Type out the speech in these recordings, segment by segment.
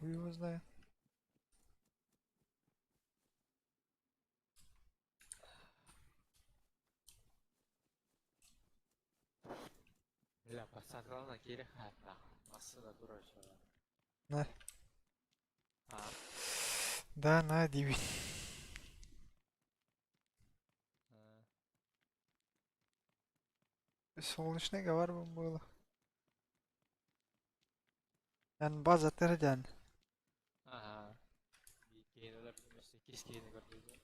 Хуй его знает. Бля, пацан киирэ хаалла. Массыына турар дьоно. На. А, Да, на диибин. Солнечный говор было. Эн база терден. Ага. Биир иккис киһини көрдүлэр.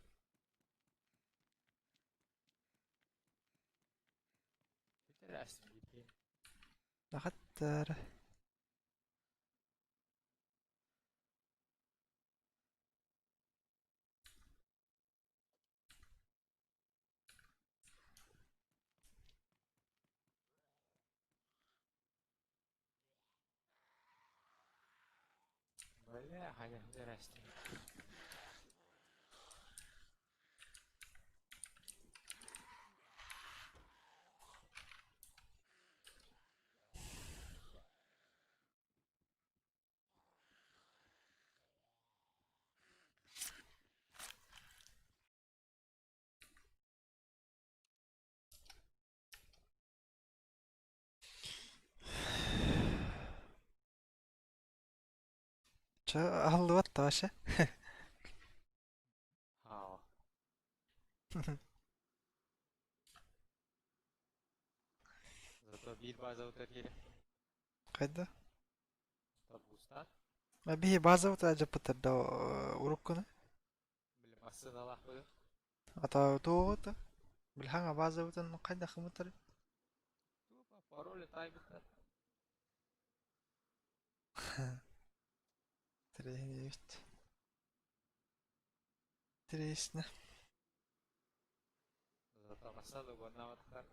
Бүтэрээсин биир киһи. Нахаттар. Бля, хайа бүтэрээстин. Чэ, аһыллыбат да вообще. Хаа. Зато биир базабыт киирэ. Хайда? Тобуустаах. Биһи базабыт дьаппыттар да уруккуну. Били массыыналаах быһыы. Ата туоҕута? Билһаҥа базабытын хайдах гыммыттар? Тупо пароли таайбыттар. Тренивит. Интересно. Зато массыына угоннаабаттар.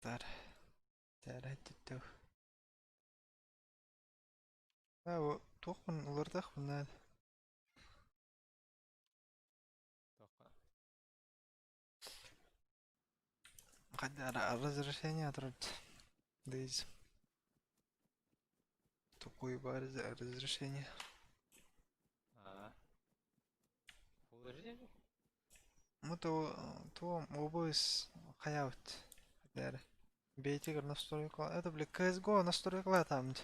Тар. Тар. Туохпун уларытыахпын наада. Туохха? Хайда разрешение отрут. Дейз. Тупой бар разрешение. Аа. Full HD Мы то то OBS хайаабыт. Хайда Бэйэтигэр настройка это бля CS:GO настройкалаа там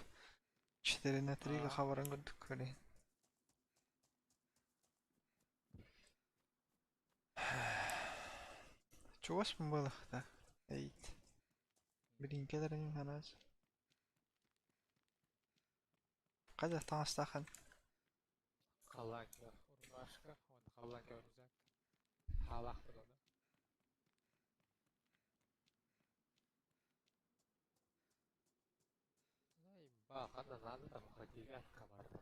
4 на 3 Аа. хабаран курдук көрейин. Чугас буолахта. Эйт. Билиҥкэлэрин хараас. Хайдах таҥастааххын? Халлааҥҥа рубашка уонна халлааҥҥа рюкзак. Хаалаахпын ону. Ба, ханна надо там ходили, команда.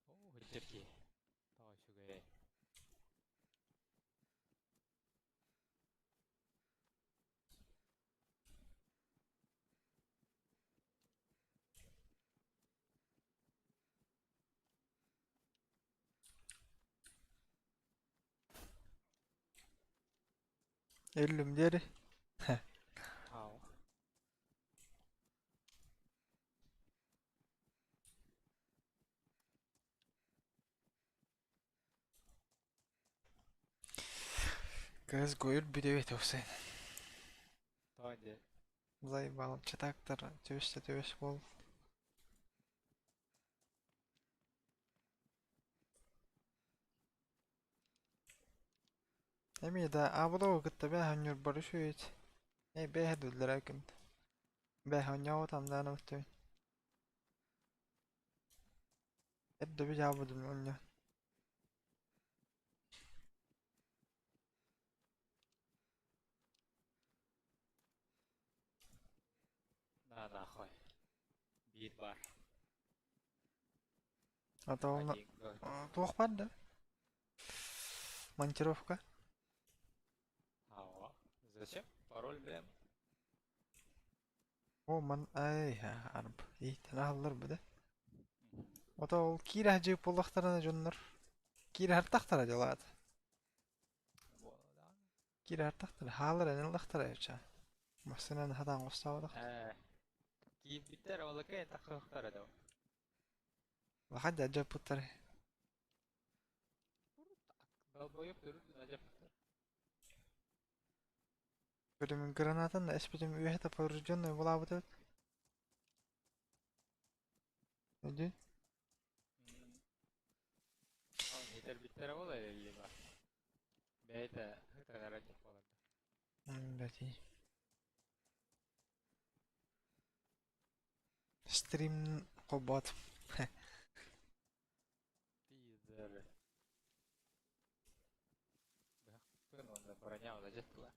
Оо, дьэрки. Тоҕо үчүгэй. Өллүм диэри. Ау. CS:GO өлбүт эбит уопсайынан. Тоҕо диэ? Заебал чатактар түөс да түөс буол. Эмиэ да аабылау кытта бээһэн ньурбар үчүгүйт. Ээ бээһэ дуллара күн. Бээһэ онньообут амдаан өттүн. Эрдэ бижаабытым онньо. На нахуй. Биир бар. Ата онно Один гол. туох бар да? Монтировка. Ау. Зачем? Пароль, блин. О ман ай арб. Иһтэн аһыллар бу да. Ото ол киирэ сылдьыбыт буоллахтарына дьоннор киирэ сыртахтара дьолаат. Буолла даҕаны. Киирэртэхтэр хаалар энэллэхтэр эчэ. Массыынан хатаан оҥостооботох. Ээ, киирбиттэр олоко тахсыахтара доо. Улахан дьадьаппыттар. Долбоёб төрүт адьаппыттар. Бөлүмүн гранатын эспитим үөһэ поврежденный булаабыт эбит. Өйдүүн? Ол этэрбиттэрэ ол эрэлли бар. Бэйэтэ ытыгара дьэх буоларда. Бэтий. Стрим хобот. Пидоры. Быһахпын уонна броня дьыттылар.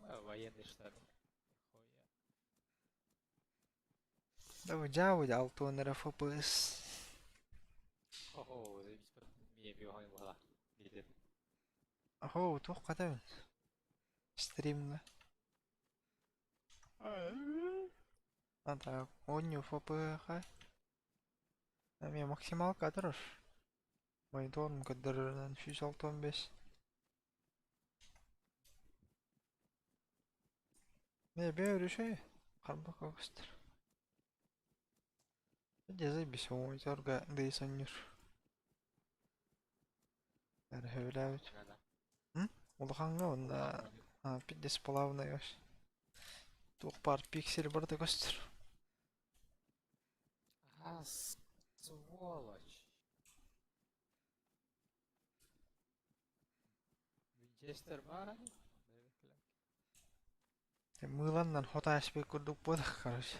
А военный штаны. Нихуя. Да дьаабы алтуон эрэ FPS. Хо-хо, миэ биоһой буола. Диэтим. Оһоо, туох хатабын? Стримҥа. А так, оонньуу FPS-ха. Эмиэ максималка турар. Мониторум көрдөрөрүнэн 165. Не бэйэ үрүсэй харбака көстөр. Дьэ заебись мониторга дыйсанньыр. Эрэ сөбүлээбит. Надо. Улахаҥҥа уонна пиздец плавный вообще. Туох баар пиксель барыта көстөр. А, сволочь. Винчестер баар Мыыланнан хото ааспыт курдук буолар, короче.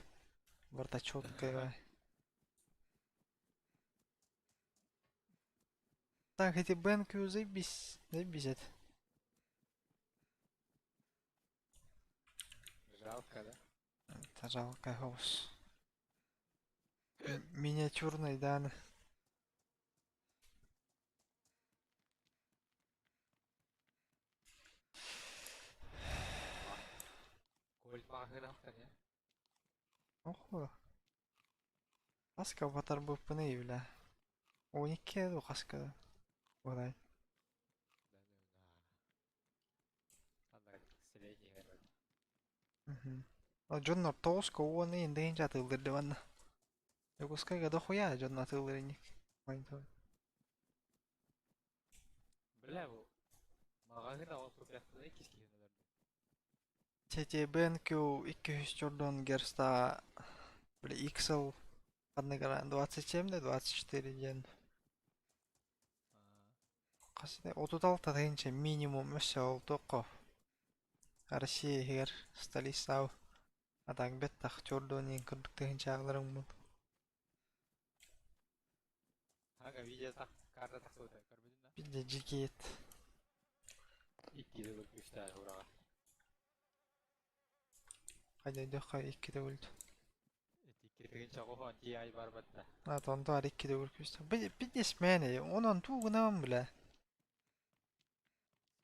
Барыта четкая. Так, эти BenQ заебись, заебись это. Жалко, да? Это жалко хаус. Миниатюрный, да. Кольт маҕаһыын не? Охо. Хаска батарбыппыный бля. 12 ду хаска да. Буолай. Да, да, да. Средний Мгм. Дьоннор тоҕуска уонна индейин атыылыыр диванна. Дьокуускайга дохуя дьон атыылыыр инник. Бля, бу маҕаһыын аҕал купяхтана иккис киһини өлөрдүм. Сети BenQ 200 герста бля XL ханныгара 27 да 24 диэн хас 36 тыһыынча минимум өссө ол туохха Россия иһигэр столицау атаҥ бэттэх чордуон иин курдук тыһыынчааҕыларыҥ бул Ага, видео так, карта тахсыбыта, көрбүтүн да? Биллэ дьикиэт. Икки төгүл үстээх ураҕа. Хайдайдахха икки төгүл. Ити икки тыһыынча хоһоон TI барбатта. А, онтуар икки төгүл күүстээх. Бизнесмен онон туу гынабын бля.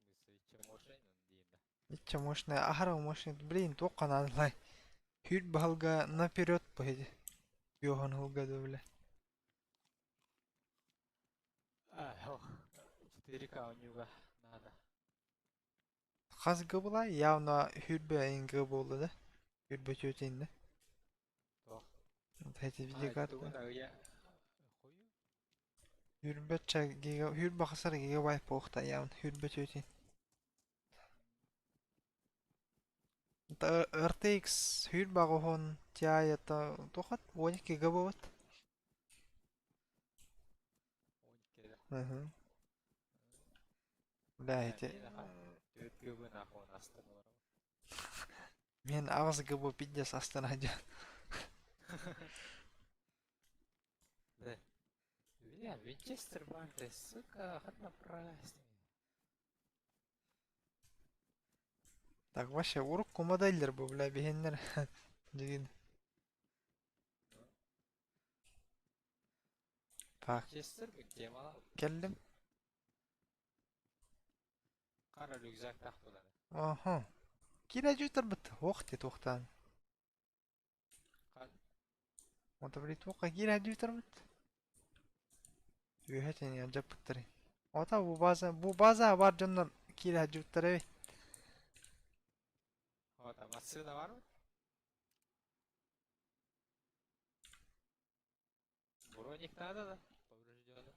В смысле, иччэ мощный, диэн да. Иччэ мощный, аһара мощный. Блин, туохха наадалай. Хүүт баһылга наперед поедет. Йохан хылга да бля. А, ох, 4К у него надо. Хас гыбыла явно хүрбэ ин буолла да. Хүрбэ түөтиннэ. Туох? Эти А, видеокарта. тугун арыйа хою? Хүрбэччэ гига хүрбэ хасар гигабайт буолуохта явно хүрбэ түөтин. RTX хүрбэ оҕуһун Ti это тухат 12 гигабайт. 12 да. Мгм. Бля, эти Төрт гыбы нахуй астан олорор. Мен аҕыс ГБ пиздец астана дьон. Да. Бля, Винчестер барда, сука, хатна праздник. Так вообще урукку модельдер бу бля биһиннэр дигин. Так, Винчестер тема кэллим. Қара рюкзак тахтылар. Аха. Киирэ дьүтэрбит уох ти туохтаан. Қан Онто били туохха киирэ дьүтэрбит. Үөһэ тэнийэн дьаппыттары. Ота бу база бу база бар дьоннор Киирэ сылдьыбыттар эбит. Вот, а массыына бар mı? Броник надо да? Поврежденный.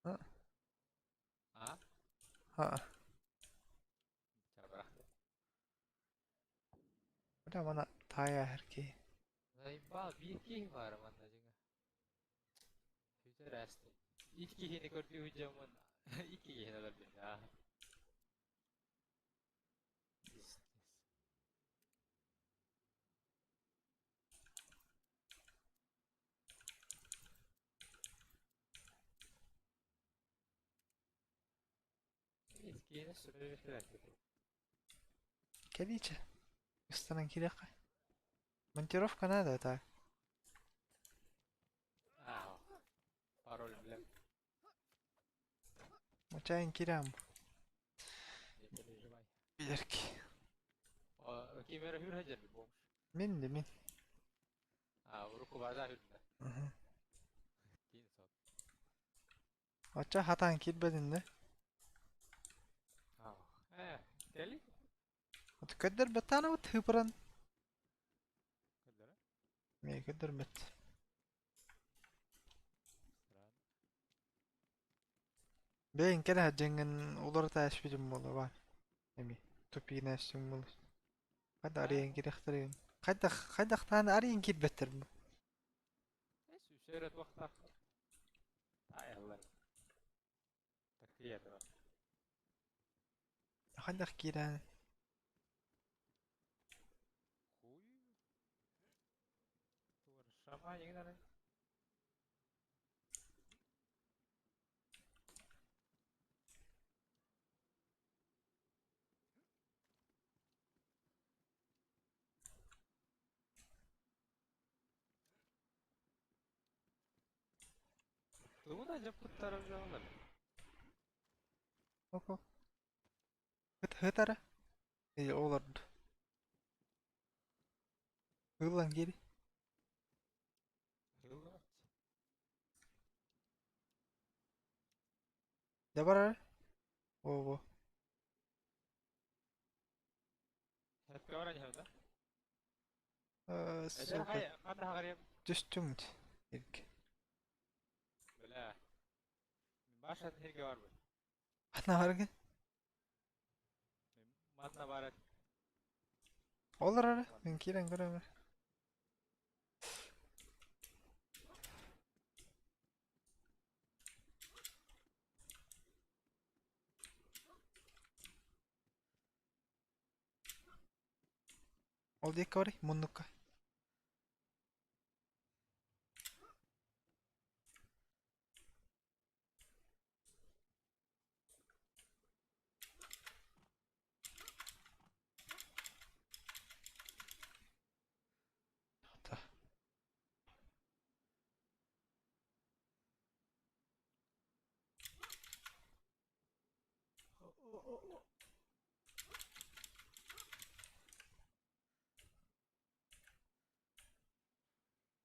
А? А? А. Чабра. Бля, мана таайа эрки. Заебал, биир киһи баар манна дьиҥэ. Сүтэр ээстэ. Икки киһини көрдүү дьоммун икки киһини өлөрдүм аа. Пиздец. Иккиһини сүрүрү Кэлиичэ. Ыстанан киириэххэ. Монтировка надо так. Аа. Пароль билем. Мочайын киирээм. Не переживай. Билэрки. Ким эрэ хүрэ дьэрби бомж. Мин да мин. Аа, урукку база хүрдэ. Мгм. Киин сот. Оччо хатаан киирбэтин да. Аа. Э, кели? Вот көрдөрбөттаанабыт хыпыран. Көрдөрө. Мээ көрдөрбөт. Странно. Бэйин кэлэ дьэҥҥин уларыта эспитим буолла баар. Эми тупиина эстим буолла. Хайда арыйан кириэхтэрин. Хайдах хайдахтаан арыйан киирбэттэр бу. Э, сүүсэрэ туохтаах. Таайаллар. Такия турар. Хайдах киирэн Хуй. Туор шама егнары. Тугу да дьаппыттара дьаллар. Око. Хытара. Или олорду. Ыллан киири. Дьэ барар. О, Сука. Түстүҥ иргэ. Ханна баргын? Ол эрэ мин киирэн көрөмөр. Ол диэки барый муннукка.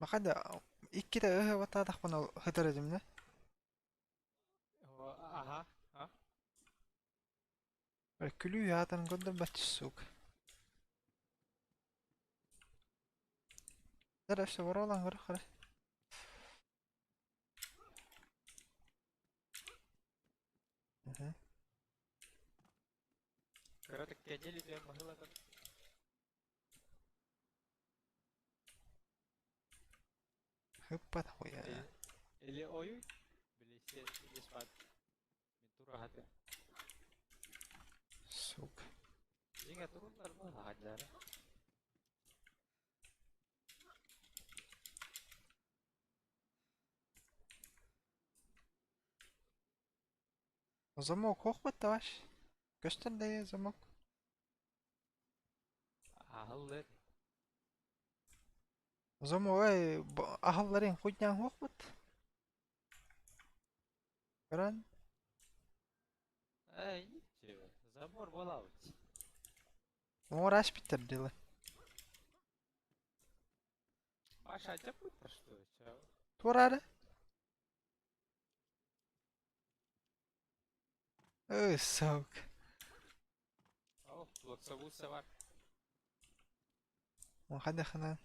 Махада иккитэ ыһыабаттаатахпына сытар этим да. Аха. А? Күлүү аатын көрдөрбөт сука. Дальше воролан көрө хара. Кыратык кэдьэл үтүөн баһылатан. Хыппат хуя. Или ойуй, били сен спат. Мин тура хаты. Сука. Дьиҥэ туруллар баһаадьара. Замок хохмат товарищ. Көстөн да замок. Аһыллар. Замок эй аһалларын хуйнян хохмат. Көрөн. Эй, ничего. Забор буолабыт. Оҥор аспиттер дылы. Паша, дьаппыттар что? Чё? Туораары. Ой, сука. Roblox'a bulsa var. Хайдахынан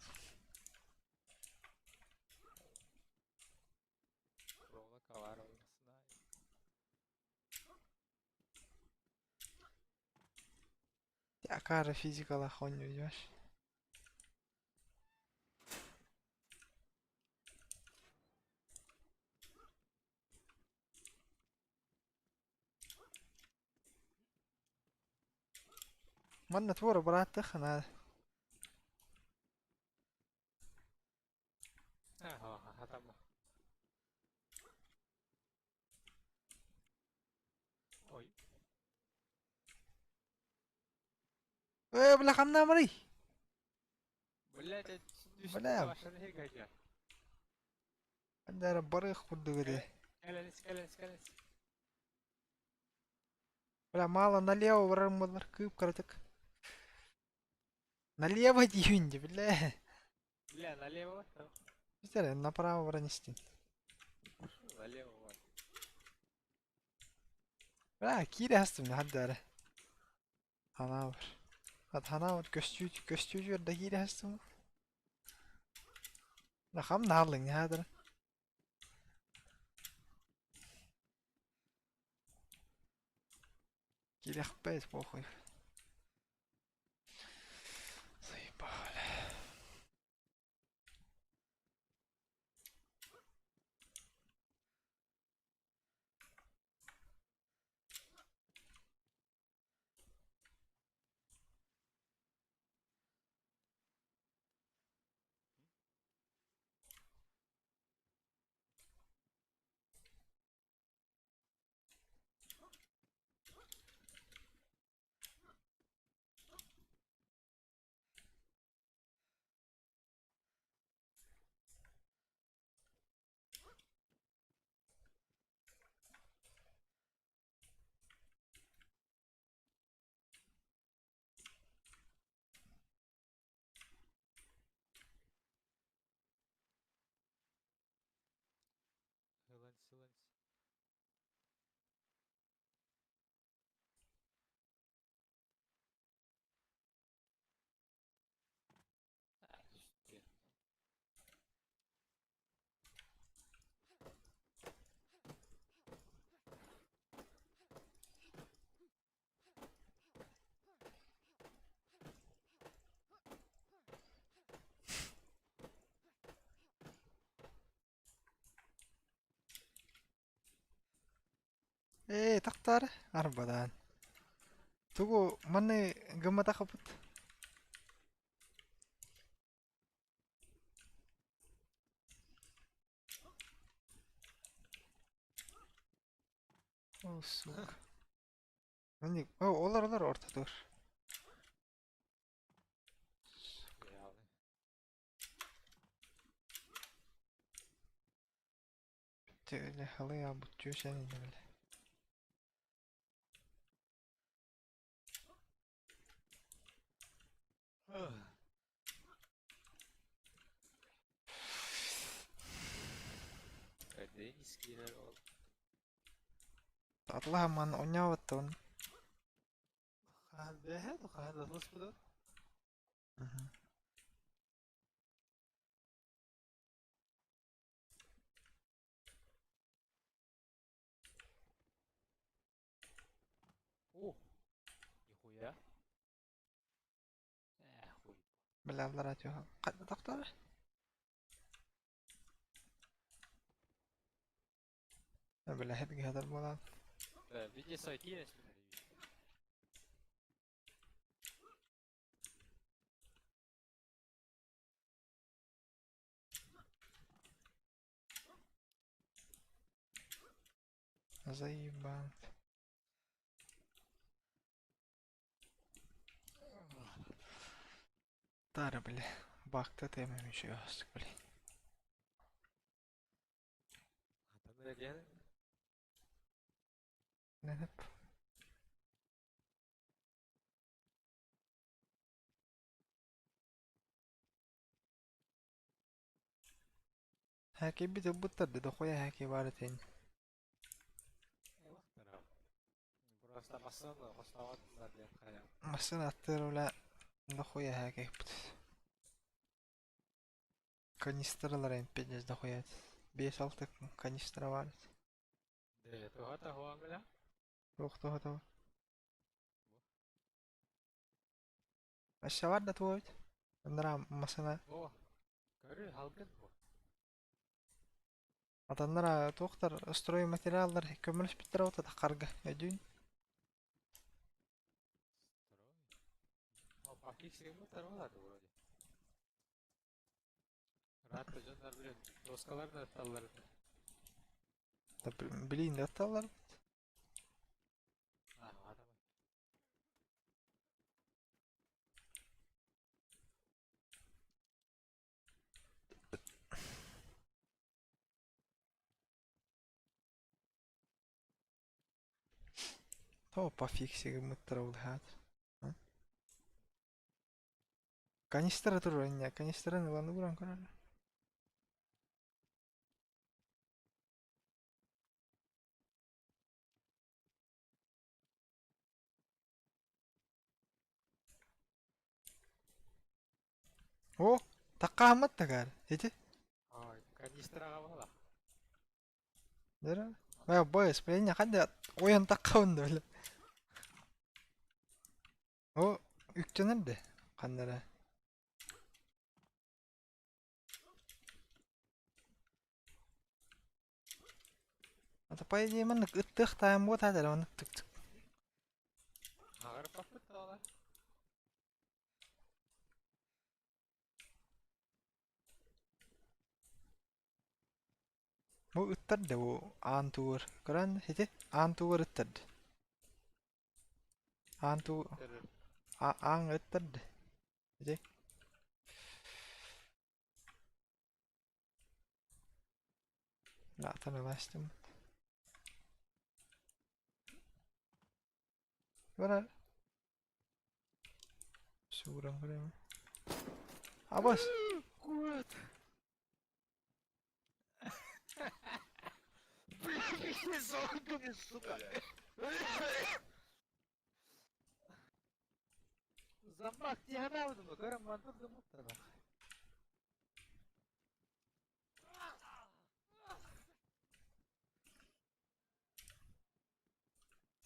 Проволока var olmasına. Акара физикалаах оонньуу видишь. Манна туора бырааттыаххына Tamam. Ой. Ээ, бля, ханнаамарый? Блядь, Бля. Ханна барыах курдук этэ. Кэлэнис, кэлэнис, кэлэнис. Бля, мало налево барарым буоллар, кыып кыратык. Налево диибин дии, бля. Бля, налево. Бизэр направо баран истин. Налево бар. Бля, киирэ астым хадда эрэ. Ханаабар. Ханаабар көстүү көстүүтүгэр да киирэ астым. Хам нааллыҥ хаадара. Киирэхпэт похуй. Заебали. Сылын, сылын. Ээ, тахтаары арбадаан. Тугу манны гымматахпыт? О, сука. Маннык, о, олор олор ортотугар. Бүттэ халыа буттүү сэн бile. Денис киирэр ол. Атлаһа ман оонньооботтон. Хаһан бэһэ, хаһан атласпыта? О, нихуя. Э, хуй. Бля, аллара түһэ. Ханна тохторо? Бля, хэдгэ хадar буолан. Видео сойти, Заебал. Тара, бля. Бакта тема еще блин. Ненеп. Хаки бит буттар да дохуя хаки бар этин. Просто массыына хостоҕотуннар диэн хайа. Массыына аттыыр бля дохуя һээкэйпит. Канистралар эмпиндес дохуя. Биэс-алта канистра баар. Дэ, туһата хуа бля. Туох туһата бар. Өссө бар да туга эбит. Анараа массыына О, көрү халгын бу. Атаннара туохтар стройматериаллар көмөлөспүттэрэ буолта таххарга өйдүүн. Строй. О, пакисигыммыттар буолааты вроде. Ыраатта дьоннор билин доскалар да ытталлар этэ. Билин да ытталлар. Аа, Тоҕо пофиксигыммыттара улаат. Канистра турар инньэ, канистраны ылан ууран көрөр. О, таккааммат да ити. Ой, канистраҕа буола. Дөрө. Бая боес, блин, ханна ойон таккабын да бile. О, үктэнэр де ханнара. Ата по идее маннык ыттыах таайым буотаа эрэ маннык түк-түк. Аҕырпаппыт тоҕо? Бу ыттар да бу аан туур. Көрөн ити аан туур ыттар да. Аан туу аан ыттар да. Ити. Лаатан ылаастым. Барар. Сууран көрөм. Абас. Куот. Блин, сука. Замах тиһэбэбит көрөн мантан гыммыттар.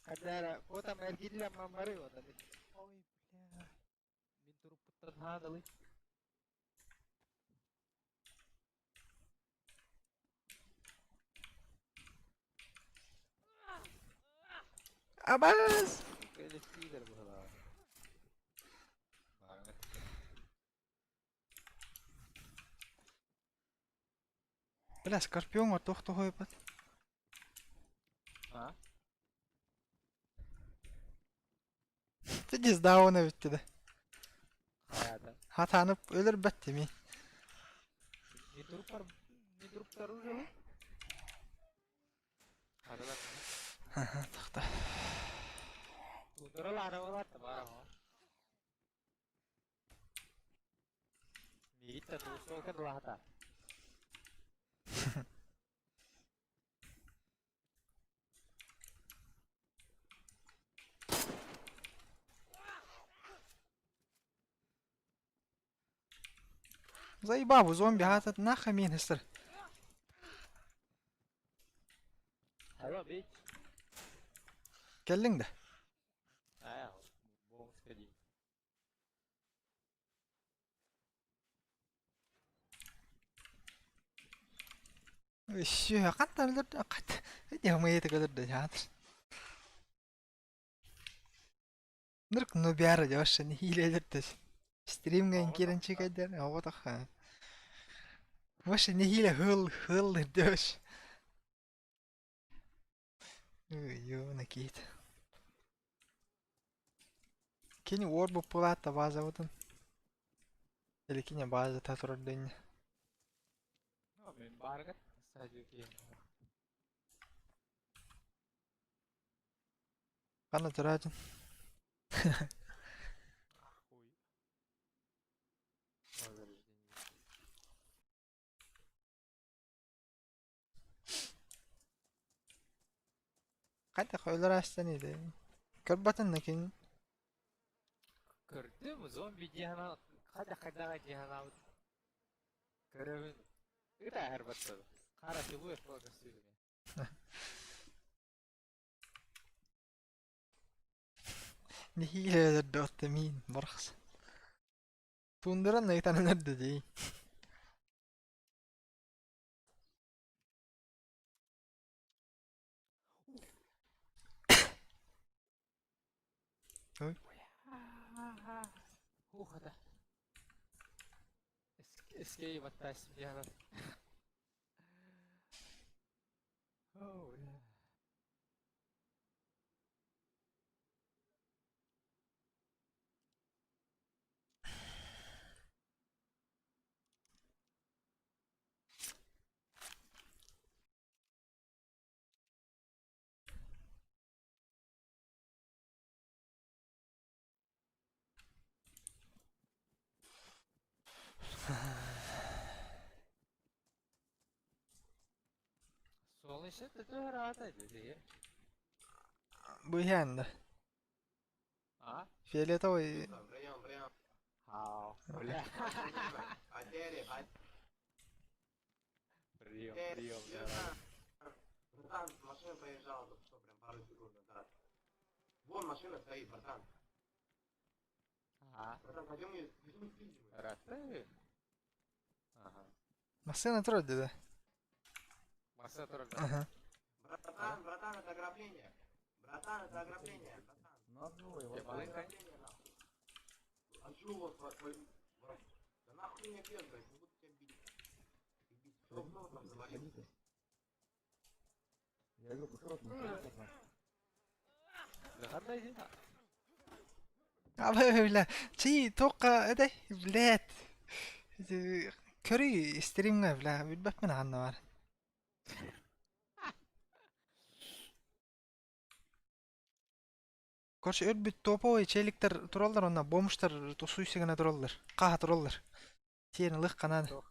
Хадара, куотам эргиллэн маммары отали. Ой, бля. Мин туруппуттан хаадалы. Абас! Кэлэстиилэр быһалаа. Баарга. Бля, скорпиоҥҥа туох тоһуйбат? А? Ти дауна бүттү да. Хайата. Хатанып өлөрбөт тими. Не трупар, не труптар уже. Аралар. Тахта. Тудурал арабалар бар ама. Миигиттэн уусуолка дылаата. Заебал, зомби, а нахуй министр. Hello, bitch. Кэллиҥ да? Аа, бонуска дии. Үссүө, хантан өлөрдө? Хат, дьамыйыта өлөрдө дьаатыр. Нырк нубяра дьош нэһиилэ өлөрдөс. Стримҥэ киирэн чикэйдэр, оҕотох. Вообще нэһиилэ хыл хыл дөш. Ой, накит. Кини уор буппулаатта баазабытын. Или кини баазата турар дэннэ. Ну, мин бааргат саадьы киһи. Ханна тураатын? Хуй. Возрождение. Хайдах өлөр астан иде. Көрбөтүн да кини. Көрдүм, зомби диэхана хайда-хайдаҕа диэханаабыт. Көрөбүн. Ыта баттады. Хара силуэт буола көстүүтүнэ. Нэһиилэ өлөрдө миин барахсан. Туундаран ыйтан өлөрдө дии. Ой. Ух, это. Escape attach диэхана. Oh, yeah. Солнечный төһө ыраата дии? Быһаан да. А? Фиолетовый. Хау. Бля. Прием, прием, да. Братан, машина проезжала только что, прям пару секунд назад. Вон машина стоит, братан. А? Братан, пойдем ее, пойдем спиздим. Раты? Ага. Массыына турар да. Масса турар. Ага. Братан, братан, это ограбление. Братан, это ограбление. Братан. Нас двое, Я вас маленькая. Ограбление, нахуй. А чё у вас, Да нахуй меня бьешь, блядь, не буду тебя бить. Ты бить. Всё равно там завалился. Садитесь. Я игру пошел, пацан. Захардай дина. Бля, чи тоққа этэй, блядь. Көрүй стримҥэ, бля, билбэппин ханна бар. Короче, өлбүт топовый челиктер тураллар, онно бомжтар тусуйса гына тураллар. Хаха тураллар. Тиэрин лых канаады.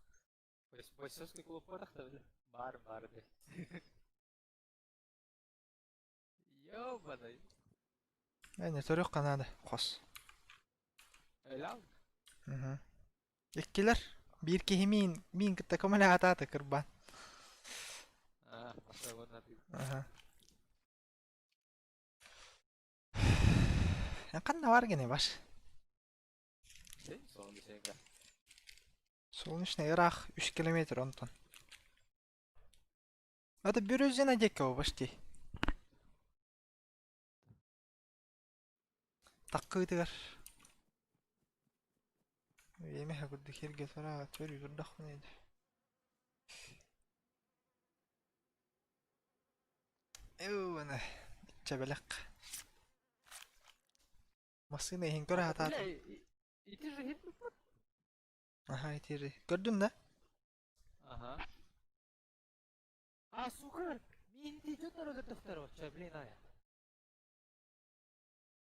Бойцовский клуб барахта, бля. Бар, бар, де. Ёбаный. Эне төрөх канаады. Хос. Өлөм. Мгм. Иккилэр биир киһи миин миин кытта көмөлөһө кырбаан. А, особенно ты. Аха. Ханна бар гене баш. Солнечный. Солнечный ыраах 3 километр онтон. Это Бирюзина диэки почти. Таккыытыгар. Эмэһэ курдук сиргэ тура төрүү турдахпына edi. Эуна чэбэлэх. Массыына иһин көрө сатаатым. Ити же хит Аха итири. Көрдүн да? Ага. А, сука! Мин идет на рогатых блин, ая.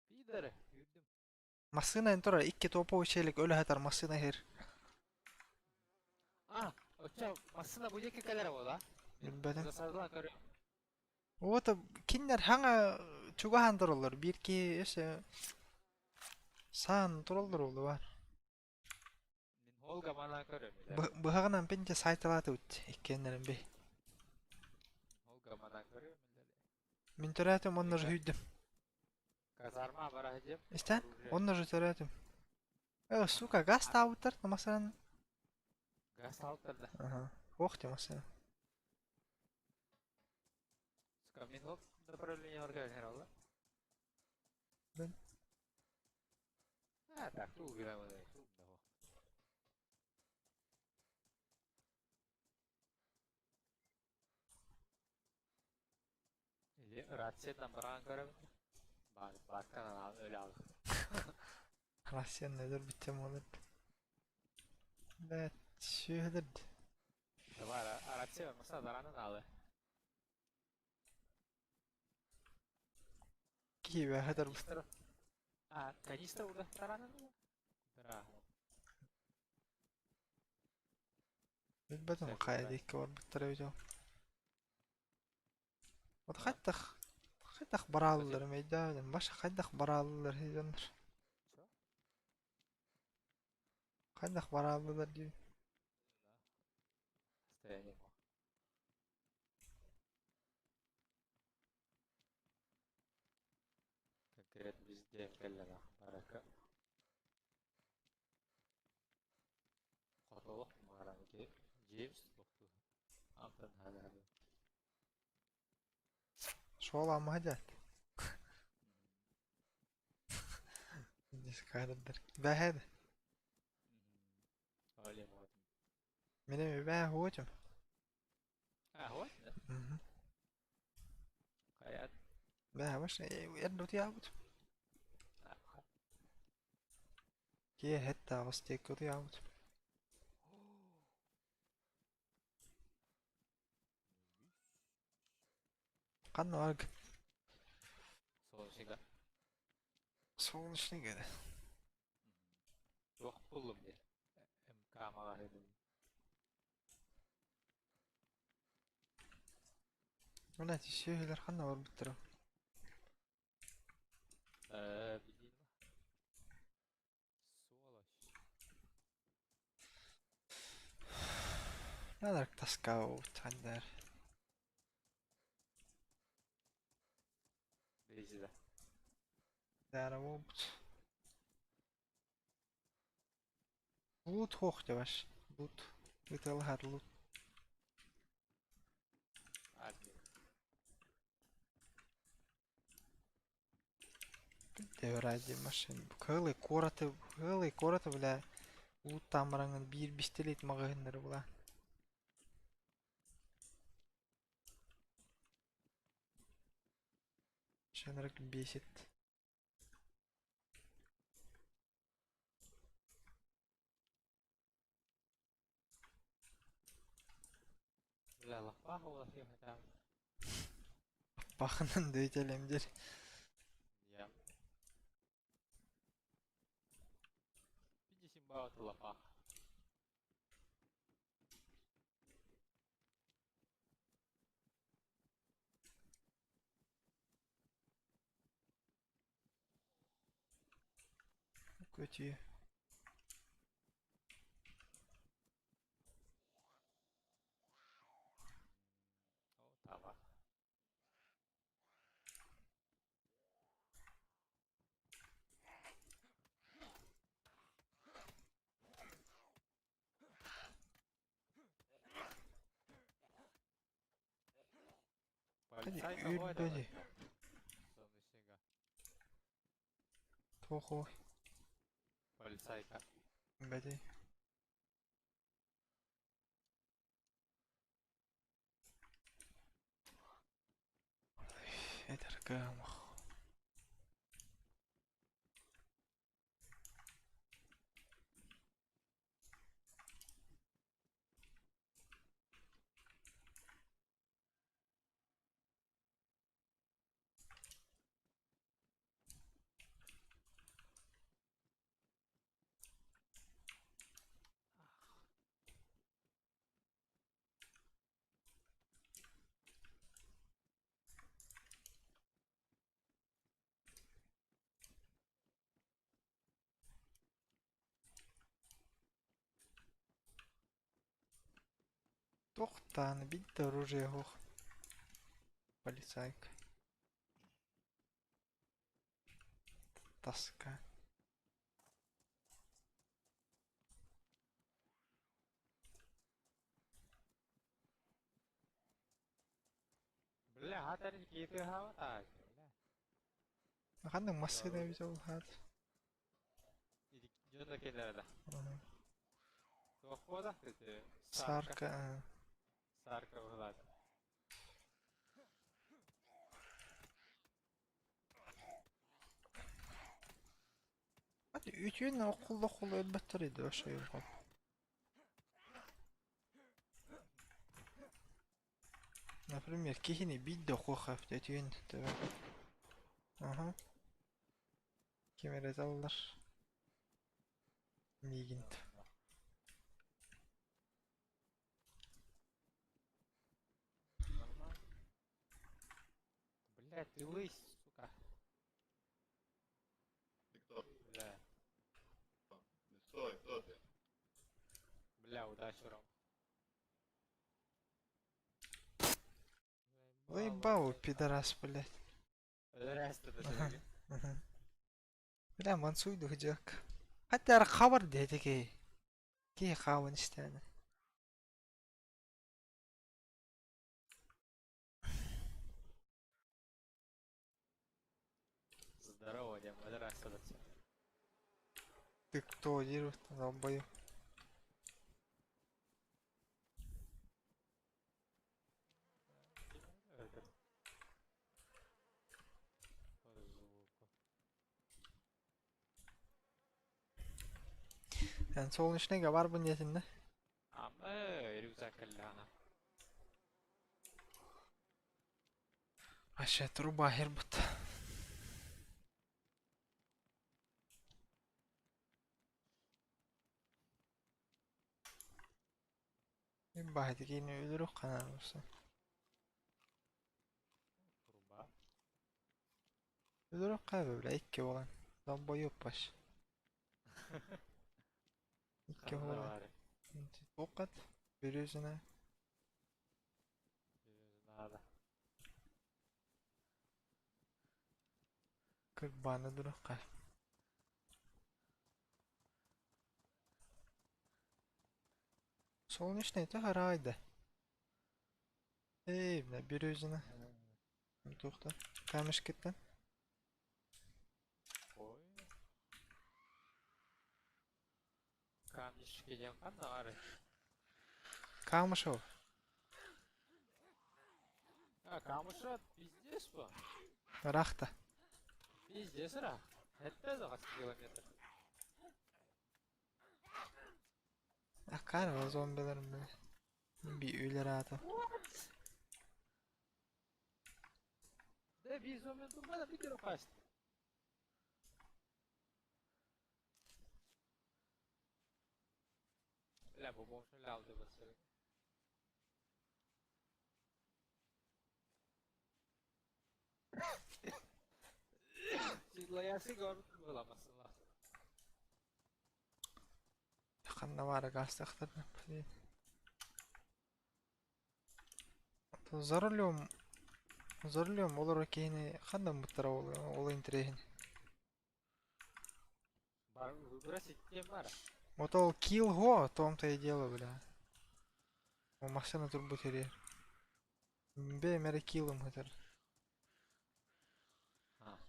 Пидоры, үрдүм. Массыына ин турар икки топовый челик өлө сытар массыына иһэр. А, оччо массыына бу диэки кэлэр буола. Билбэтим. Засадылан көрү. Уота кинилэр хаҥа чугаһаан тураллар. Биир киһи өссө саан тураллар буолла баар. Мин холга манан көрөм. Быһаҕынан пинчэ сайталаатыбыт иккиэннэрин би. Холга манан көрөм. Мин төрөөтүм онно же хүйдүм. Казарма бара деп. Истэн? Онно же төрөөтүм. Э, сука, газ таабыттар масынан. Газ таабыттар да. Ага. Ох ты масына. Сука, мин хоп направление барга генерал. Бен. А, так, ту убираем. Или рациядан баран көрөбүн. Бар, баркан өлө ал. Рацияны өлөр бүттем олар. Бэт, сүүһүлэр. Давай, рация маса даранын алы. Киһи хатар Канистра. А, канистра уже таранын Да. Билбэтим хайа диэки барбыттар эбит ол. Вот хаттах. Хайдах барааллар өйдөөбөтүм. Баша хайдах барааллар дьоннор. Чё? Хайдах барааллар диибин. Состояние. Конкретно везде кэллэҕэ барака. Хотолох мааранки Джеймс тохтуу. Антон ханаһы. Суол аммаһа дьаат. Дискадырдар. Бэһэд. Олем вот. Мене бэһ хуотум. А, вот? Хайат. Бэһ баш эрдутиябыт. Киэ хетта астиэккутиябыт. Ханна барг Солнечнига. солнечный гede. Туох буллум диye. МК маҕаһыынын. Блять, сүөһүлэр ханна барбыттара? Билиим. Сволочь. Надо таскау тандер. Дейзида. Дара буолбут. Лут хуох дебаш. Лут. Ыталаһар лут. Админ. Ради машин. Кылы кораты, кылы кораты, бля. Лут тамараңын биир бистелет маҕаһыннары була. Шанрак бесит. Бля, лаппаах уолатыам этам. Бахынан дөйтелемдер. Я. Пидисим баат лапаах. Көтүү. О, таба. Полицайка Үрбөдү. Солнечнига. Тохо. Полицайка. Бэди. Этэргэм. Тохтаан бидде оружие хох. Полицайка. Тоска. Бля, хатар киити хаата. Бля. Ханнык массыына эбит ол хаат. Дьон кэлэрэ. Туох буола ити? Сарка. Сарка быһылаат. Hadi үтүөн окулла окулла өлбөттөр иди ошо юлга. Например, кихини бидде окуха өтүөн төбө. Аха. Кимере заллар. Мигинт. Бля, Блядь, ты лыс, сука. Ты кто? Бля, Стой, кто ты? бля, удачи, Ром. Заебал, пидорас, блядь. Здрасте, даже. Бля, мансуйду хыдьак. Хатта хабар диэтэ киһи. Киһи хаабын истээнэ. Здорово, дем, здрасте, да. Ты кто, диир долбоёб. Эн солнечныйга барбын диэтиннэ. Ама рюкзак кэллэҕинэ. Вообще труба хербут. Баһытыкини өлөрүк ханаан уса. Труба. Өлөрүк хайа бля икки буолан. Долбоёб баш. Икки Ханна буолан. баар? Туоххат? Березина. Надо. Кырбаны дурукка. Солнечный это харайда. Эй, бля, Березина. Туохта? Камешкиттен. Ой. Камешки диэн ханна баарый? Камышев. А, Камыша пиздец по. Рахта. Пиздец ра. Это за километр. Акар зомбилар бля. Би үйлер ата. Да безумие тумана битер пасть. Бля, бу бомж алды басыр. Сидлаясы көрүп буламасылар. Ханна бара гастахтар. Блин. За рулем. За рулем олор киһини ханна буттара ол ол интириэһин. Бар выбросить тем бара. Вот ол килл го, том-то и дело, бля. О машина турбу терер. Бе мере киллым хатар. А.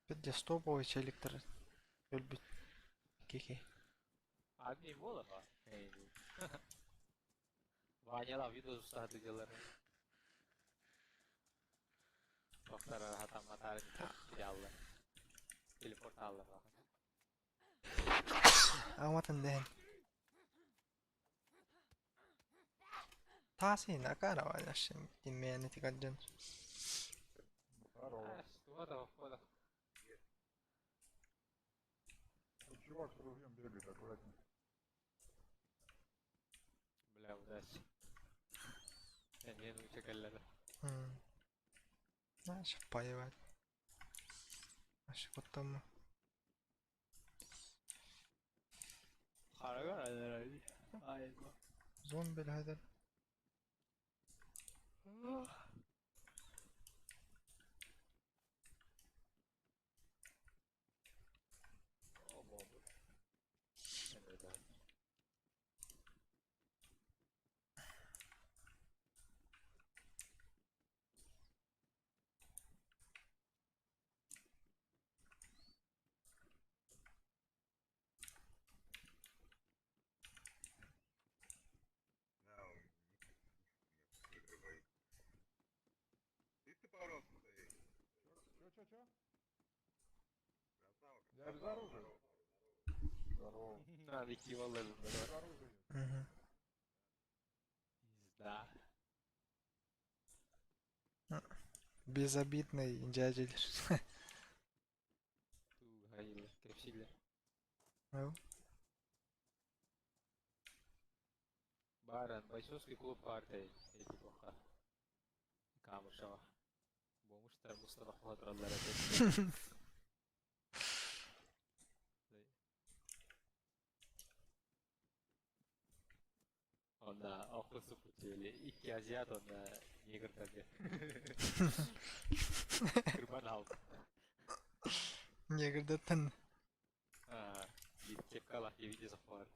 Бедде стоповый челиктер. Өлбүт. Кики. Адми бола ба. Ваняла видео устады делар. Доктор хатаматар кираллар. Телепорт аллар. Аматын дэһэн. Таасын акара валяшын тиммээни тикаджан. Здорово. Что там, походу? Тут чувак с ружьем бегает, аккуратнее. Бля, удачи. Я не ну чекаллер. Знаешь, поевать. Аш потом. Зомби هذا. Ты поворот стоишь. Чё, чё, чё? Я без оружия. Здорово. Надо кивалар. Без оружия. Угу. Пизда. Безобидный дядя. Тугайлы, кепсилер. Ну. Бааран бойцовский клуб баар эти туохха Камышева. Бомуштар мустан тураллар этэ. Онно оххусуппут икки азиат уонна негрдарга кырбан аалбыт. Негрдаттан Аа, биир кепкалаах диэбит соххоор.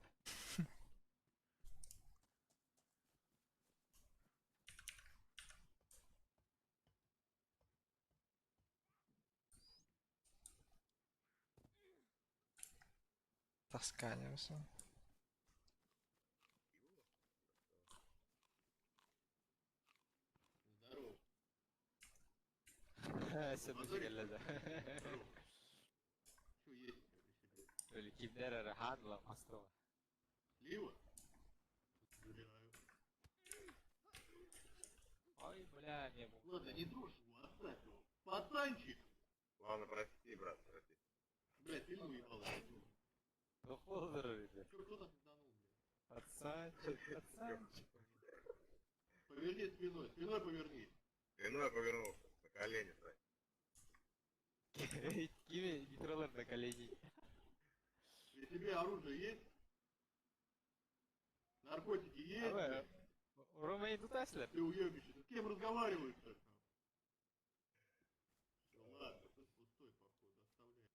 Тасканируйся. Здорово. Сөбү кэллэ да. Здорово. Что есть у тебя при себе? Өлі кимдер эрэ хаан ылан астыла. Слива? Забираю. Ой, бля, не бу. Ладно, не трожь его, оставь его. Пацанчик! Ладно, прости, брат, прости. Блядь, ты уебал. Туох ити? Чё, кто нас пизданул, блядь? Пацанчик, пацанчик. Поверни спиной, спиной поверни. Спиной повернулся, на колени сзади. Кими нейтралар на колени. При тебе оружие есть? Наркотики есть? Абы, блядь? Ромейн тутаслар. Ты уебище, ты с кем разговариваешь-то? Всё, ладно, тут пустой, походу, оставляй.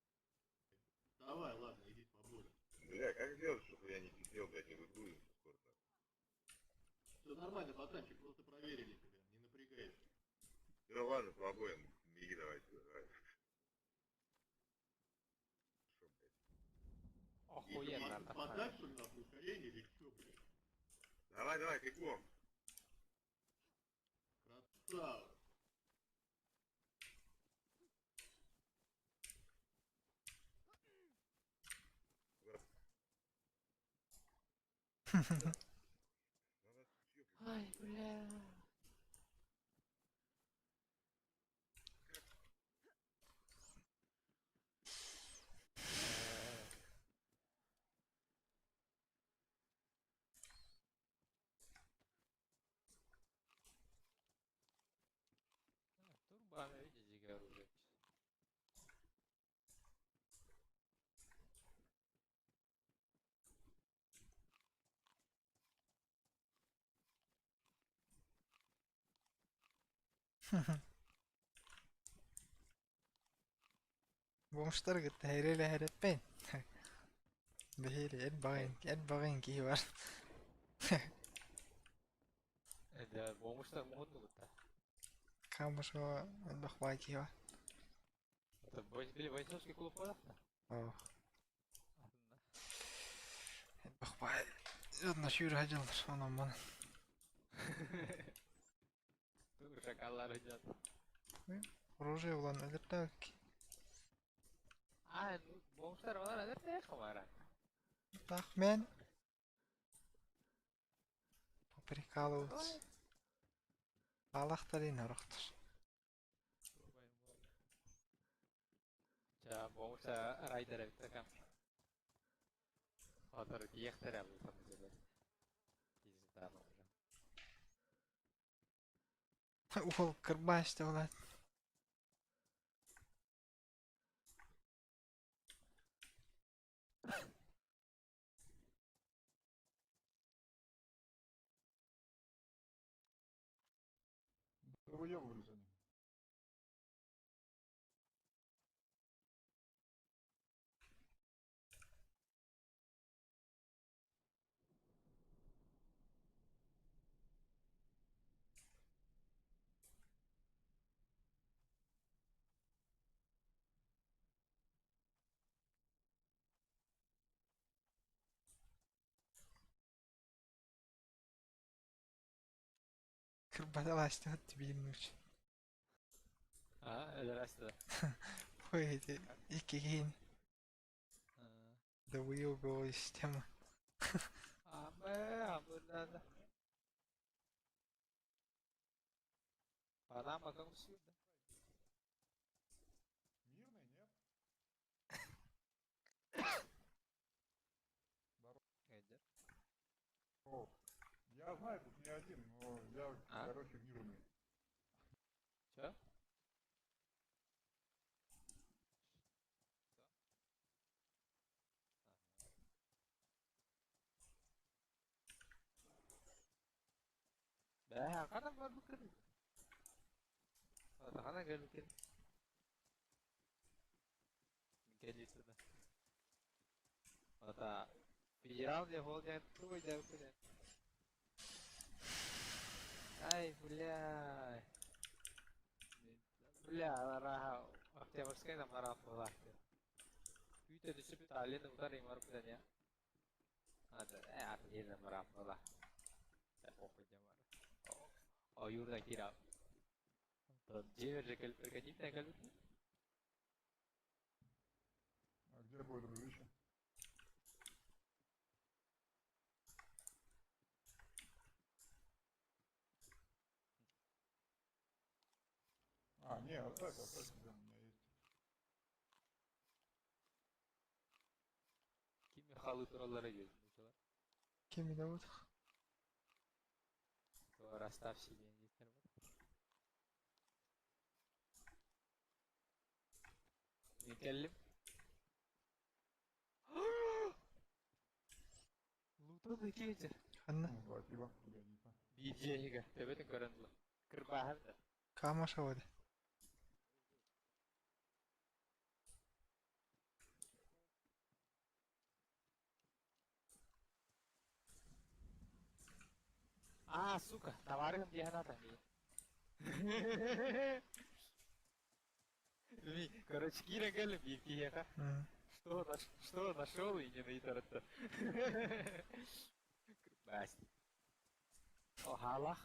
Давай, ладно, иди свобода. Бля, как сделать, чтобы я не сидел, блядь, не выгрузился скоро? Все нормально, пацанчик, просто проверили тебя, не напрягайся. Ну ладно, свободен, беги давай сюда, давай. Шо, блядь? Охуенно. Подать, что ли, нахуй, ускорение или что, блядь? Давай, давай, бегом. Красава. Надо съебать. Ай, бля. Турбаны видите, оружие. Бомжтар кытта хэрэлэһэрэппин. Биһири эр баҕайын эр баҕайын киһи бар. Да, бомуштар муһуннугутта. Камышева элбэх баҕай киһи бар. Это били бойцовский клуб буолахта. Оо, элбэх баҕай. Одна сүүрэ сылдьаллар онон манан. Тугу шакаллар идет. Оружие булан өлөртөөк. А, ну, бомжтар олар эдэр хамара. Тахмен. Поприкалываться. Алахтарын орохтор. Ча, бомжта райдер эбит кам. Отор диэхтэр абы там Пизда уже. Уол кырбаашта булан. Да выебывались они. Кырбаталаастыбыт биир нууч. А, өлөрөстө. Ой, эти икки киһини. Да выебывалась система. Амэ, амырнана. Панама как всегда. Мирный, нет? Эдер. Здорово. Я Я знаю, тут не один, но я, А? короче, мирный. Чё? Бээ, ханан барбыккын? Ханан кэлбиккин? Кэлиитэ да. Ата федерал диэн ол диэн тугуй диэбиккин Ай, бля. Бля, арааһа Октябрьскай да мараап буолаах Күүтэ түсүпүт Алина утар имар бутан я. Ата э мараап буолаах. Похуй дьамар. Ойуурда киирап. Дьиэбэр кэлбит кэлбит. А где бой, дружище? А, не, оставь, оставь себе, у меня есть. Кими халы тураллара диэн нуучалар. Ким зовут? Расставься диэн диэттэр бар. Мин кэллим. Лутон иккиэчэ. Ханна? Ну, спасибо, пригодится. Биир төбөтүн көрөн ыла. Кырбааһар да. Камашева. А, сука, товарым диэн ата ми. Короче, киирэн кэллим биир киһиэхэ. Что, наш, что нашел и не наитарытта. Кырбаас. О, халах.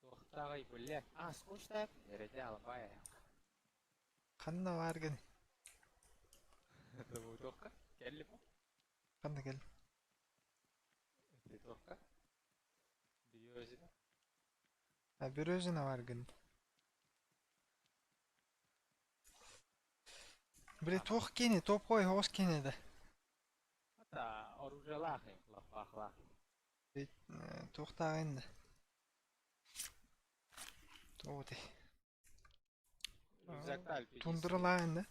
Туохтааҕый, бля. А, скучно. Эрэтэ алабай. Ханна бааргын? Туохка? Кэллим. Ханна кэл? Туохка? Березина. А, Березина бааргын. Били туох кини, топ қой, хоос кини да. Ата оружиялаах, лаппаахлаах. Туохтааҕын да. Туох Рюкзакта альпинист. Тундралааҕын да.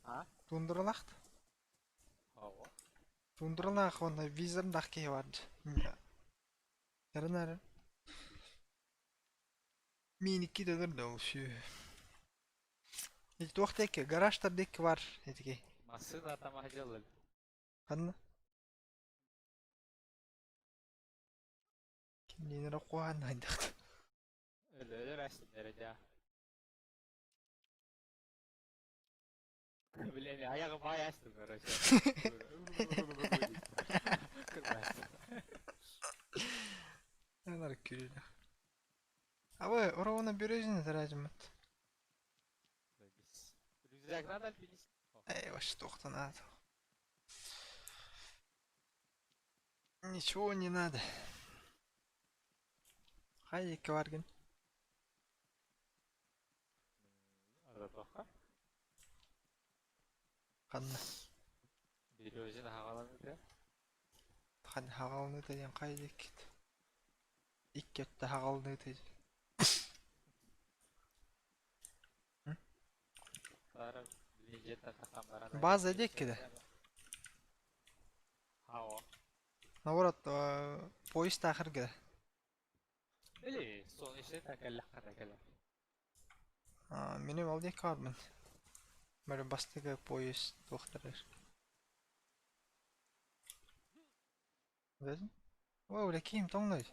А? Тундралаахт. Ого. Тундралаах уонна визордаах киһи бар. Эрэн Мин икки да да ол сүү. Ити туох диэки, гаражтар диэки бар этики. Массыына тамах дьаллал. Ханна? Кинилэр куһаан хайдахт. Өлөр астын эрэ Блин, аяҕым баай астым, короче. Кырбас. Алар күлүлэх. Абы ровно Березина таражыммыт. Рюкзак надо альпинист. Эй, вообще туохтан надо. Ничего не надо. Хайа баргын. Арда Ханна. Березина хагаланы Хан хагалны деген кай деккит. Икки өттө хагалны тей. База диэки да. Хао. Наоборот, поезд таахырга. Или сон иште такаллах такалла. Минем ол диэки барбын. Бары бастыгы поезд туохтарар. Билесиң? Ой, бля, ким тоҥной?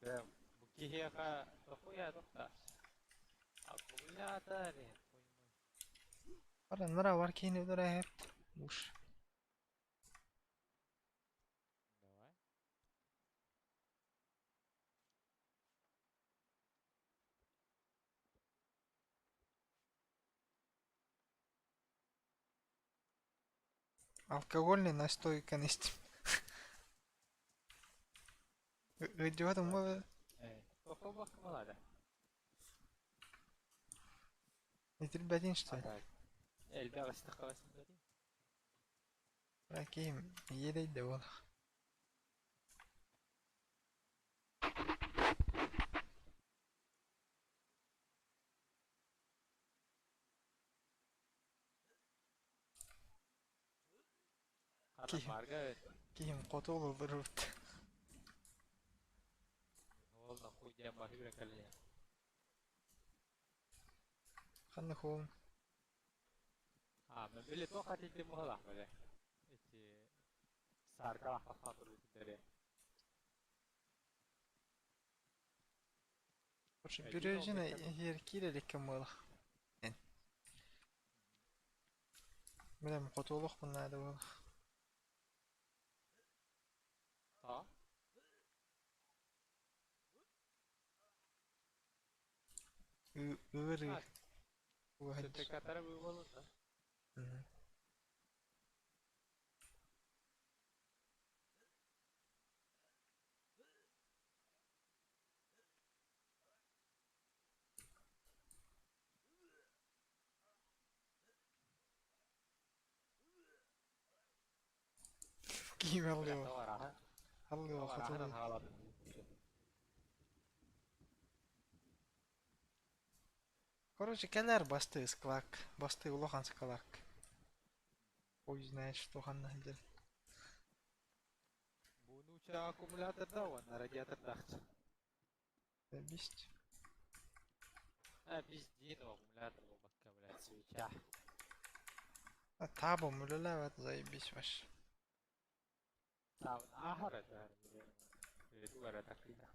Бу киһиэхэ тохуя тохтаас. Аккумулятор. Баран нара бар киини өдөрө хэпт. Уш. Давай. Алкогольный настойка истим. Ыдьуатым бу. Э, тохо бак малада. Итирбэтин что А ли? так. Элбэх истэххэ синнэрий. Киһим иэдэйдэ буолах. Хата Киһим, баарга киһим хоту олорбут. ол нахуй диэн баһыыра кэлиэ. Ханна хуум? А, мен били туох атилдим быһылаах били. Ити сааркалаах тахсан турбут дэри. Короче, Эдиин ол Березина бэккэ иһигэр киирэ иликкин буолах. Эн. Билэм хотуолуохпун наада буолах. А? Ыарыы А, угаһыдьар. ТТК-тара быыбалын да. Киһим Бля, аллыа тоҕо аллыа араһынан хотуолуй. хаалатын. Короче, кэлэр бастыы склак, бастыы улахан склак. Ой, знает, что ханна сылдьар. Буунууча аккумуляторда уонна радиатордаахчы. Заебись. А, пиздин аккумулятор буолбакка, блядь, свеча. А табом үлэлээбэт заебись вообще. Таабын ааһар этэ. Тугара такыйда.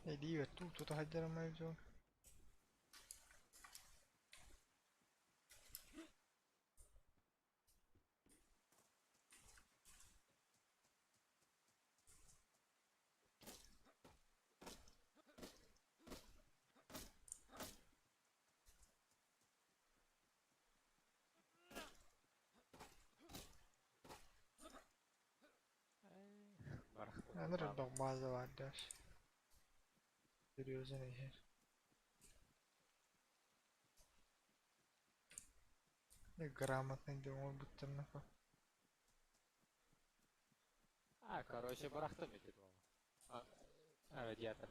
Илиибэр туу тута сылдьарым дьон. Барах Аныр база бар даш. Серьезно иһэр. Грамотный диэн оҥорбуттар А, короче, бырахтым ити буола. А, радиатор.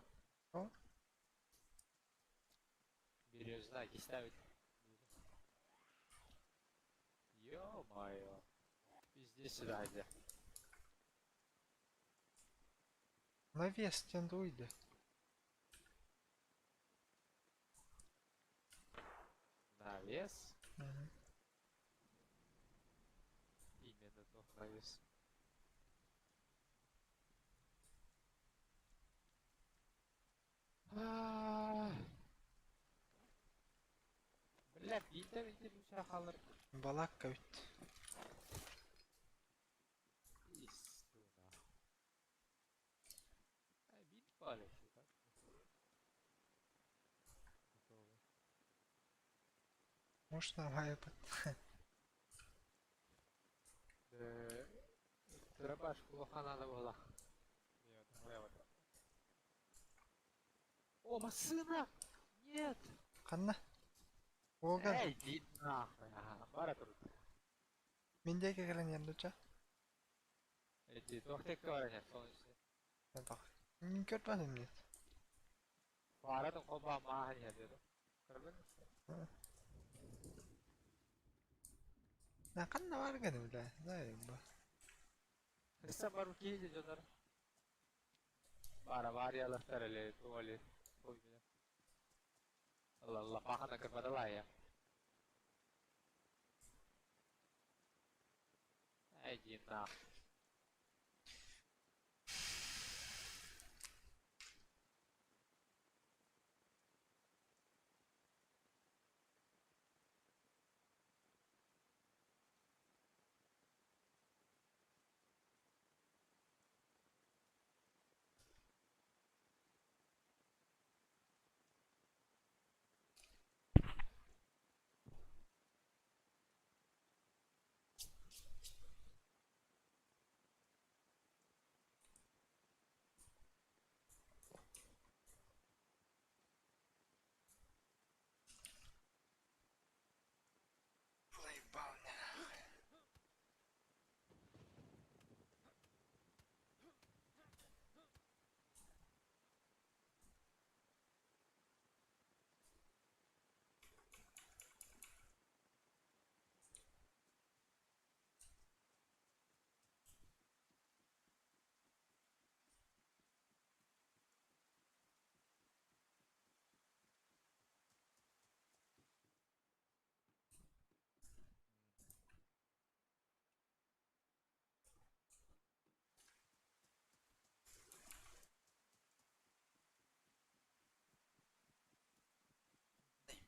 О? Березна кистээбит. Ё-моё. Пиздец сюда иди. Навес диэн дуйда. Навес? Мгм. Именно то, навес. А. Бля, биитэ биитэ бүчэ халыр. Балакка бүт. Истуна. Бит палец, так? Готово. Может нормально под. Дробаш улахан буолла. О, массыына! Нет! Ханна? Уоган. Эй, иди нахуй, ага, бара турда. Мин диэки кэлэн иһэн Эти, туох текке баран иһэр, солнечный. Көрбөтүм нет. Фаратын холбоон maahan иһэр диэтэ. Көрбүн? На ханна барганы бля. Заебал. Өссө бар киһи дьоннор. Бара авариялахтар или туоли. Ой, бля. Лапахана кырбаталаайа. Иди нах. Заебал меня нахуй.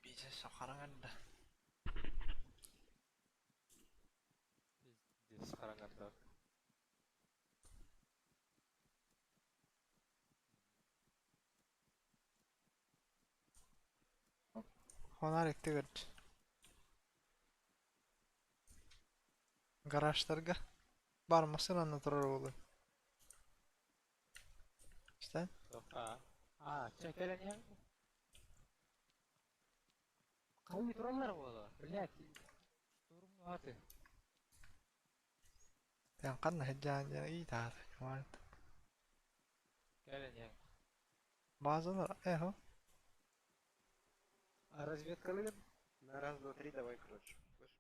Пиздец, хараҥарда. Пиздец, хараҥарда. Фонарик тыгырд. Гаражтарга бар массыынаны турар уолу. Истэн? А, а, чэ кэлэн иһэн. Хайыы тураллар буолуо, блядь, штурм аты. Тэн ханна сылдьаан дьэ ыйытаата чугаан. Кэлэн иһэн. Базалар эхо. А разведкалыгын? На раз, два, три давай, короче. Слышь?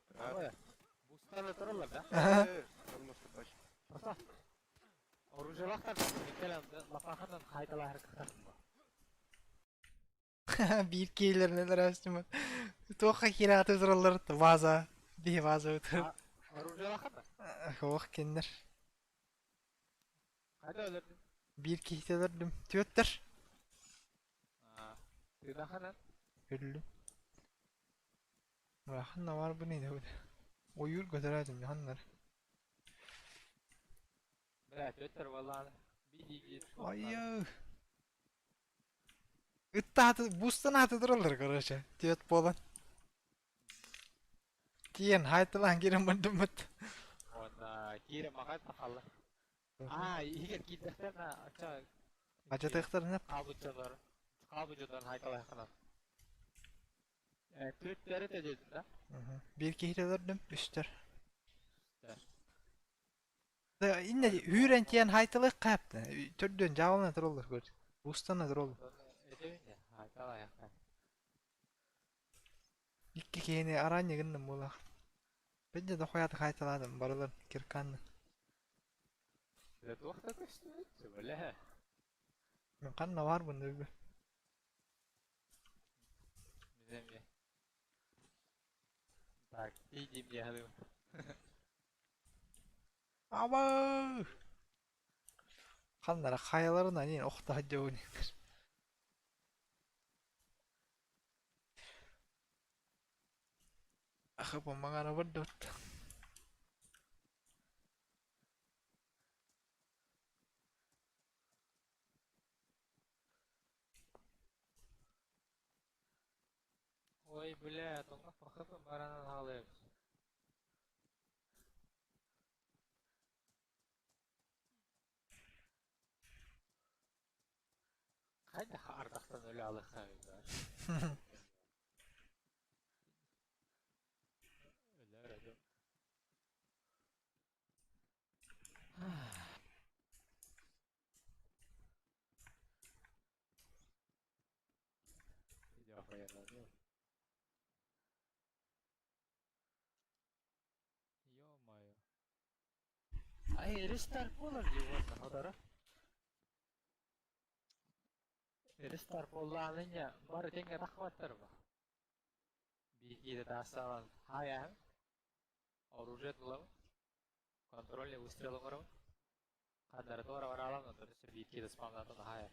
Давай. Бустарда тураллар да? Аха. Там наступать. Тоса. Оружиялаахтар кэлэн лапааханан хайталаһар кыахтаахпын. Биир киһилэринэн ыраастыммыт. Туохха киирээти тураллар ваза. Биһи ваза ытыр. Оружиялаахтар да? Ох киннер. Хайда өлөрдүм? Биир киһитэ өлөрдүм. Түөттэр. Тыынаханан? Өллүм. Ханна бар бу не деп. Ойуур көтөрөөтүм ханнар. Бля, түөттэр буоллаҕына. Биир Айыы. Ыттааты бустан ааты тураллар короче. Түөт буолан. Тиийэн хаайталаан киирэн бардыммыт. Уонна киирэн махай тахалла. Аа, иһигэр киирдэхтэринэ ача Ачатыахтарына хаалбыччалар хаалбыччалар хайталаахханар. Э, түөттэри тэдиэтин да? Биир киһи өлөрдүм, үстэр. Үстэр. Инне үүрэн тиэн хайталык хаапта. Төрдүөн жаалына тураллар көр. Устана тураллар. Этэбин де, хайталаахха. Икки киһини араанньа гынным буолаах. Бэддэ дохуйааты хайталаатым барылар кирканны. Дэ туох да көстүбүт, сөбөлөһө. Мен ханна баарбын да билбэт. Мин эмиэ. Так, тиийдим дии Абаа! Ханнара хайаларынан иин охто сылдьабын. Ахы маҥана барда Ой, бля, тоҥно пахыпын баранан хаалыам. Хайдах ардахтан өлө алыхха баар. Өлөр өлүм. Ё-моё. Ай, рестарт буолар дии уонна хотора. Рестарт буоллаҕына бары тэҥҥэ таххыбаттар ба. Биир киһи таастаҕын хаайаһын, оружие ылабын, контрольный выстрел оҥоробун. Ханнары туора бараалаан онтон өссө биир киһи спамнаатан хаайар.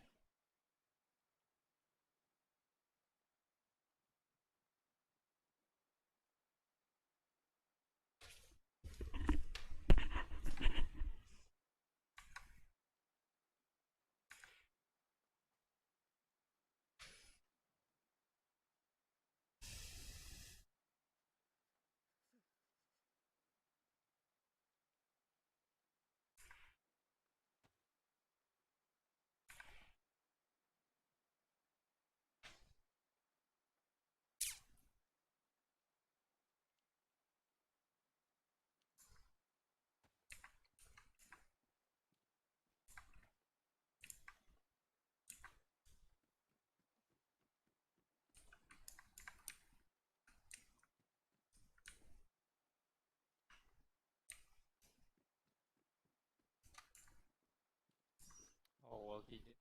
Ол тиийди.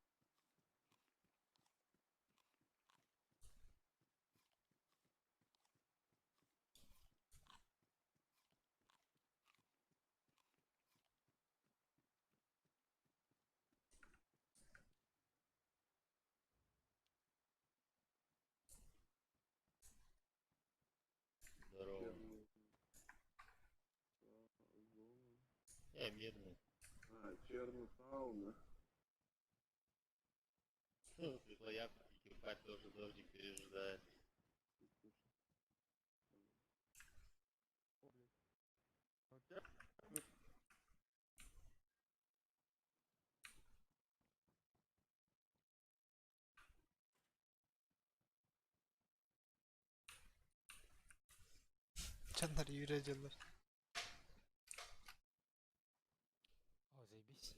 Здорово. Я мирный. А, Чернотауна. Светлояк и Кирпать тоже дождик пережидает. Дьоннор үүрэ дьыллар. О, заебись.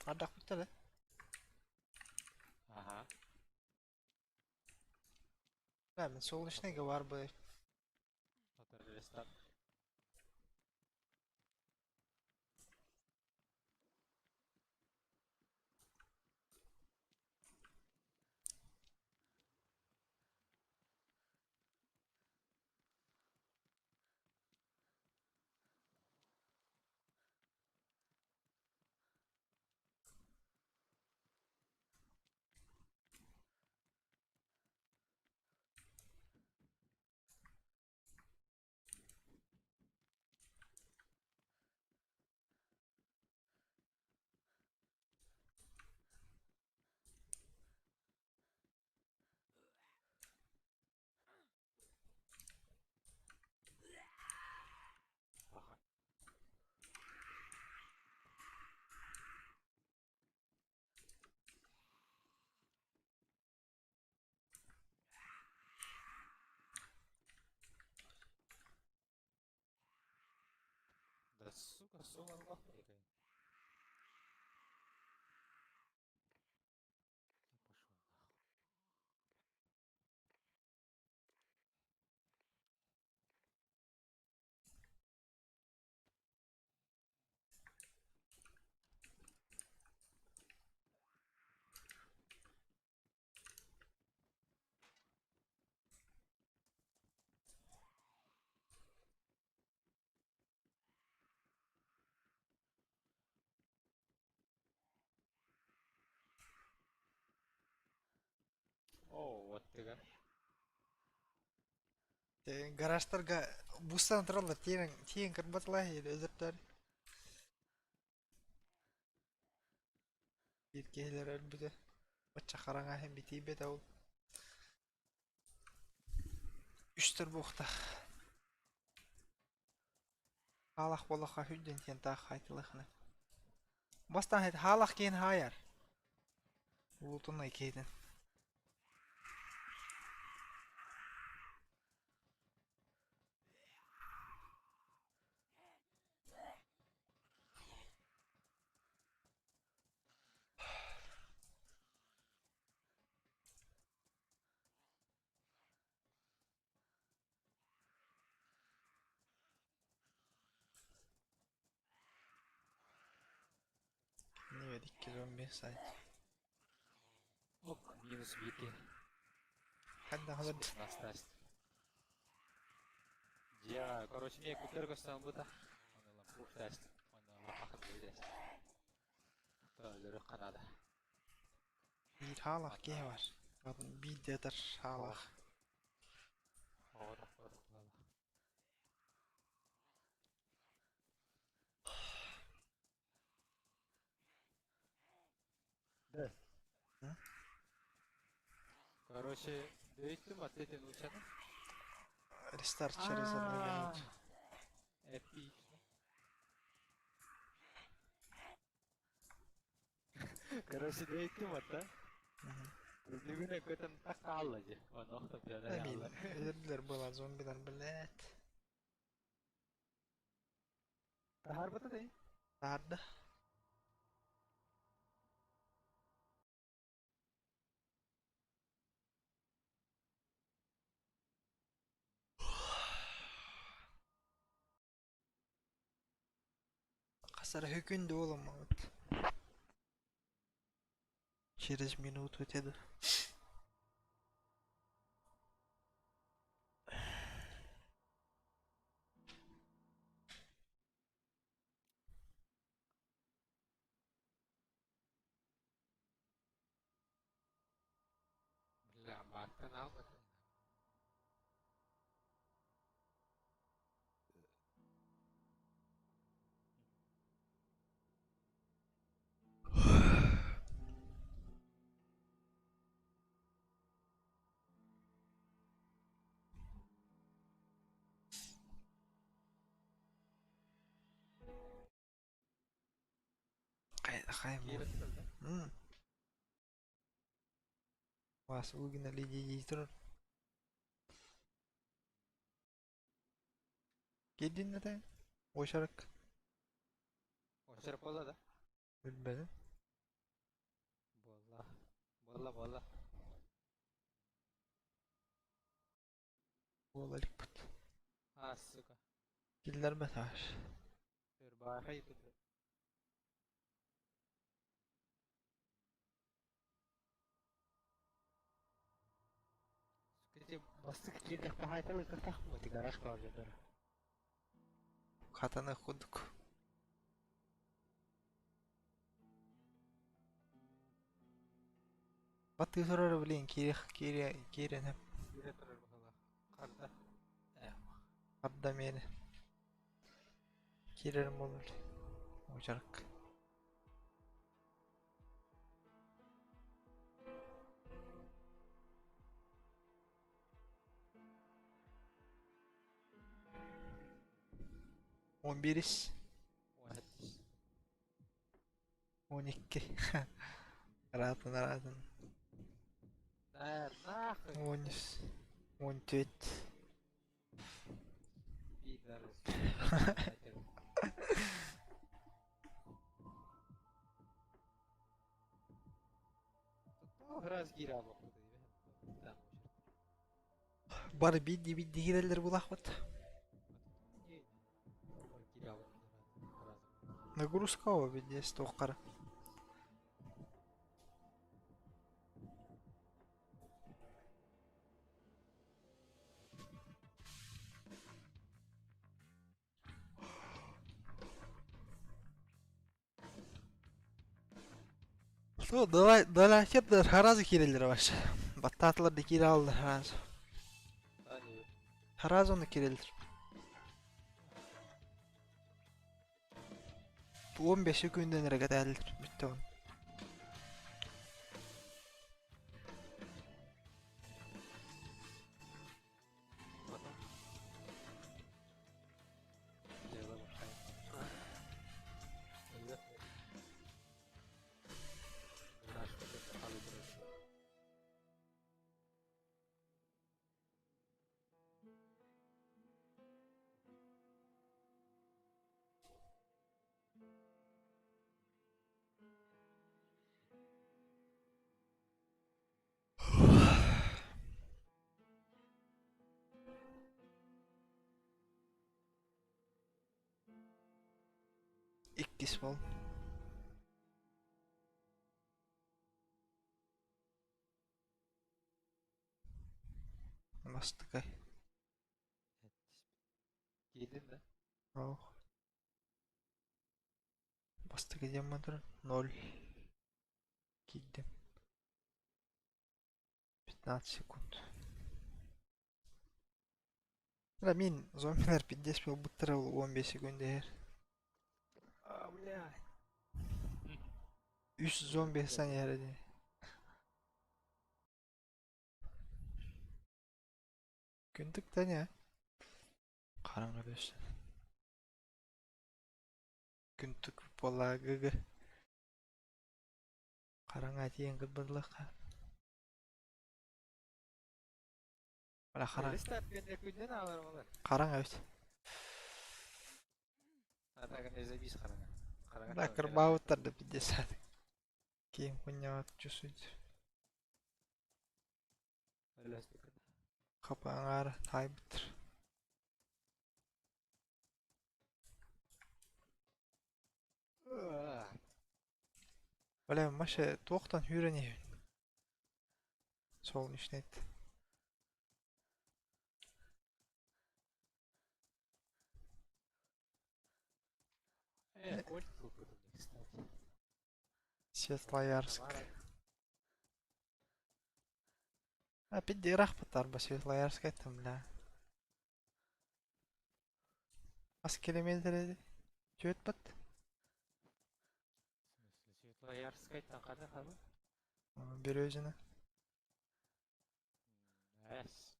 Ардах бүттэ да? Ага. Да, мен солнечныйга бар бы. Который рестарт. Ага. Да сука, сука, нахуй. Я пошел нахуй. О, вот ты как. Гаражтарга бустан тураллар тиэн тиэн кырбатылар өлөртөр. Биир киһилэр өлбүтэ. Бачча хараҥа иһин битийбэтэ ол. Үстэр буохтаах. Хаалах буоллахха хүддэн тиэн таах хаайтылыхына. Бастаан хаалах киһин хаайар. Улуутунай киһитин. Икки зомби сайт. Ок, минус биир Хайдах олордо? Спецназ Дьиэҕэ, короче, миэ күтэр көстөн ылбыта. Оны лампух тест, оны лапахат тест. Өлөрүөххэ наада. Биир хаалах киһи бар. Биир диэтэр хаалах. Оҕо тахпат. Короче, дөйттүм ответин учаны. Рестарт через одну минуту. Эпично. Короче, дөйттүм ата. Бүгүн көтөн так хаалла дии. Оны охтоп Амин. Өлөрдүлэр была зомбилар, блядь. Таһаарбыта дии. Таһаарда. Хас эрэ күн буоламмыт. Через минуту деді. Бля, бааттан албат. Хайа Вас выгнали дии турар. Киирдин этэ? Уочарак. Уочарак буолла да? Билбэтим. Буолла. Буолла, буолла. Буола иликпит. А, сука. Киллэрбэт аш. Ырбаахай ытырды. Сука, бастык киирдэхпэ хаайтан ыккахтаах ити гараж каалдьатар. Хатана курдук. Баттыы турар блин киирэх киире киирэн Киирэ турар быһыылаах. Харда. Харда миэнэ. Киирэрим буолар. Уочарак. Он биирис. 12. Ыраатын, ыраатын. Да, нахуй. 13. 14. Пидорас. Раз гира Бары биирдии биирдии киирэллэр булаахпыт. Нагрузка биирдиэс туоххара. Что, давай, далахет харазы киирэллэр вообще. Баттаатылар да киирэ хааллар харазы. Харазы оны киирэллэр. 15 күндэн эрэ кэтээллэр бүттэ он. Иккис бол. Бастакы. Киирдин да? Ох. Бастакы диэммин туран ноль киирдим. 15 секунд. Да мин зомбилар пиздец буолбуттара ол 15 секунд иһэр. А, бля. Үс зомби сан иһэр ини. Күндүк да не? Хараҥа өссө. Күндүк буолаагыгы. Хараҥа тиийэн кырбырлахха. Бля хараҥа. Хараҥа эбит. Бля кырбаабыттар да пиздец. Киэҥ хуйняҕа чувствует. Хапы аҥаара таайбыттар. Бля, Маша туохтан үүрэн иһэбин? Солнечный. Светлоярск. Опять ыраахпыттар Светлоярскай там, бля. Хас километр Түөрт бат? Светлоярскайтан хана хабы? Березина. Эс.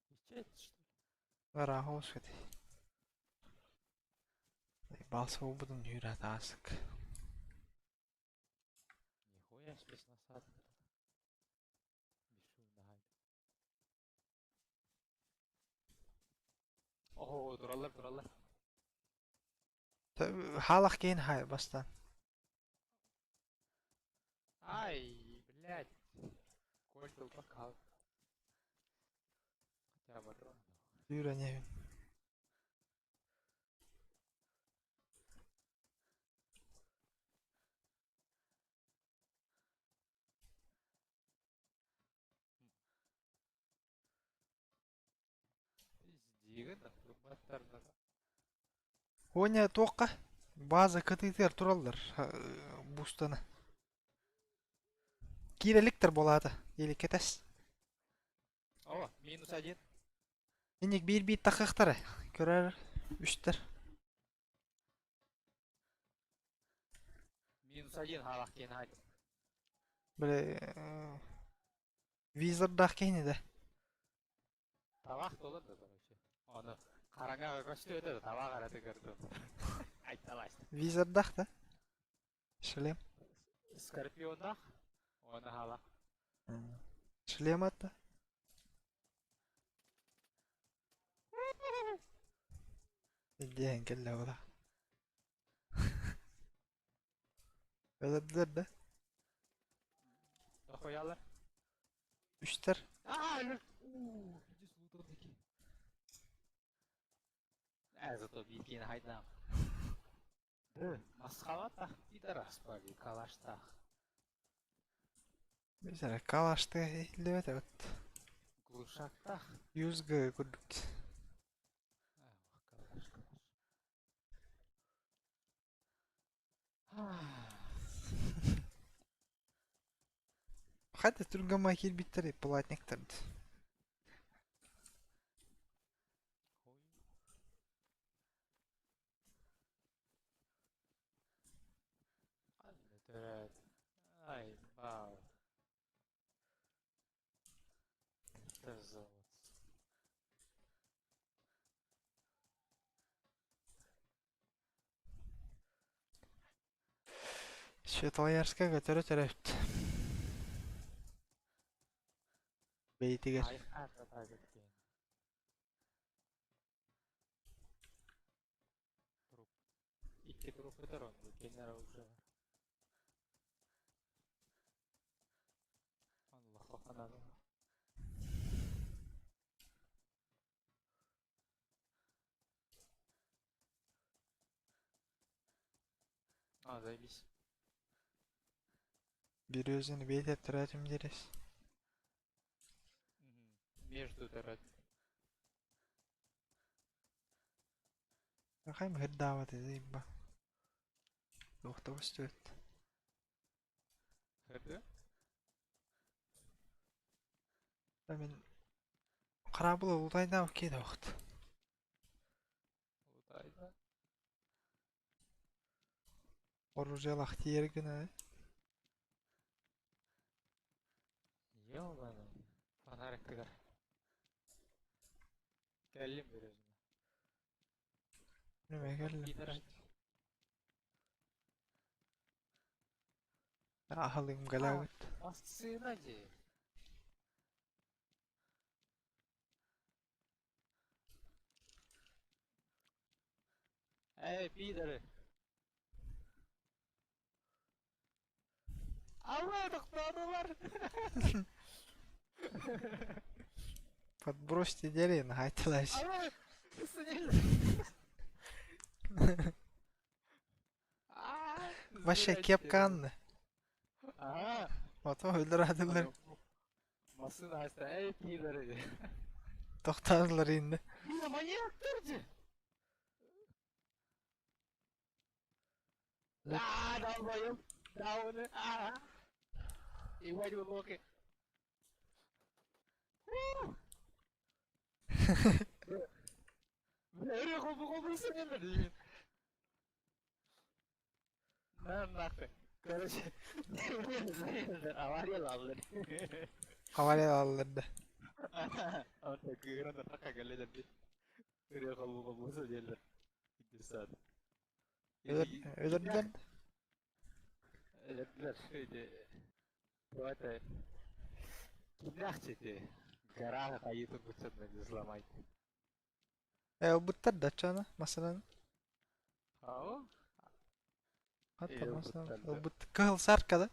Ичет, что ли? Ыраах оҕус Балса буолбутун үүрэ таасык. Нихуя себе с насадкой. Бесшумно гайд. Ого, тураллар, тураллар. Хаалах киин хай бастан. Ай, блядь. Кольт ылбакка Хотя бы Үүрэн иһэбин. Пиздигин, турбаттарна. Оня туохха? База кытыытыгар тураллар бустаны. Киирэликтэр буолаата. Или кэтэс. О, минус один. Инник биир-биир тахыахтара. Көрөр үстэр. Минус один хаалах диэн аайы. Били визордаах киһини да. Табах толор да короче. Оны хараҥаҕа көстүөтэ да табах эрэ тыгырдым. Айталаста. Визордаах да? Шлем. Скорпиондаах. Оны хаалах. Шлем атта. Диэн кэллэ була. Өлөрдүлэр да? Дохуялар. Үстэр. Аа, өлөр. Уу, пиздец лутал таки. Э, зато бииргин хайдаам. Масхалатах пидорас пали, калаштах. Бисэрэ калашты иһиллибэт эбит. Глушактах. Юзга курдук. Калаш, калаш. Хайда түргэн киирбиттэр платниктар. Ай, бау. Это золото. Светлоярскай көтөрө төрөпт. Бэйэтигэр. Труп. Икки труп көтөр он, иккиэннэрэ уже. Аллах А, заебись. Березины бэйэтэ төрөөтүм диэрэс. Между дорог. Хайм хырдаабат ибба. Туохта көстүбэт. Хырды? Мин хараабыл улутайдаах киэдэ вахт. Улутайда. Оружиялаах тиийэр гына. Ёбаный. Фонарик тыгар. Кэллим березина. Неме кэллим. Пидор. Аһалыым галаабыт. Массыына дии. Эй, пидоры! Алла тохтоотулар! Подбросьте деревья, нахайталась. Алла! Вообще кепка анны. Аа. Ото өлөр Массыына аста, эй, пидоры! Тохтаатылар инде. Маньяктар дии! Аа, долбоёб! Дауны! Аа! Ебать вы лохи! Бля, хопу-хопу сенер На нахуй. Короче, авария Авария да. Өлөрдүлэр. Э, ылбыттар да чана, масынан. Хатта масынан. Ылбыт кыһыл сарка да.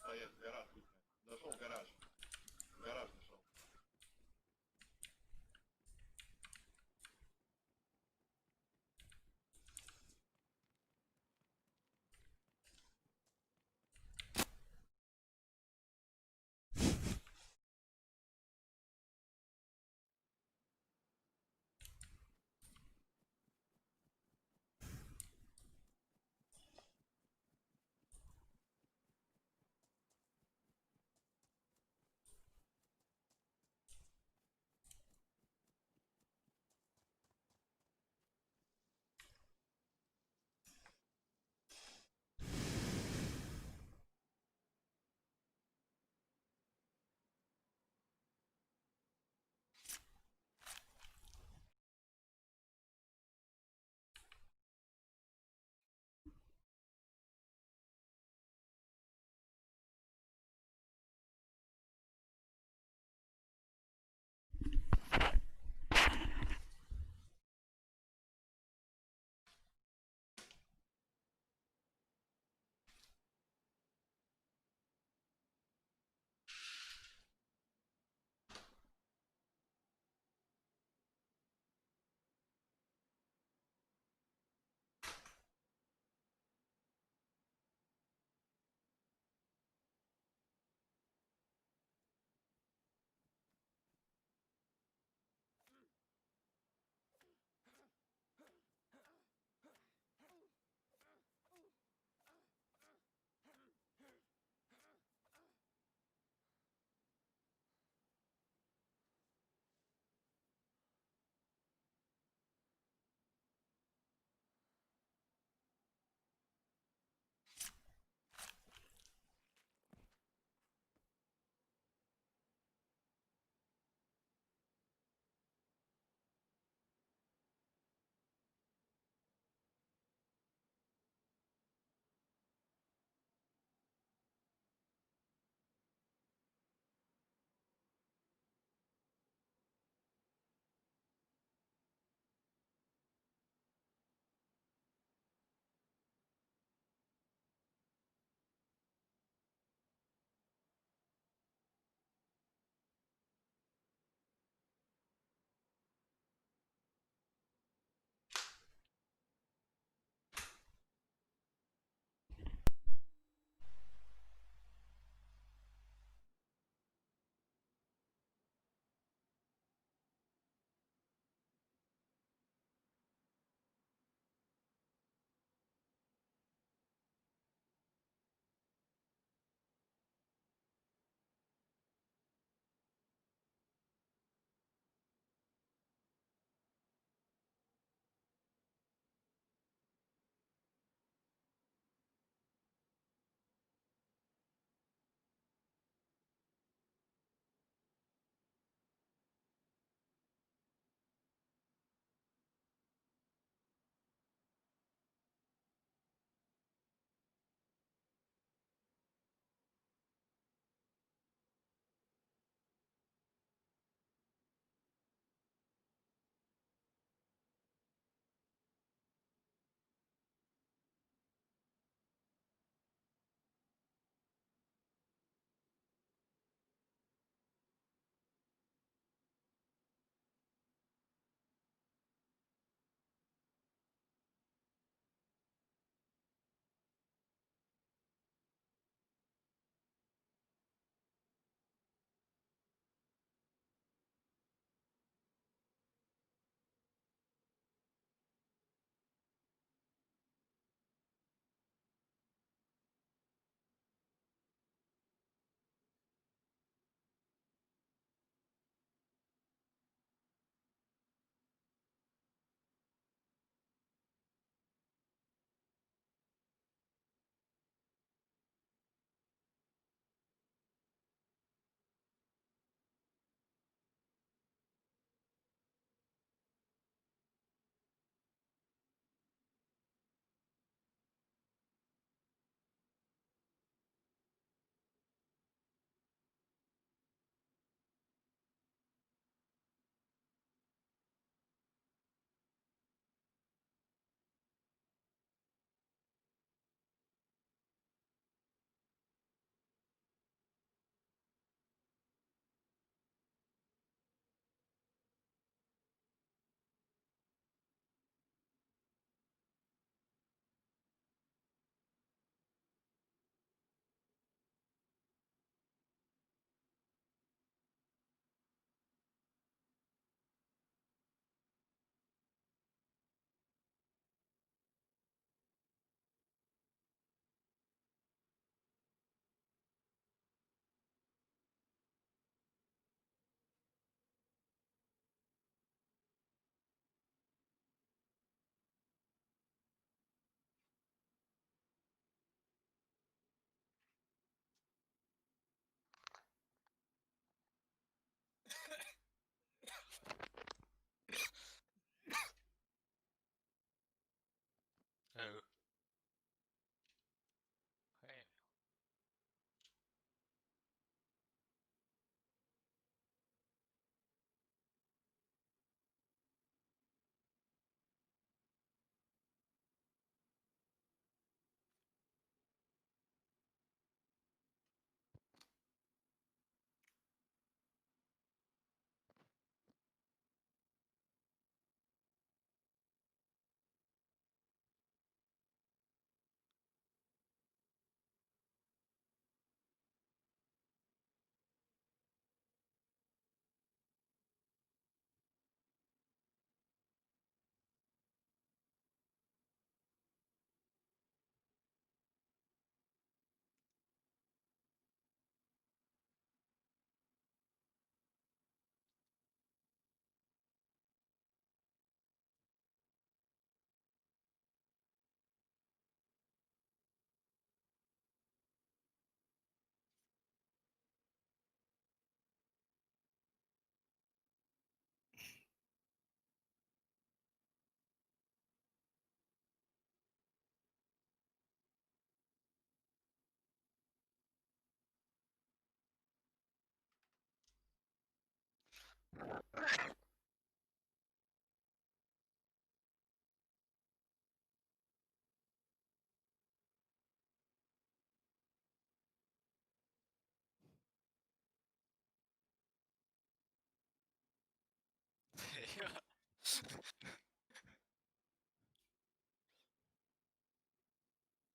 Стоят в гараж. Зашел в гараж. В гараж зашел.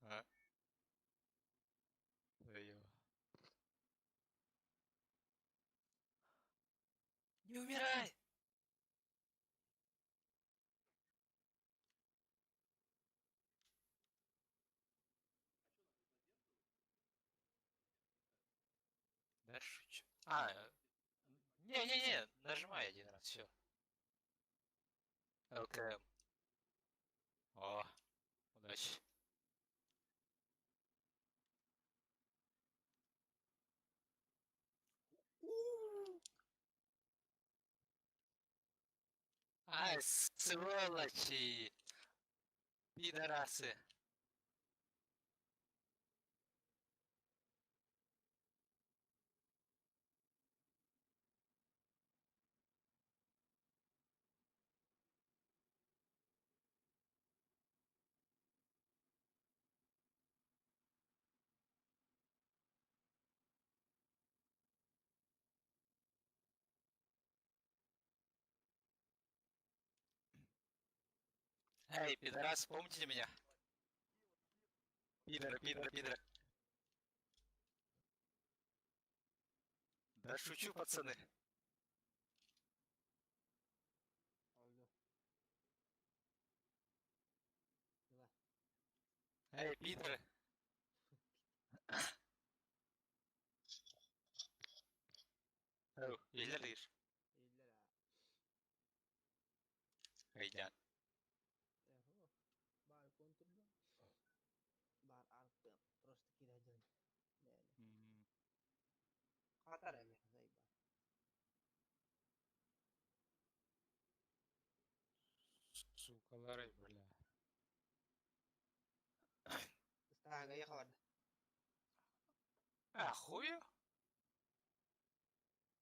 А? Ой-ё. Не умирай! Да шучу. А, не-не-не, нажимай один раз, все. ЛКМ. О, удачи. Ай, сволочи! Пидорасы! Эй, пидорас, помните меня? Пидоры, пидоры, пидоры. Да шучу, пацаны. Эй, пидоры. Иһиллэр Өйдөөн. Сукалары, бля. А, хую?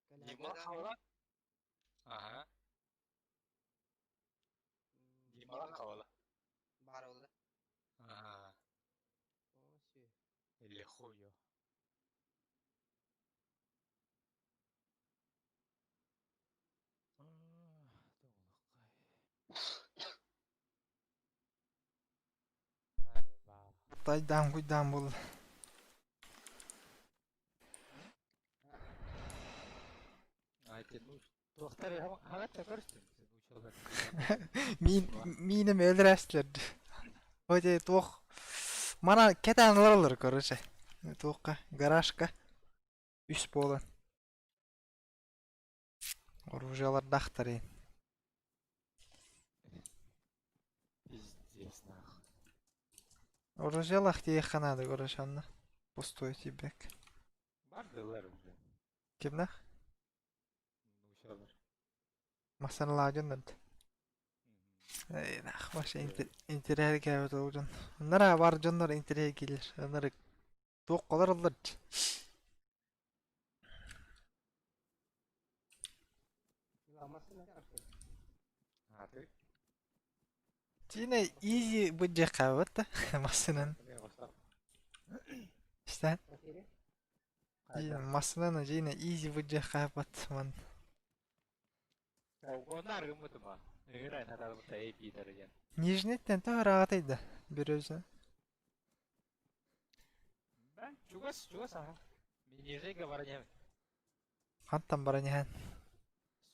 Дималах Ага. Дималах хавала. Ага. Или хую. Тайдаан куйдаан буолла. Миин миинем өлөрөөстүлэр. Ой туох мана кэтээн олороллор короче. Туохха гаражка үс буолан. Оружиялардаахтар ин. Пиздец нахуй. Оружиялаах тиийиэххэ наада короче онно. Пустой тиийбэк. Бардылар уже. Кимнээх? Нуучалар. Массыыналаах дьоннор Нах, вообще интэриэһиргээбит ол дьон. Оннор бар дьоннор интэриэһиргииллэр. Оннор туох олороллор дии. А ты? Тина изи быдьахаабыт да массыынан. Истэн? Массыынан Дина изи быдьахаабат ман. Нижнийтэн тоҕо ырааҕытай да Береза? Чугас, чугас аха. Нижнийга баран иһэбин. Хантан баран иһэн?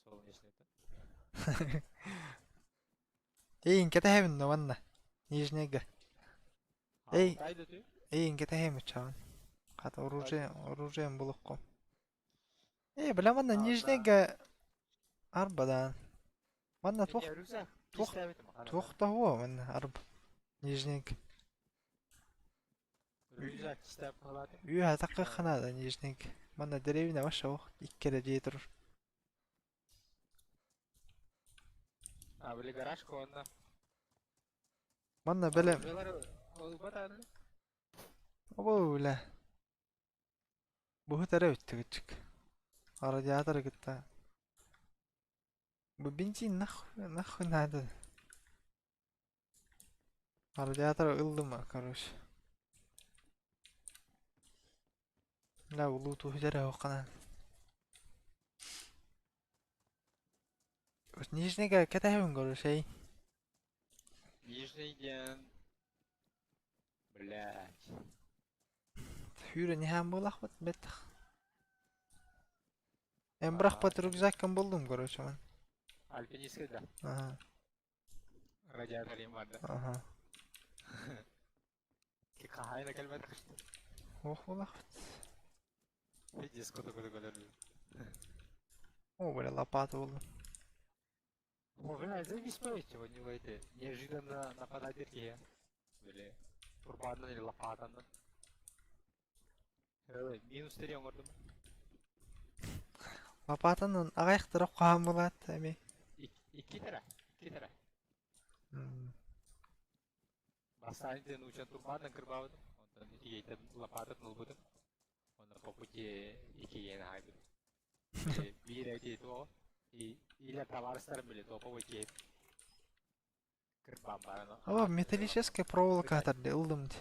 Солнечныйтан. Эйин кэтэһэбин да уонна Нижнийга. Эй, эйин кэтэһэм учаҕын. Хата оружие, оружием булуккум. Ээ, бля манна Нижнийга арбадаан. Манна туох туох туох тоһуо манна арб Нижнийга. Үөһэ таххыахха наада Нижнийга. Манна деревня вообще ох икки эрэ дьиэ турар. А, били гаражка уонна Манна бэлэм Обо бля. Буһут эрэ бүттүгүчүк. Радиаторы кытта. Бу бензин нахуй, нахуй надо. Радиатор ыллым, короче. Бля, улуу туһүдэр оһохханан. Нижнийгэ кэтэһэбин, короче, эй. Нижний диэн... Блядь. Сүүрэн иһэн буолахпыт бэттэх. Эн бырахпыт рюкзаккын буллум, короче, мин. Альпинистка да? Ага. Радиаторым бар да? Ага. Хаһаайына кэлбэтэх. Ох буолахпыт. Диско такой көрөр. О, бля, лопата буллум. О, бля, заебись чего не войти. Неожиданно нападать киһи. Били, турбанан или лопатанан. Минус 3 оҥордум. Лопатанан аҕайахтара хаһан булаат эми. Икки тара, икки тара. Бастаан диэн учан турбанан кырбаабытым. Онтон иккийтэн лопататын ылбытым. Онно по пути иккиен аһайбытым. Биир эти туох или товарыстарым били топовый киһи кырбаан баран. Аба металлическая проволока атарды ыллым ди.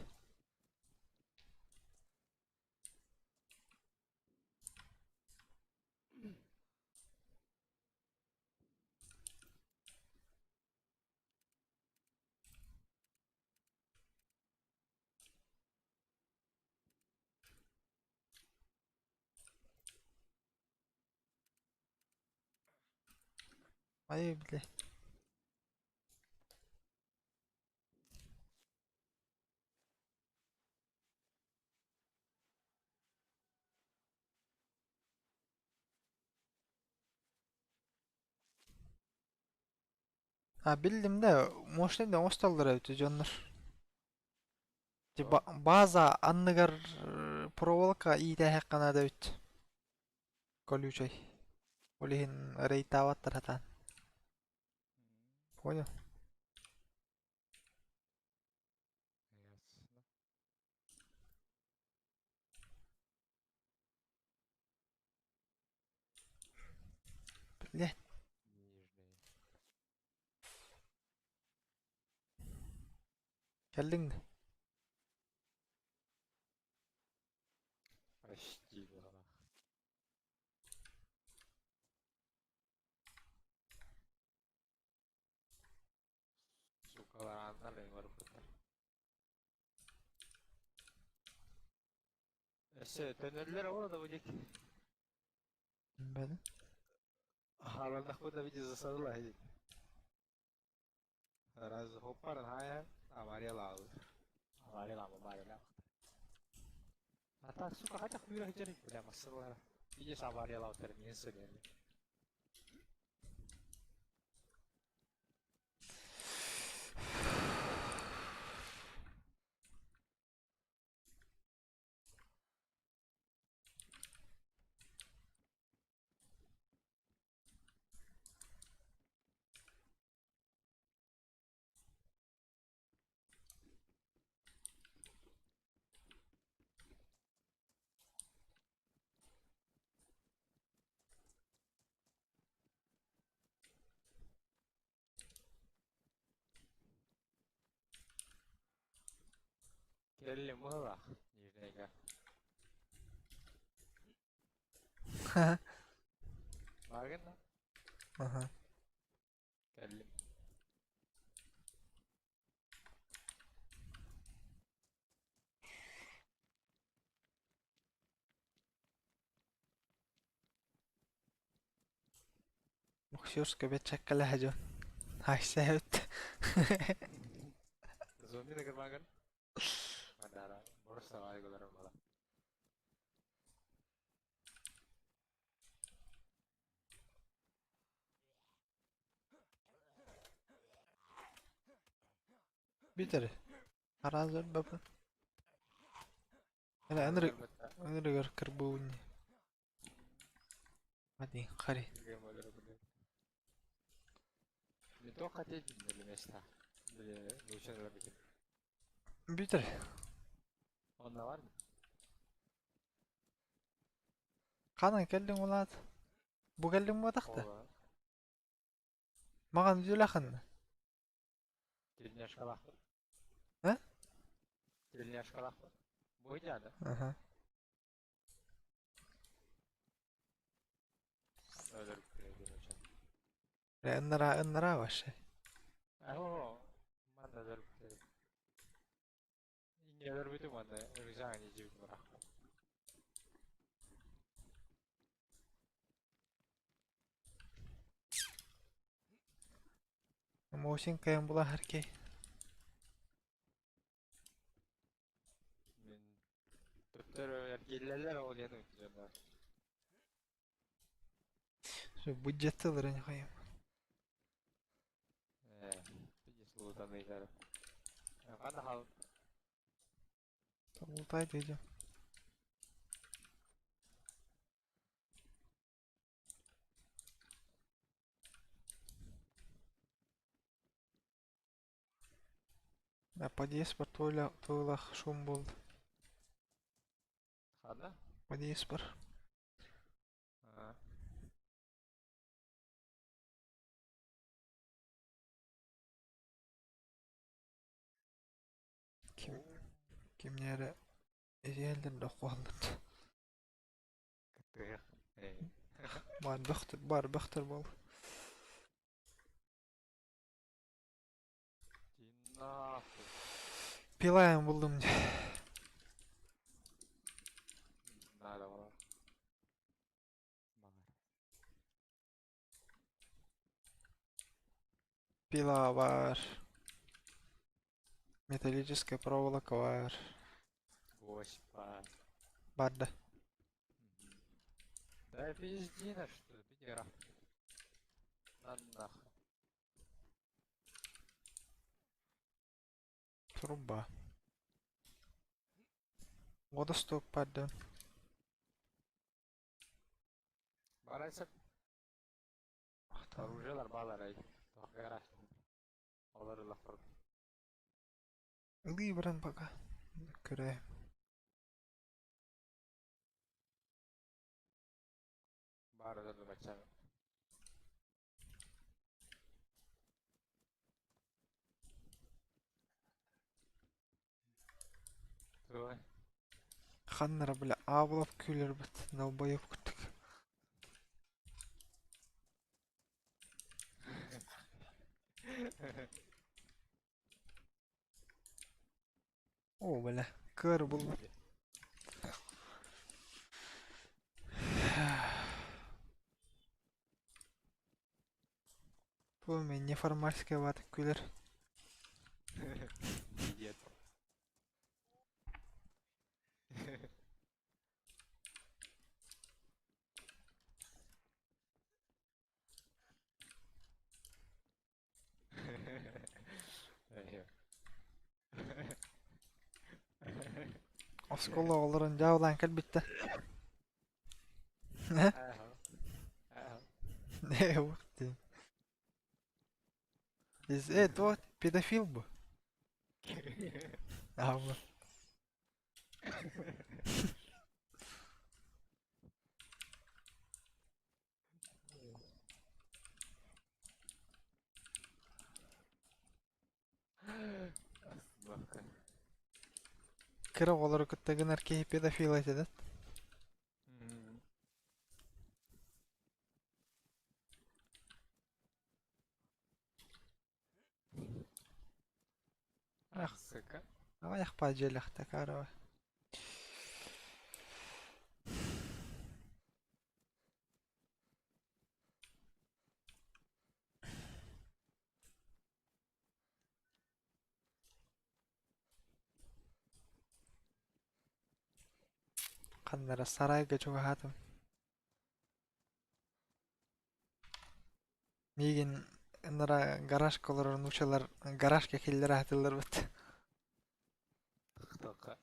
Ай, бля. А биллим да, мощный да оҥостоллор эбит дьоннор. Типа база анныгар проволока иитээһэххэ наада эбит. Колючай. Ол иһин рейтаабаттар сатаан. Понял? Ясно. Блядь. Нижний. Кэллиҥ да? Почти быһалаах. Сукалар ааннар барбыттар. Өссө төннөллөр ол да будет. Бэдэ. Хааланнахпыт да види засадыла иһит. Раз хоппар хая авариялаабыт. Авариялаабы авариялаабыт. А так, сука, хотя хуйра хиджери, бля, массалара. Видишь, авариялаабыттар миин сылыйын. Кэллим быһалаах Нижнэйгэ. Бааргын да? Аха. Кэллим. Боксерскай бэчэккэлэһэ дьон. Айсээбит. Зомби да кырбаагын? Мадара, борос савай голар мала. Бүтэр. Араас бапы. Эра ынырык ынырыгар кырбыуни. Один хари. Не то хотеть или места. Или лучше работать. Бүтэр. Онно бар Ханан кэллиҥ улаат? Бу кэллиҥ буотах да? Ола. Маҕан үлэхин? Тельняшкалаахпын. Э? Тельняшкалаахпын. Буһуйдаада. Аха. Ыннара ыннара вообще. Оо, манна өлөрбүттэр. Инньэ өлөрбүтүм уонна рюкзагын илдьибитим бырахпын. Мосинкайын булаһар кей. Мин төптөрү эргиллэллэр ол диэн ыытыыллар. Бюджеттылар не хайым. Ээ, пиздец лутаныылар. Ханна хал Лутай дедим. Подъезд бар туйлах шум болды. Ханна? Подъезд бар. Аа. Ким кимнere эриэлдер дохуаллар. Кыттыах. Ээ. Бар бөхтөр, бар бөхтөр бол. Нахуй. Пилаем булдум. Надо было. Баҕар. Пила бар. Металлическая проволока бар. Гвоздь бар. Бар да. Да пиздина что ли, пидера. На нахуй. Труба. Водосток бар да. Барайсак оружиелар баалар ай. Туох гараж. Олар ылахтар. Ылыы баран пока. Көрө. Баар өлөрдүм бачча. Туой. Ханнара бля аабылап күлэрбит долбоеб курдук. Оо бля кыар булбут. Бу мин неформальскай баатык күлэр. Пиздец. Оскуола оҕолорун дьаабылаан кэлбиттэ. Ээ уох дии. Э туох педофил бу? Аабы. Кыра оҕолору кытта гынар киһи педофил этэ да? Ах, сука. Аҕыйах дьиэлэхтэ карова. Ханна эрэ сарайга чугаһаатым. Миигин ынара гаражка олорор нуучалар гаражка киллэрэ сатыылларбыт. Тохтоко.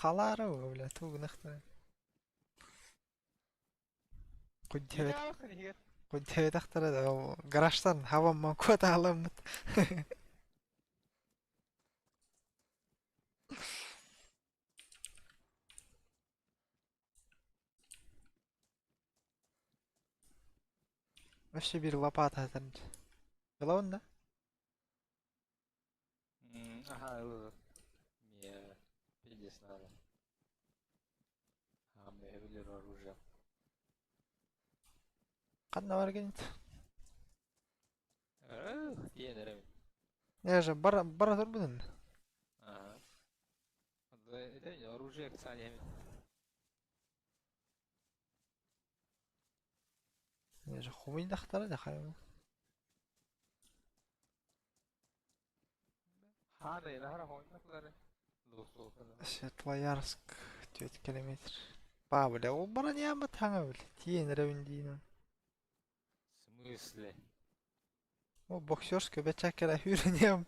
Халаара бля тугу гыныахтарай. Куддиэбэтэхтэрэ да ол гаражтан хабамман куотааламмыт. Өссө биир лопата сытар. Ылабын да? Ага, ыл. Мне пиздец надо. А, мне билер оружие. Ханна бар генит? Эх, диэн эрэбин. Я же бара бара турбутун. Ага. Это оружие ксания. Я же хомуйдахтара да хайа. Светлоярск 4 километр. Ба, бля, ол бара не амма таҥа, бля. Тиийэн эрэбин диин. В смысле? О, боксерская бэчэккэ хүрэнем.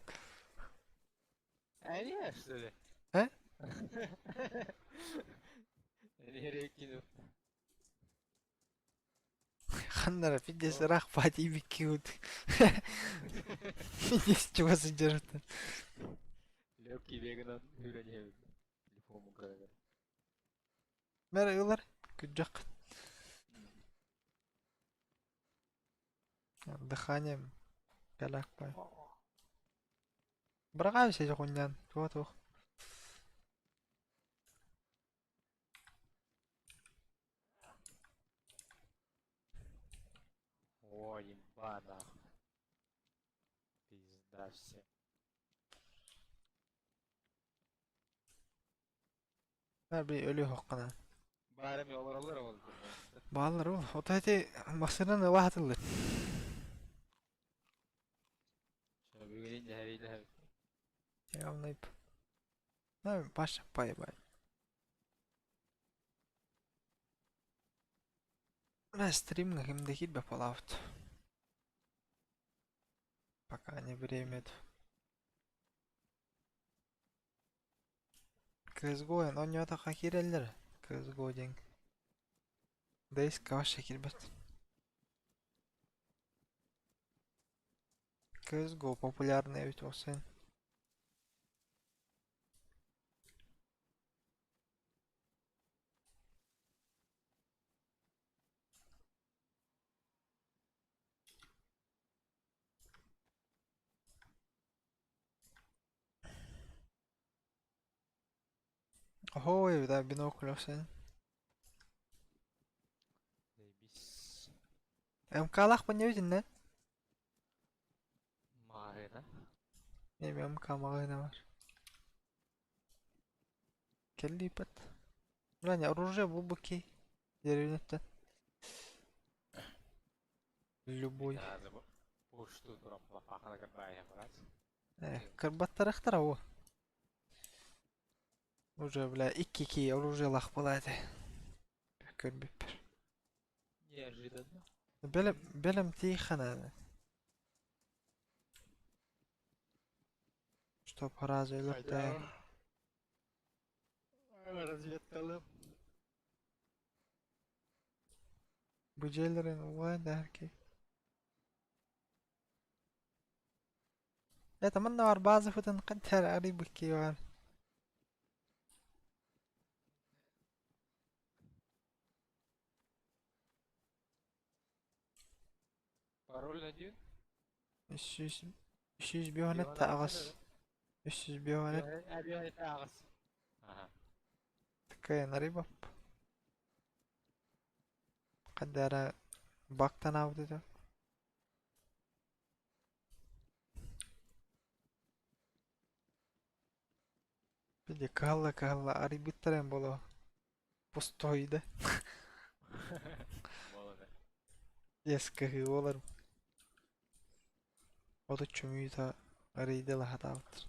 А не, что ли? Э? Нерекину. Ханнара пиздец ыраах пати биккиут. Пиздец чего сидержит. Легкий бегынан хүрэнем. Телефон мукрагар. Мэр ылар күджак. Дыханием кэлэкпай. Быраҕаабы сиэдьэ хунньаан туох туох. О, имба нахуй. Пизда всем. Би өлүү хоққана. Баарым олороллор ол. Бааллар ол. Ото эти массыынан ыла хатыллар. Бүгүн дьэһэриилэһэ. Явно Ну, Паша, бай-бай. На стримҥа ким да киирбэт буолаабыт. Пока не время. CSGO оонньоотоххо киирэллэр CSGO диэн ДСК вообще киирбэт CSGO популярный эбит ол син Оһуой да бинокль охсон Заебись. МК-лаах бу не Маарына. Эми МК маҕаһыына бар. Кэллииппэт. Бля, оружие булбукки деревняттан. Любой. Пушту туран лапахана кырбаайа брат. Э, кырбаттарахтара о. Уже, бля, икки оружиелаах буолаа этэ. Көрбүппэр. Неожиданно. Бэлэм, бэлэм тиийхана. Чтоб разы өлөртө. Разведкалым. Бу дьиэлэрин угаан даарки. Это манна бар база фытын қантар арибыкки бар. Пароль один. 305 аҕыс. 305 аҕыс. Ага. Такая нарыба. Қадара бактан аудыда. Види кыһалла кыһалла арыйбыттар боло. Пустой да. Молодец. Yes кыһыы буолар. Оту чөмүйүтэ арыйды лаһатаабыттар.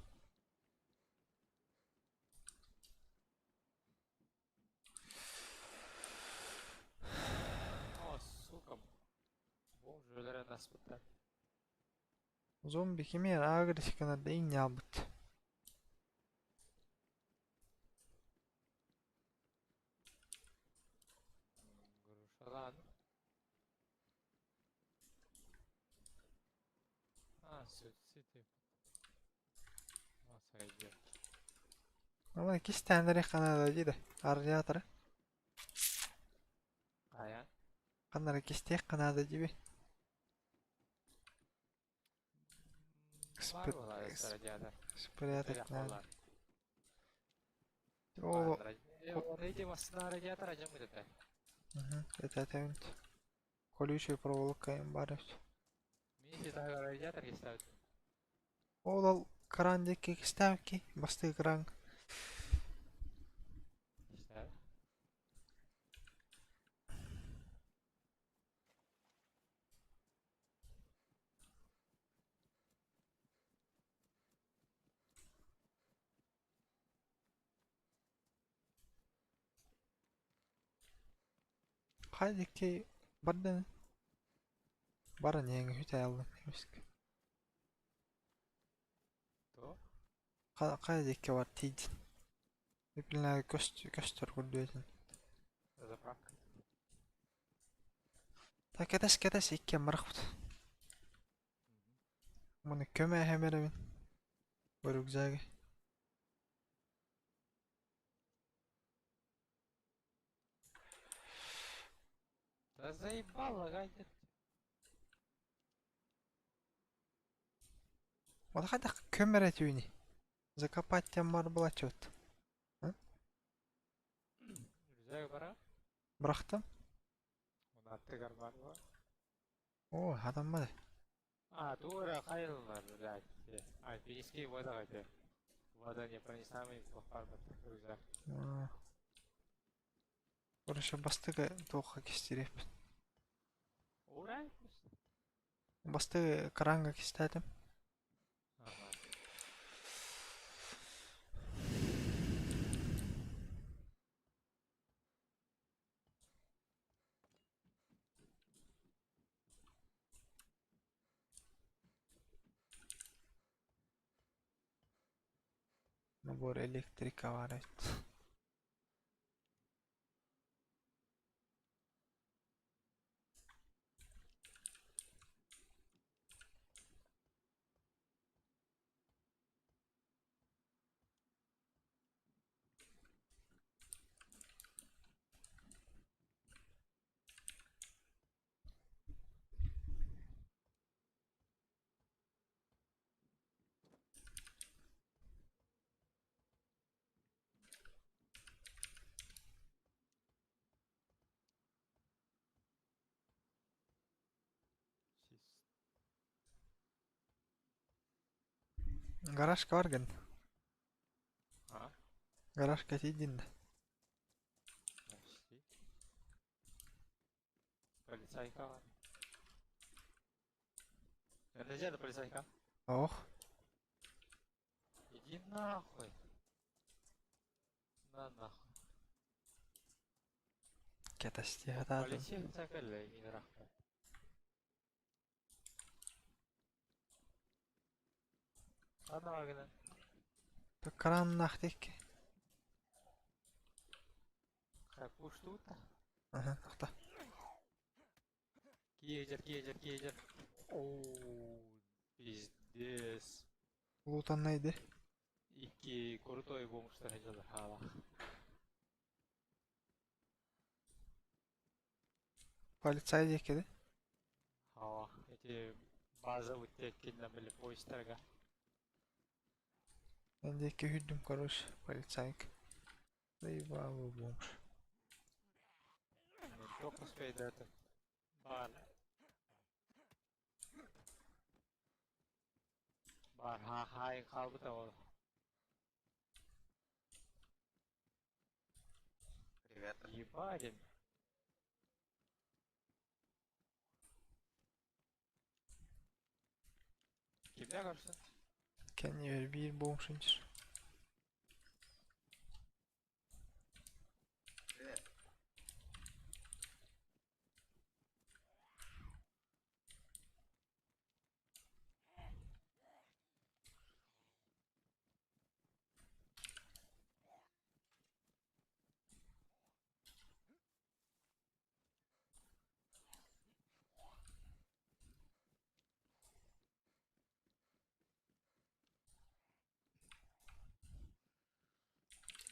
О, сука. Бомж өлөрөн аспыттар. Зомби кими агресикана да иҥньаабыт. Грушалан. А, суицид. А, сойдет. Ама кистээннэри ханада диде. Арыйаатара. Ая. Ханнара кистиэх ханаада диби. Баар буолар радиатор. Спрятать надо. Ол Эти массына радиатор ажам это. Это это колючая проволока им бар эбит. Мин радиатор ставить. Ол кран диэки кистээбикки бастыы кран. Хайа диэки бардын? Баран иһэҥ үһү эмискэ. Хайа диэки бар тиийдин? Билинэ көстөр курдук Заправка. Та кэтэс кэтэс иккиэн барахпыт. Маны көмө эһэм эрэбин. Рюкзагы. Да заебал лагать. Вот хайдах көмөрө түүнү? Закопать тем бар буолаччыбыт. Рюкзак бара. Бырахтым. Аттыгар бар буо. Оо, хатаммады. А, дура хайыллар, блядь. Альпийский вода это. Вода не проницаемый плохой рюкзак. Короче, бастыгы туохха кистириэппин. Ура! Бастыгы кранга кистээтим. Ага. Набор электрика бар эбит. Гаражка бар гын. А? Гаражка тиийдин да. Почти. Полицайка бар. Подожди, это полицайка. Ох. Иди нахуй. На нахуй. Кэтэстиэ хатаатым. Полицейская кэллэ, иди нахуй. Ана гына. Краннаах диэки. Капуштута. Аха, ахта. Киэдер, киэдер, киэдер. Оу, пиздец. Лутаннайды. Икки крутой бомжтар сылдьаллар хаалаах. Полицай диэки да? Хаалаах. Эти база кинна били поездарга. Мен диэки үһүрдүм короче, полицайка. Заебал бомж. Только успеет это. Бар. Бар ха хай хаалбыта ол. Привет. Ебать. Кимде көрсө? Кэннибэр биир бомж сылдьар. Привет.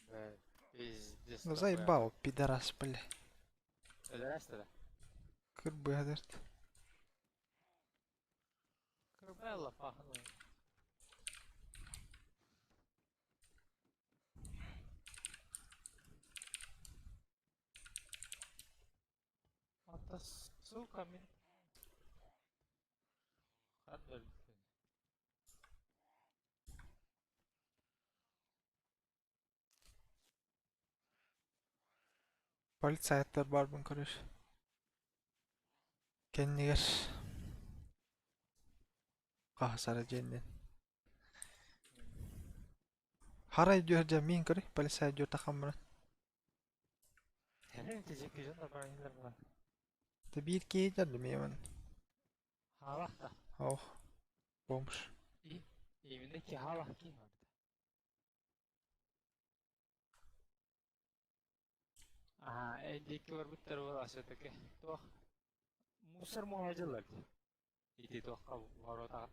Бля, пиздец. Ну заебал, пидорас, бля. Пидорас да? Кырбыадырт. Кырбелла пахну. Да сука, мин хат өлбүппүн. Полицайдар баарбын көрөр. Кэннигэр хаһысара дьиэннэн. Харай дьүөр дьэ мин көрүй, полицай дьүөр тахам баран. Ты биир киһи дьэрдим миэмэн. Ох, бомж. Именно кихалах ким vardı. Аһаа, диэки барбыттар буолла все-таки. Туох мусор муһадьылар дии. Ити туохха воротаҕа.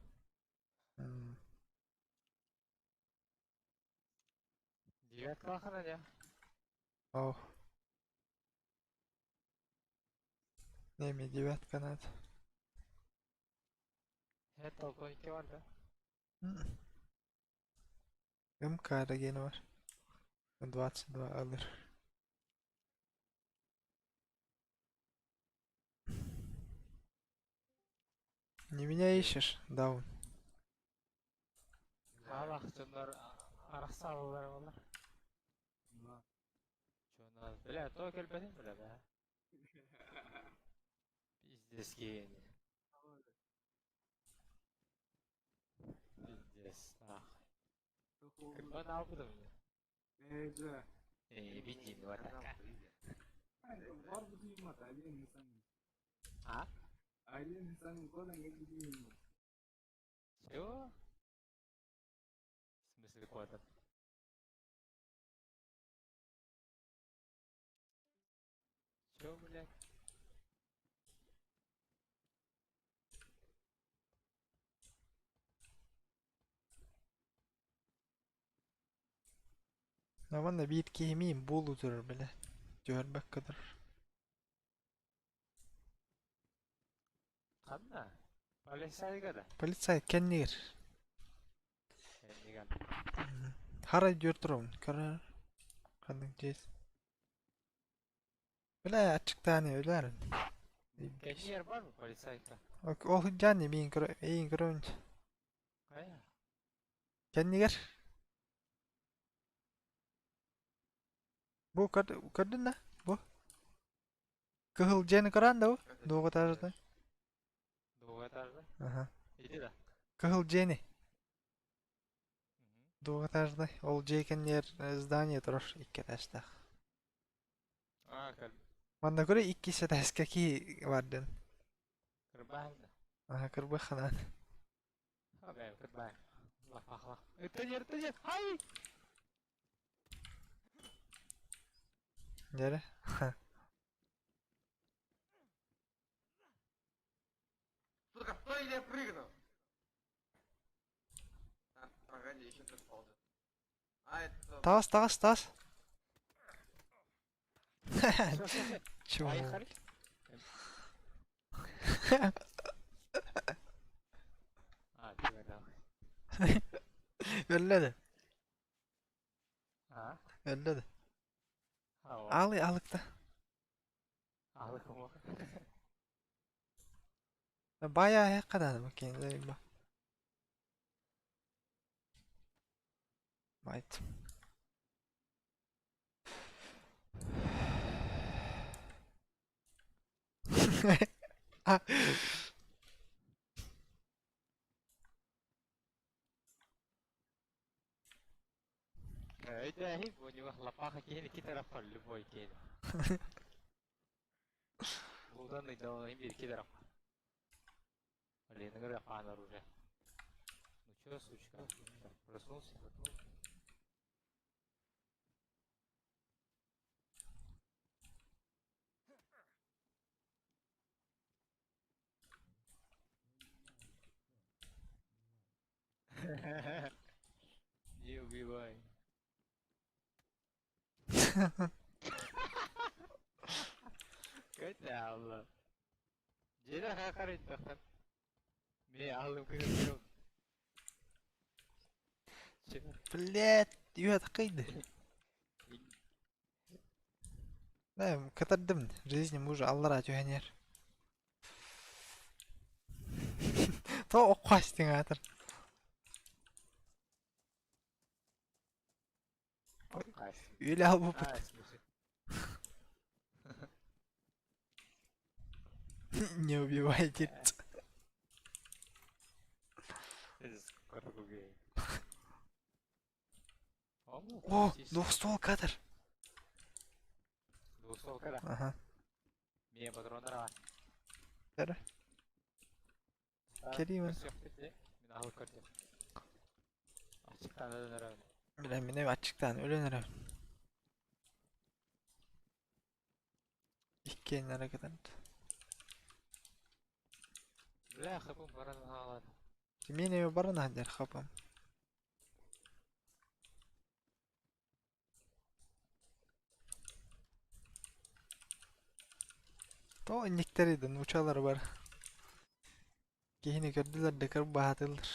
Девяткалахана дьэ. Ох. Неме девятка надо. He толковник бар да. МК дегени бар. 22 alır. Не меня ищешь, даун. Хаалаах дьоннор арахсаалалар буолар. Дьоннор бля, то кэлбэтин бля бля. Пиздец гений. Пиздец, нахуй. Кырбан албытым Э, видим, вот так. А? Чего? В смысле кодом? Чё, блядь? Манна биир киһи буолу турар бile. Түһэрбэккэ турар. Ханна? Полицайга да? Полицай кэннигэр. Кэннигэр. Хара дьүөр турабын. Көрөр. Ханнык дьиэс. Бля, аччыктаан өлөөрүн. Кэннигэр бар ма полицайка? Ол сылдьан миин көрө эйин көрөбүн. Хайа? Кэннигэр. Бу көрдүн да? Бу. Кыһыл дьиэни көрөөн да бу? Двухэтажный. Двухэтажный? Ага. Иди да. Кыһыл дьиэни. Двухэтажный. Ол дьиэ кэннигэр здание турар икки этажтаах. А, көр. Манна көрө иккис этажка киһи бардын. Кырбаан да. Аха, кырбаханан. Окей, кырбаан. Лапахла. Ытын ытын Ай! Дьэрэ. Сука, стой, я прыгну! А, погоди, еще тут ползет. А, это... Таас, таас, таас. Чего? Поехали. А, ты да. Өллөдө. А? Өллөдө. А, Алы алыкта. Алы кому? Bayağı kadar bakayım. Bak. Right. Это у него лопаха киһини ки тарафка любой киһини. Булдан ыйдалан бир ки тарафка. Блин, говорю, оружие. Ну чё, сучка, проснулся? Не убивай. Көтө алла. Дьиэ хакарыттахтар. Мен алым кыһыл Блядь, юат кыйды. Да, катардым. Жизни мужа аллара түһэнер. То оккастиң аатыр. Үлэ албыппыт. Не убивайте. О, двухствол кадр. Двухстволка да? Ага. Мия патроннар бар. Бері. Келеймін. Мин аһыл көрдüm. Ачыктан өлөн эрэбин. Бля, мин эми ачыктан өлөн эрэбин. Иккиэннэрэ кытард. Бля, хапым баран хаалар. Мин эми баран аһдер хапым. То инниктери да нуучалар бар. Киһини көрдүлэр да кырбаатылар.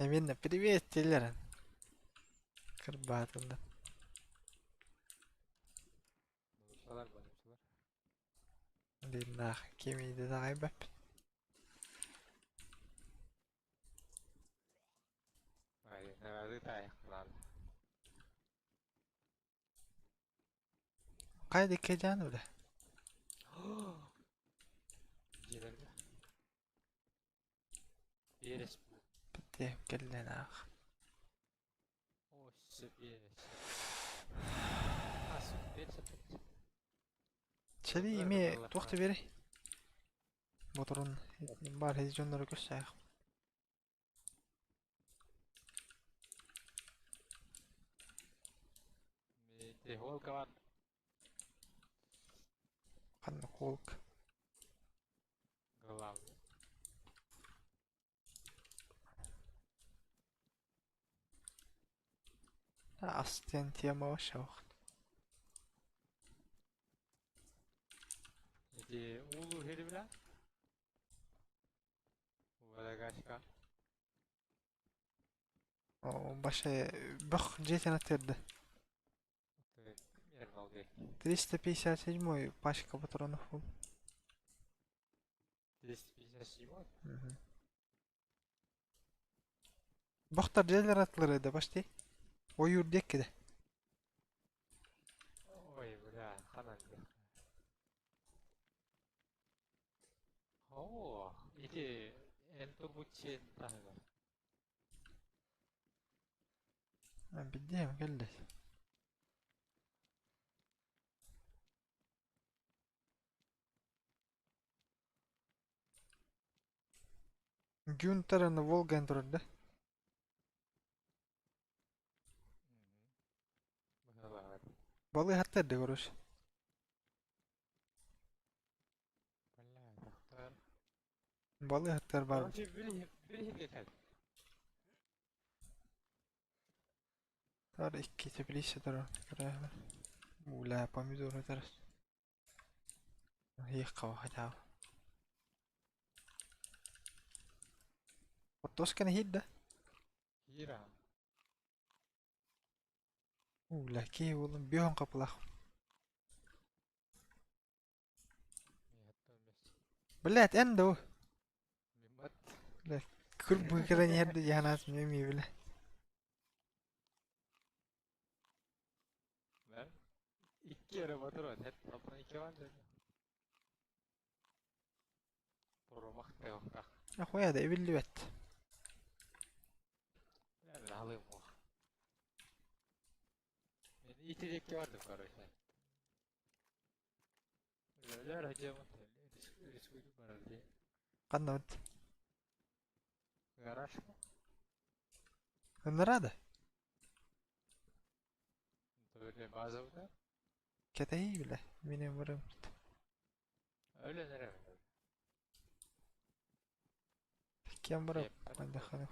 Эмиэннэ привет дииллэр. Кырбаатылар. Нуучалар ба, нуучалар. Диннаах кимиди даҕайбаппын. Ай, наверное, таайахтылар. Хайа диккэдьээн үлэ. Дьиэлэргэ. Биэрэс бу. Битте кэллэн аах. О, биэрэс. А, биэрэс эппит. Чэри эмиэ туох да биэрэй. Моторун баар дьоннору көрсөөх. Холка бар. Ханна холк. Главный. Ас диэн тема вообще Ити уулу хири Уладагашка. Баше бөх дьиэтин атыырда. 357 пачка патронов был. 357? Угу. Бохтар дьиэлэр атылар да почти. Ойуур диэкки да. Ой, бля, ханан О, ити эн турбутчен таһыгар. Билдиэм кэллэ. Гюнтер and Волга турар да? Балыыһаттар да короче. Бля, доктор. Балыыһаттар бар. Короче, били кэл. Тар икки теплица турар. Уля, помидор этэр. Иэххэ хотя бы. Оттосканы иһит да? Кира. Уля, киһи буолан бүөһүн хапылах. Блядь, эн дуу? Бля, кыр кэлэн иһэр да дьаһанаат эмиэ бile. Ben икки эрэ патрон, эт алтан икки бар деді. Промах теохтах. Ахуя да эбиллибэт. Мен алыым ох. Мен итирекке бардым, короче. Өлөр хажамат. Рискуйду барар дии. Ханна бут? Гараж. Ыныраа да? Böyle база буда. Кэтэһии бile. Мин барым. Өлөн эрэ. Кем барып? Мандаханы.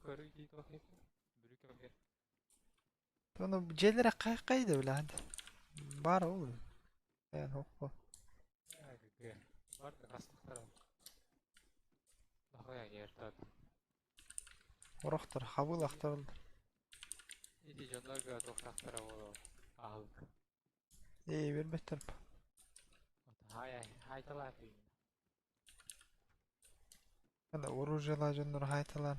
Көрүй дии туох Бүрүкөмгө. Тону дьиэлэрэ кайда бile Бар ол. Эн хоппо. Бар да хастахтар. Нахуя ертат. Орохтор хабыл ахтар. Ити дьоннорго туохтахтара боло. Аһылык. Ээ бербеттер. Хай хайталаа. Оружиелаах дьоннор хаайталаан.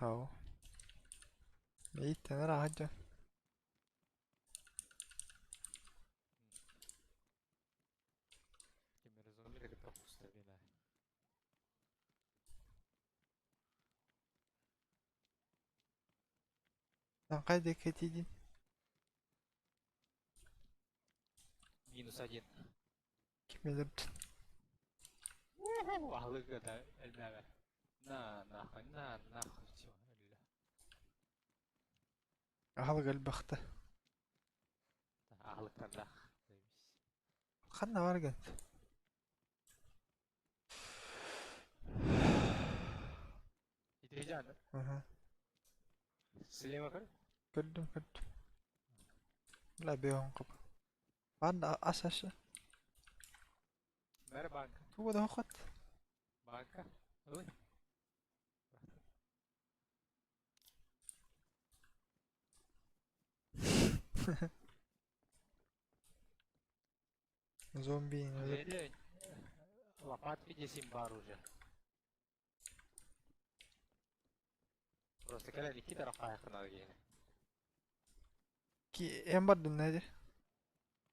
Ау. Ииттэнэр аһа дьон. Таҥхай диэки этиигин. Минус один. Ким өлөрдүн? Аһылык да элбээбэ. На, нахуй, на, нахуй, все, өллө. Аһылык элбэхтэ. Аһылыктардаах. Ханна баргын? Итирижан. Аха. Слева көр. Көрдүм, көрдүм. Бля, бэйэҕин хап. Баар ас асы. Бэр банка. Тугу да хот. Банка. Ылый. Зомби өлөр. Лопатки десим бар уже. Просто кэлэн икки тараппаайаххына киһини. Ки эн бардын нээди?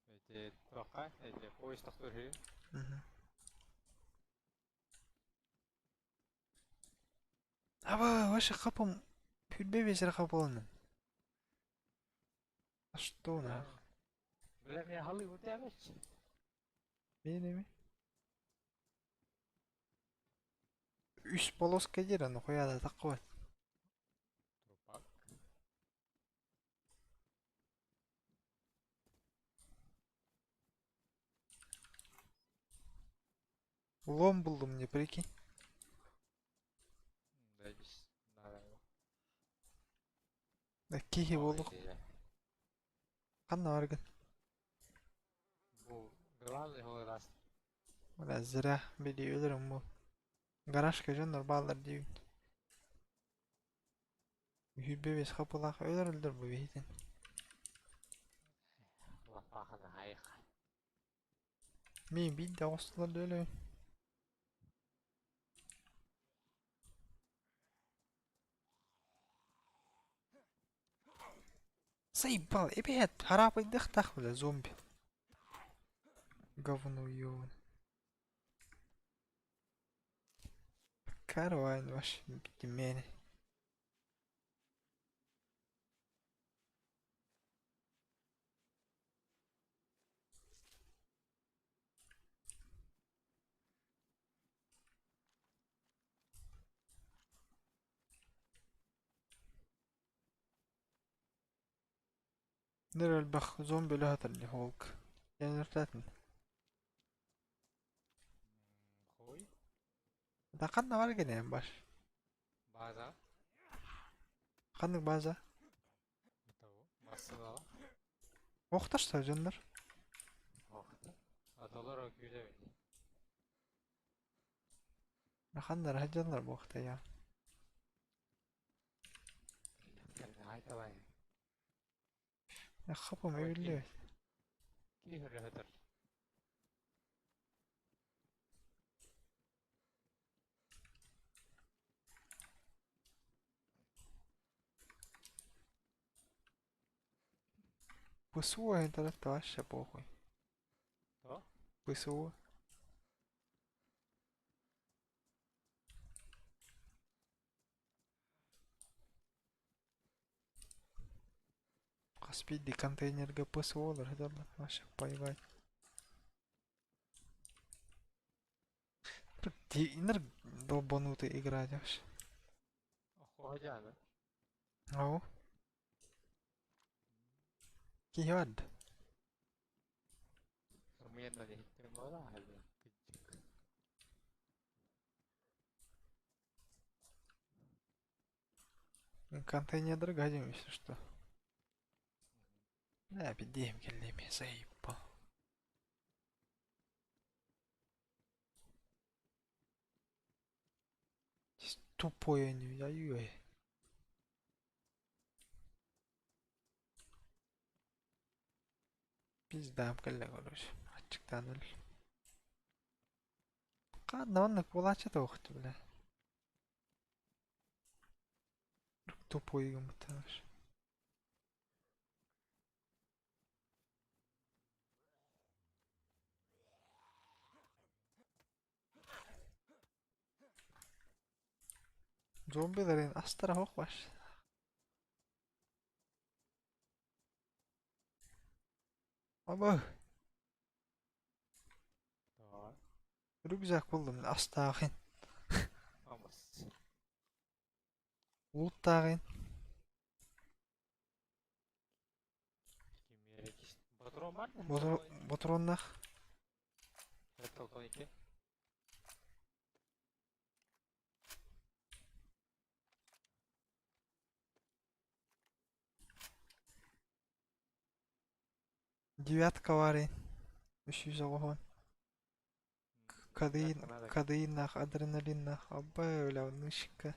Эти туохха эти поезд тохтуур үһү. Аба, вообще хапым хүрбэ бесер хапылынным. А что нах? Бля, меня халы утябыч. Мен эми? Үс полоска диир, аны хуяда таххыбат. Трупак. Лом буллум мне, прикинь. Да, надо его. Да киһи буолуох. Ханна баргын? Бу главный раз. Бля, зря били өлөрүм бу. Гаражка дьоннор бааллар диибин. Үһүрбэ бес хапылаах өлөр бу биһитин. Лапахана хайха. Мин биир да оҕустулар да өлөбүн. Заебал, эбээт, хараапайдыахтаах бля, зомби. Говно ёбаный. Карвайн ваш мени. Ныр элбэх зомби өлө холк. Яныртатын. Хуй. Да ханна бар генен баш. База. Ханнык база? Того. Массыла. Охташта дьоннор. Охта. Аталар күүдэбит. Ханнар хадьаллар буохта я. Айталай. Хапым эбиллибит. Киһи өтөр. ПСО это вообще похуй. То? ПСО. Хас биирдии контейнерга ПСО-лар сыталлар вообще поебать. Инер долбанутый играть вообще. Охуожааны. Ау. Киһи барда. Сымыйанна иһиттим буолаа хабы. Кыдьык. Контейнердары гадим если что. Да, пидеем кэллиэми заебал. Тупой они, ай-ой. Пиздам кэллэ короче. Аччыктаан өл. Ханна маннык буолааччы туох бля. Тупой гыммыттар. Зомбиларын астара суох баш. Аба рюкзак буллум астаахын. Амас. Луттааҕын. Патрон бар Ботуруоннаах. 92. Девятка баар 390. Кадеин, кадеиннаах, адреналиннаах, абба бля, нышка.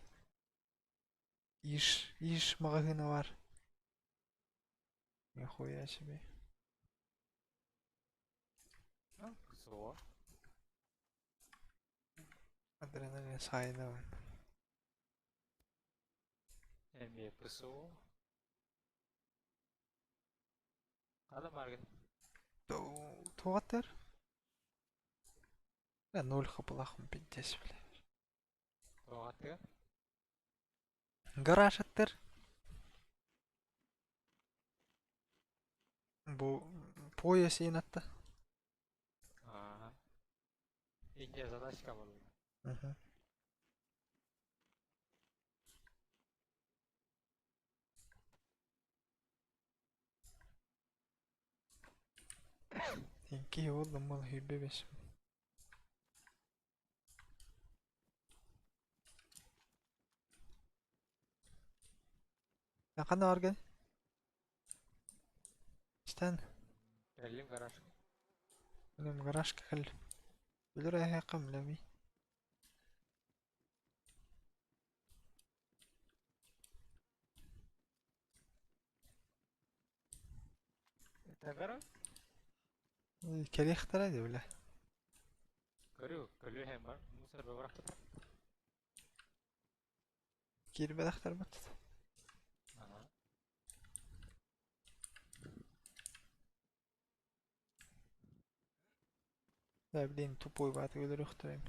Иш, иш маҕаһыына баар. Нихуя себе. Суох. Адреналин сайдабын. Эмиэ ПСО. Хана бааргын? Туох Бля, ноль хапылахым пиздец, бля. Туох Гараж аттар. Бу пояс иин атта. Аа. Инде задачка буолла. Мгм. Икки уол мал хүйбэ бес. Ханна баргын? Истэн. Кэллим гараж. Билим гаражка кэл. Билэр эһээххэ билэми. Это гараж? Кэлиэхтэрэ дии бile. Көрү, көрү һэм бар. Мусор бырахпыт. Киирбэтэхтэр бат. Ага. Да, блин, тупой бааты өлөрүөхтэрэ.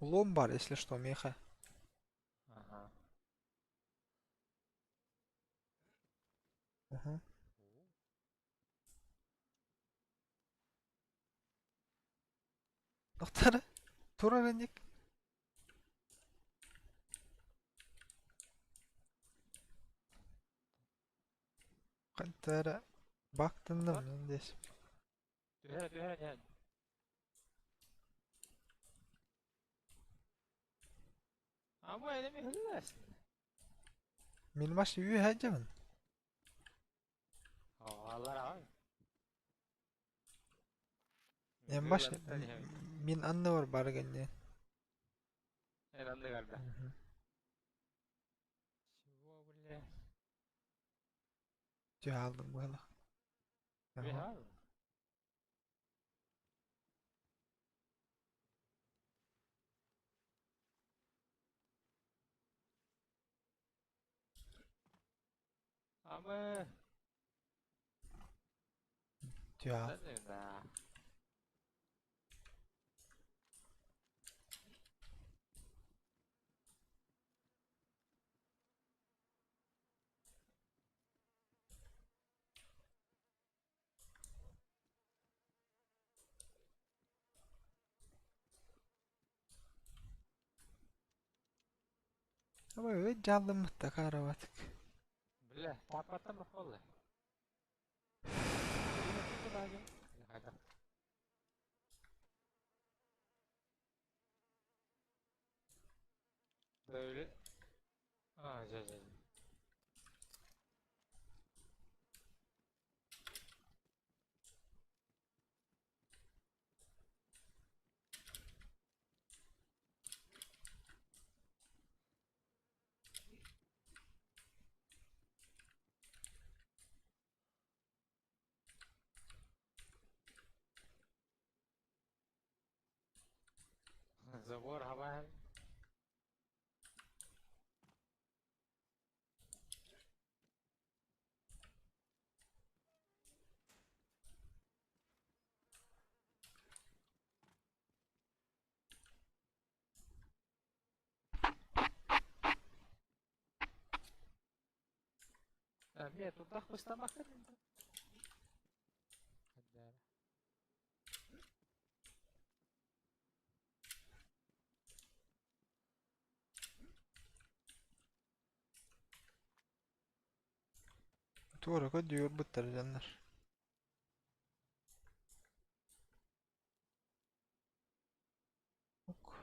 Лом бар, если что, меха. Ага. Угу. Доктор, турар инник. Хантара бактынным индес. Түһэрэ түһэрэ түһэн. Ама enemy hıllas. Мин маш үһэ дьабын. Аллар аҕай. Мен баш мин анны бар барган Эн анныгар да. Чего, бля? Түһэ алдым быһалах. Бля. Ама Түһэ. Да. Ама өй жаллыммыт караватык. Бля, папаттан бахолла. Öyle. Аа, дьэ дьэ дьэ. Забор хабаһын. Эмиэ тутах быстамаккын. Туора көрдүүр дьоннор. Ок.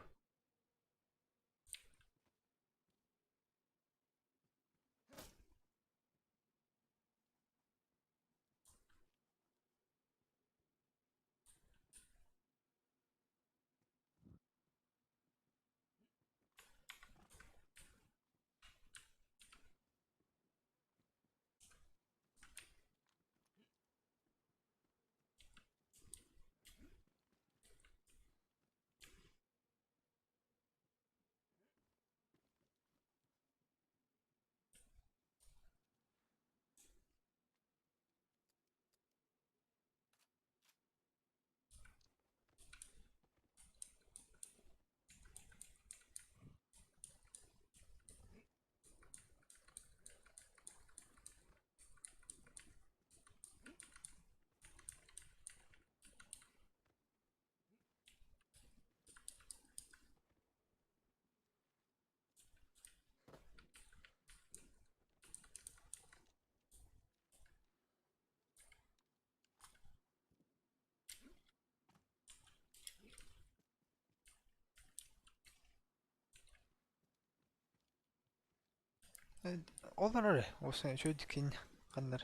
Ол эрэ, осы үчүгэй ханнар.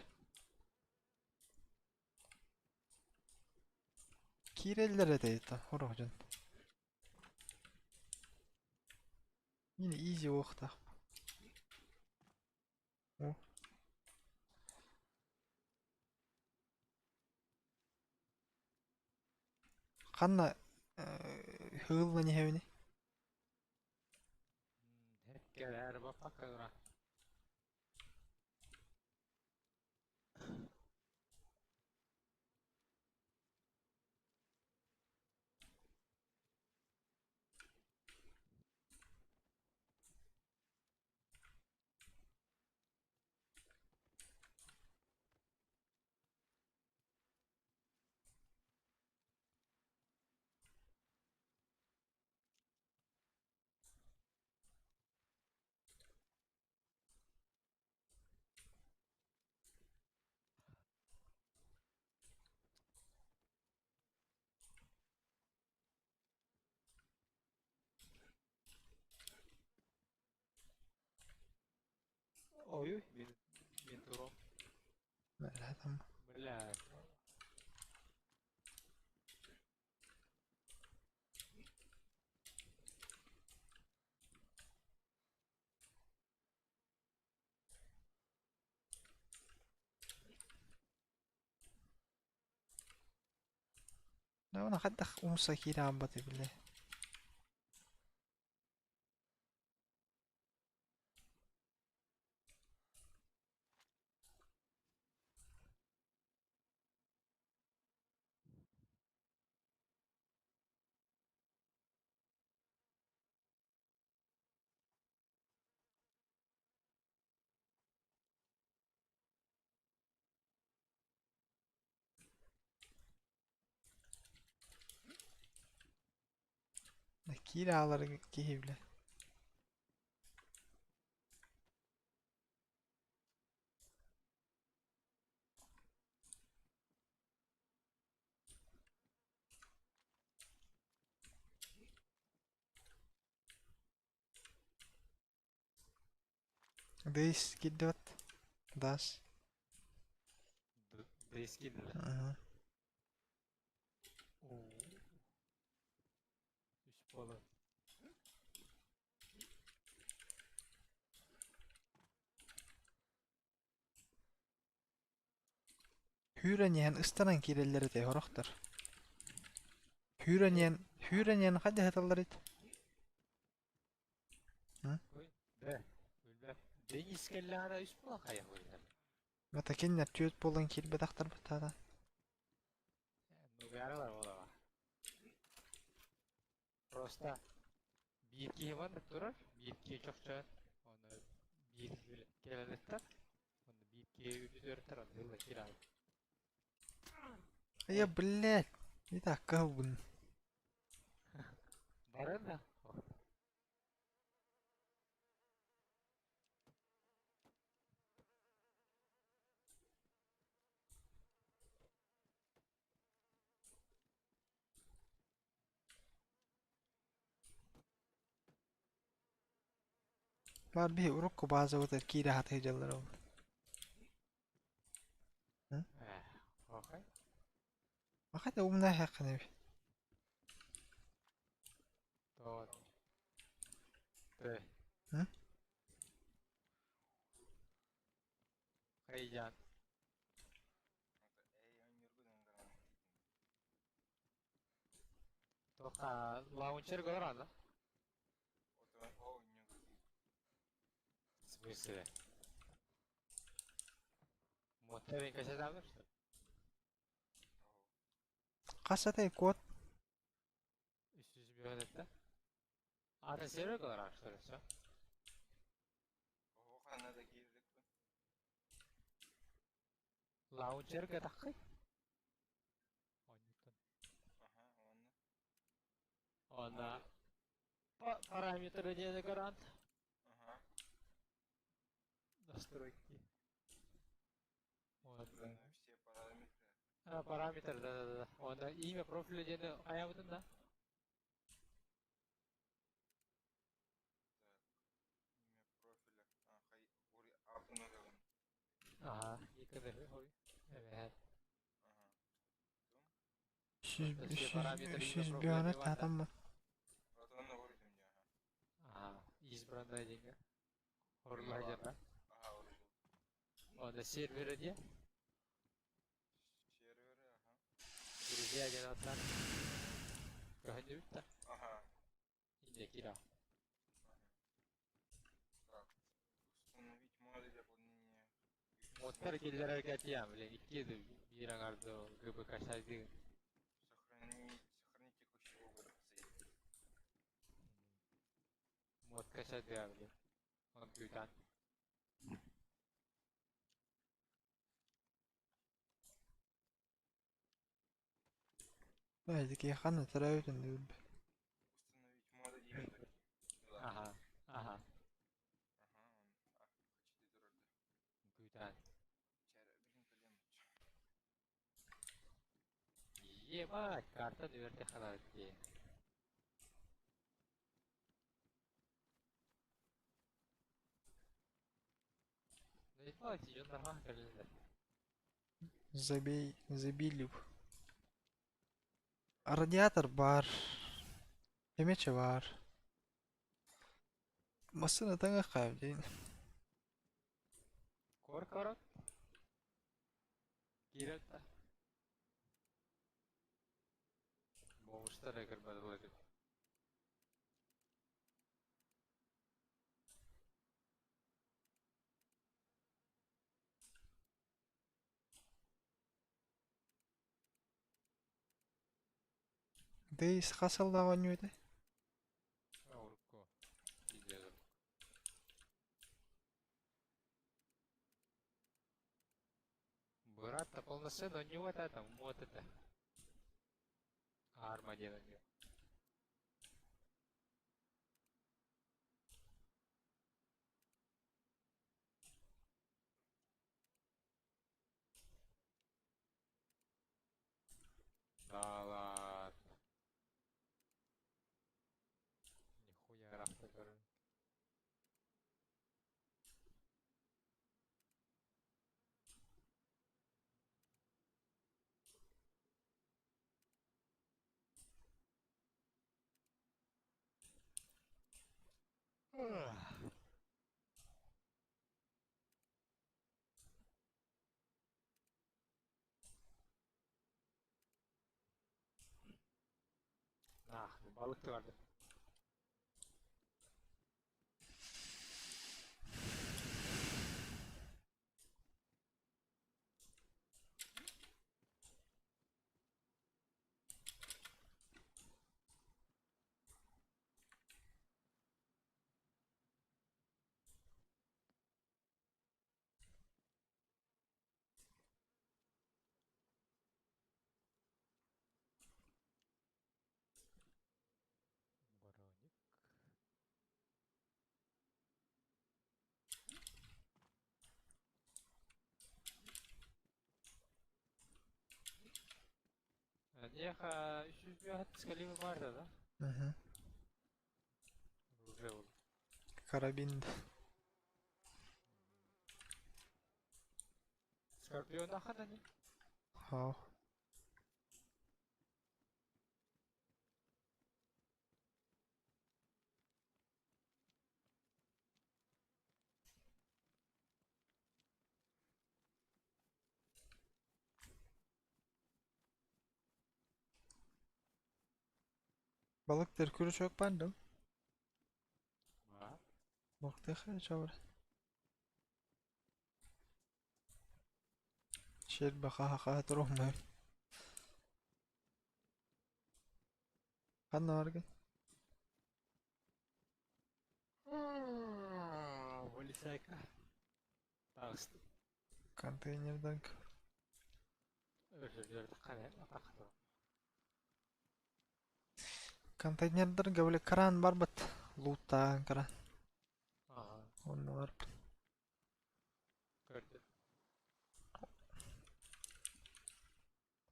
Киирэллэр этэ сорох дьон. Мин изи уохтаах. О. Ханна ыһыллан иһэбиний? Кэлээр баппакка тура. Ой, мин мин туром. Там. Бля. Да, хайдах умса киирэ били. Киирэ аалар киһи билэ. Дейс киирдибэт. Дас. Дейс киирдилэр. Ага. Үс буолан. Хүүрэн иһэн ыстанан киирэллэр этэ сорохтор. Хүүрэн иһэн, хүүрэн иһэн хайдах сыталлар ит? Денис кэллэҕинэ үс буолан хайа буолар. Ата кинилэр түөрт буолан киирбэтэхтэр баттаата. Нугаралар буолаҕа. Просто биир киһи маннык турар, биир киһи чохчоон, оны биир кэлэлэттэр, оны биир киһи үрдүтүөртэр, оны ылла киирэр. Я, блядь, не так кыһылбын. Барын да. Баар биһи урукку баазабытыгар киирэ сатыы дьаллар ол. Окей. Махата умна хакканы. То. Ты. М? Хайдьаан. Тоха лаунчер көрөр да? В смысле? Моторин качатабыр, что ли? Хас атай код? Үс жүз это. А, это сервер көрөр, что ли, все? Лаунчер катаккый? Она параметры не гарант. Настройки. Вот. Все параметры. А, параметр, да-да-да. Он имя профиля где а я вот да. Так, имя профиля. А, хай, Ага, иконы. Evet. Үс Все параметры имя жүз профиля бионы не бар, да? татаммын. Ага, избранная деньга. Орлайдер, да? Онда сервері де? Друзья деген аттар. Көһүнү бүтті. Инде кира. Моттар келлер катия, блин, икки де бир аңарды ГБК шайды. Мод качады, блин. Он кютан. Бәйдики ханна төрөөбүтүн диэбит. Ага, ага. Кютан. Ебать, карта дверте халатти. Ну и идет нормально, калиндар. Забей, забили. Радиатор бар. Эмече бар. Массына таҥа хаабдин. Кор корот. Кирелта. Бомжтар кырбадылар. Дейс хасаллаах оонньуу Урукку. Видео. Брат-то полноценно, у него это там, вот это. Арма делали. Да ладно. Нихуя рафта короче. Ah, balık da vardı. Броник. Миэхэ 305 калибр баар да? Угу. Уже ол. Карабин. Скорпион аханани. Хау. Balıktır kuru çok bandım. Бар. Бактыха чабыр. Шер баха хаха туруммай. Ханна баргын? Полицайка. Тағысты. Контейнерден. Контейнердерге били кран бар бит. Луттаан кран. Ага, Онно бар. көрдүм.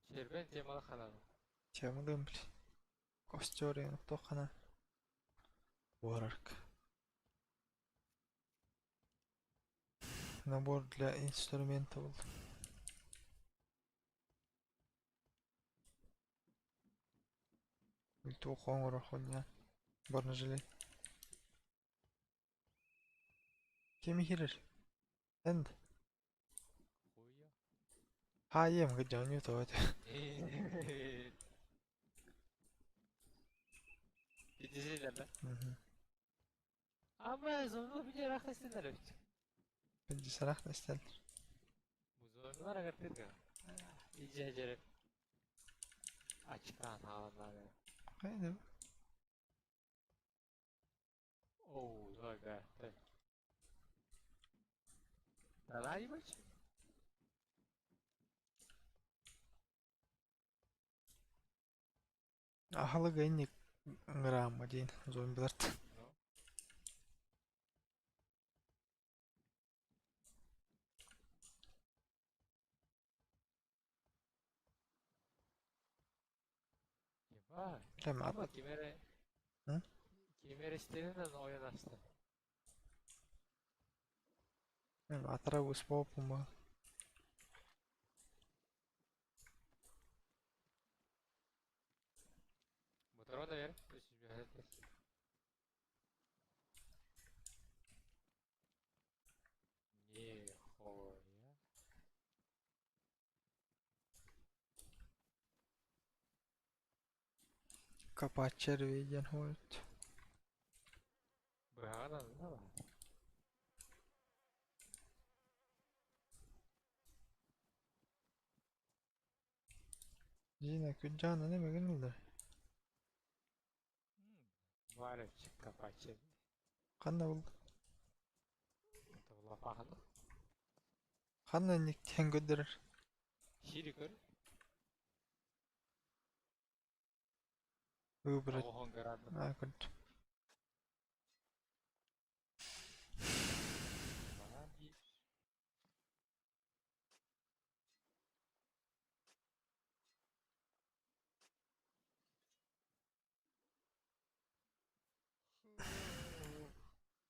Şerben темалы хананы. Темалыым били. Костер тоқана. Уарарк. Набор для инструмента был. Үлту хоңор хуйня. Бронежилет. Кеми хирер? Энд. Хуя. Ха ем гыджан ю то это. Дизелер да. Мгм. Ama zorlu bir rakasınlar öptü. بدي صراحة استنى. Bu zorlular agartırga. İyice ecerim. Açıklan halanlar. Haydi. Oo, zor be. Dalay maç. Ахалыга инник грамм один зомбиларт. No. Vay. Лем Ama kimere Hı? Kimere istediğinden oynaştı. Атара успопума. Motora da ver. 305. Нихуя. Копать червей диэн хуйт. Быһаҕынан да бар. Жина күджаана неме гынылдар? Бар копать. Ханна был? Лапаханы. Ханна инник тен көддөрөр? Шири көр. Выбрать. Охон градно. А, көрд.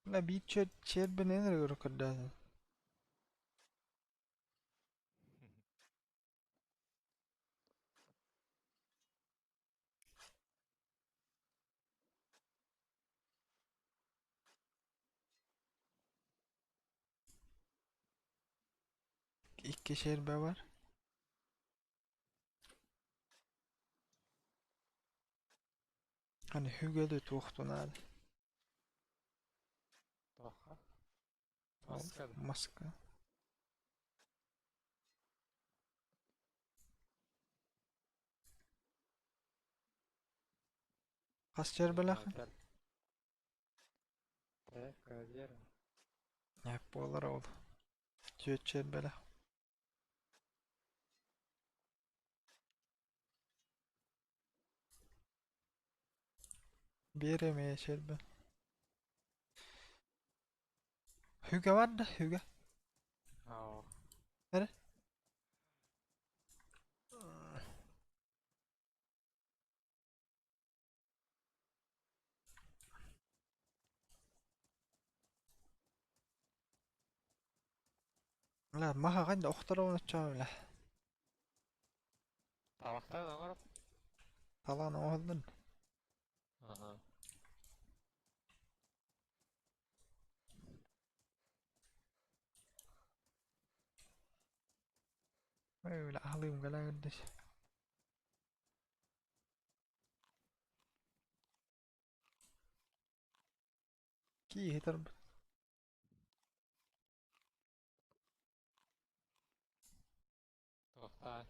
Бля биир чербин энер көрө көрдөтүн. Икки чербэ бар. Аны хүгэлү туохтунаады. Туохха? Маска да? Маска. Хас чэрбэлэххин? Эп буолар ол. Түөрт чэрбэлэх. Биир эмиэ чэрбэ. Хүгэ бар да хүгэ. Эрэ. Ла маһаҕан да охторо оччоҕо Табахтан оҥорор. Талаан оҥоһуллун. Аха. Ой, аһылыым галаагырдыс. Кииһи тарбыт. Туохтаа.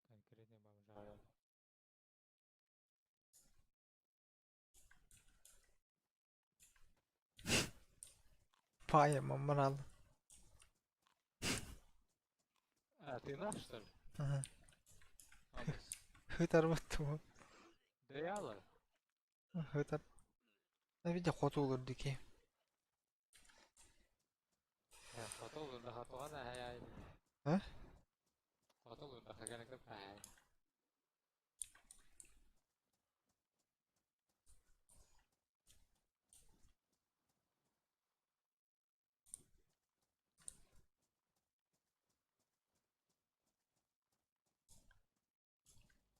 Конкретный бомжара. Паайа маммараал. А, ты наш, что ли? Ага. Амыс. Хытарбыт тугу. Дыялы. Хытар. Видя хоту дики. А?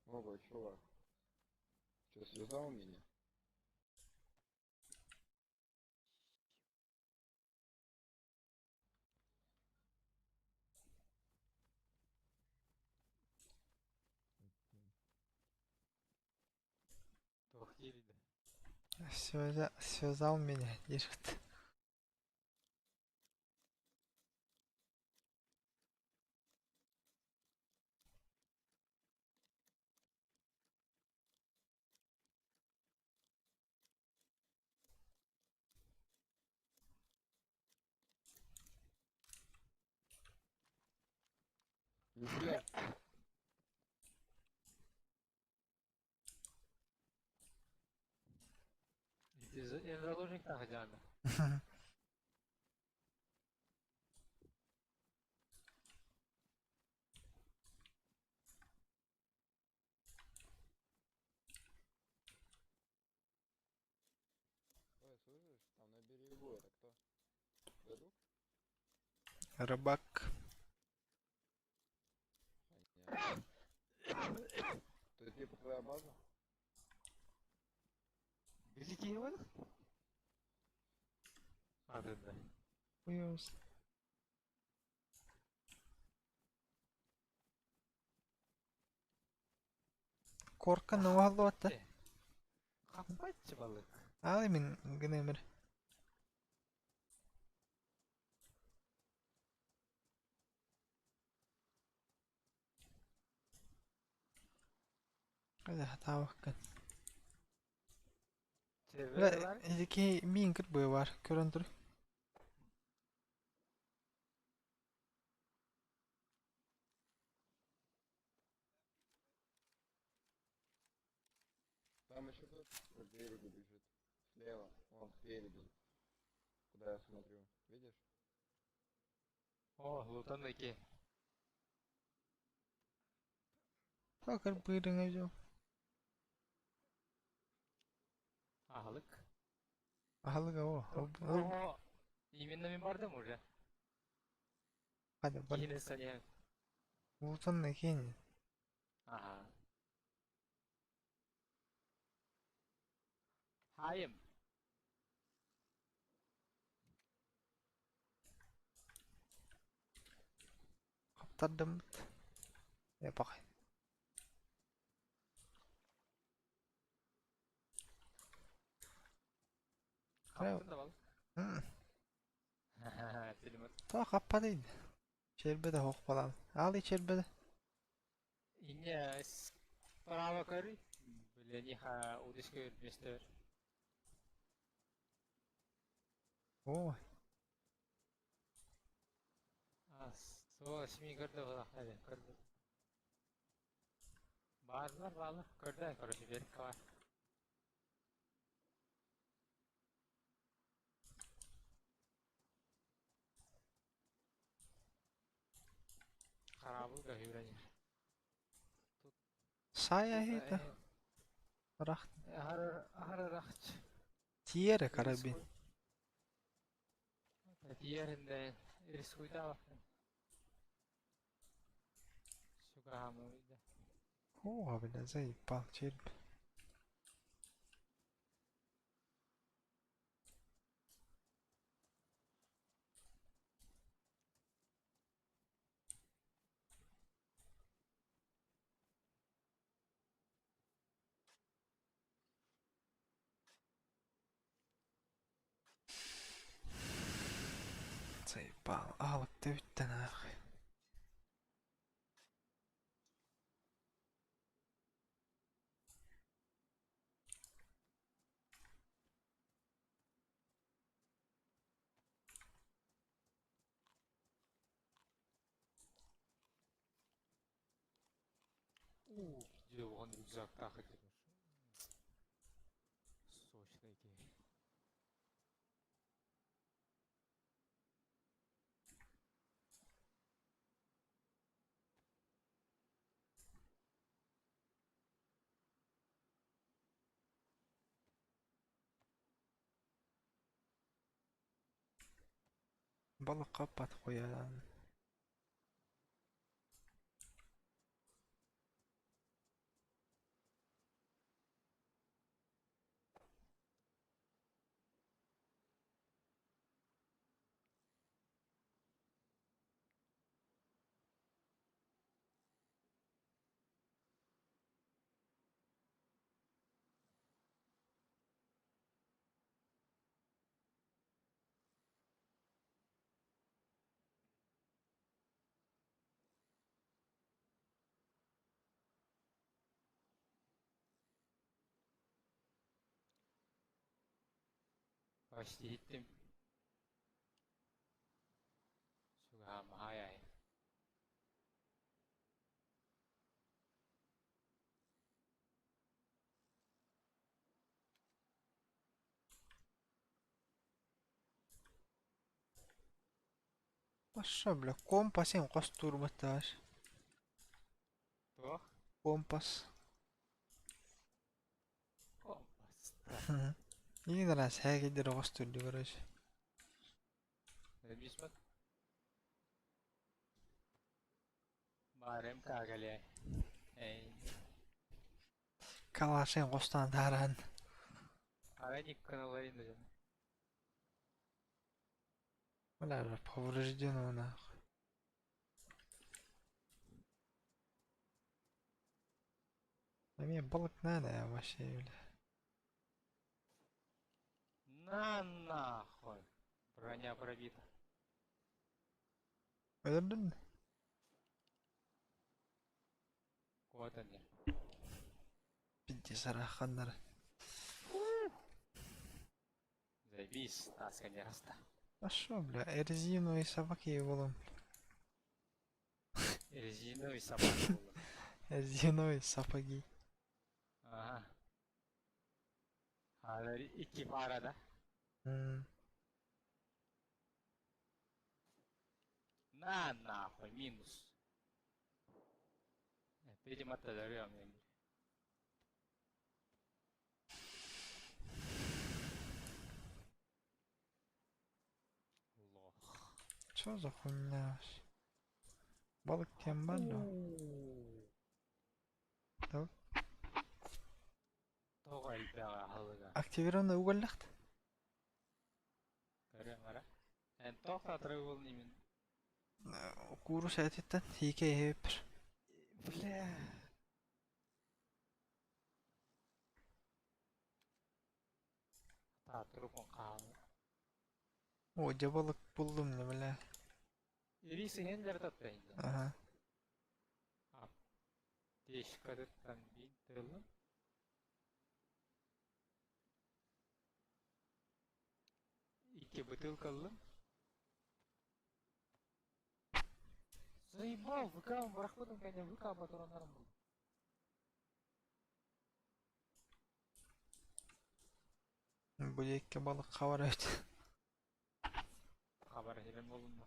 Ого, чувак. Что, связал меня? Связа... Связал меня, держит. Нихуя. Заложник хотя бы. Ой, слышишь, там на берегу это кто? Друг? Рыбак. Понятно. То типа твоя база? Великий Иван? А, да, да. Хуёс. Корка нуалуота. Хаппатчы балык. Алы мин гынемир. Кайда хатаабаккын. Бля, ити миин кырбыы бар, көрөн тур. Там еще кто-то к берегу бежит. Слева, вон спереди. Куда я смотрю. Видишь? О, лутаныки. Та кырбыырыҥа дьол. Аһылык. Аһылык оо. О, именно мин бардым уже. Хада бар. Киһини саныам. Лутанна киин. Ага. Хайым. Хаптардыммыт. Э, пахай. Хаптын да балык. Телемат. Тоҕо хаппатый? Чербэдэ хоох балаан. Аалый чербэдэ. Инне справа көрүй. Блениха удочка вместо. О, А, сол сми көрдө буолаахтар көрдө. Баарлар баалар көрдө короче берикке бар. Хараабыл көһүүрэн Сая хита. Рах. Харарахч. Тиэрэ карабин. Тиэринде рискуйда Сугаамуйда. О, бля, заебал, череп. Заебал. Аалыкта бүттэ нахуй. Уу, дьэ рюкзактаах этим. Сочный киһи. Балыкка аппат хуядан. Почти иһиттим. Сугаамаһай. Паша, бля, компас хос туурбаттааш. Туох? Компас. Компас. Иң раз хәгидер хос турду, короче. Бисмат. Барым кагале. Эй. Калашын хостан таран. Ара никканаларын да. Бля, повреждено нахуй. А мне балык надо вообще, бля. На нахуй. Броня пробита. Өлөрдүн? Вот они. Пиздец, араханнар. Заебись, таска не раста. А шо, бля, резиновые собаки булым. Резиновый собака була. Резиновые сапоги. Ага. Хазар икки пара да. На нахуй, минус. Видимо, это мне. Лох. Чё за хуйня вообще? Балык кем бар да? Так. Тоҕо элбэҕэ аһылыга. Активированный уголь лахт? Көрүөм ара. Эн тоох татрыгыл именно. Курус этиттен хике хеппер. Бля. Таатырыпын хаалла. О, дьэ балык буллум не бля. Ириис иһэн дьарытатта инде. Ага. Аптечкатыттан биир тылым. Икки бытыылка ыллым. Заебал, ВК-м бырахпытым кэннэ ВК патроннарым булдум. Бу диэки балык хабар эбит. Хабар иһирэн буолунна.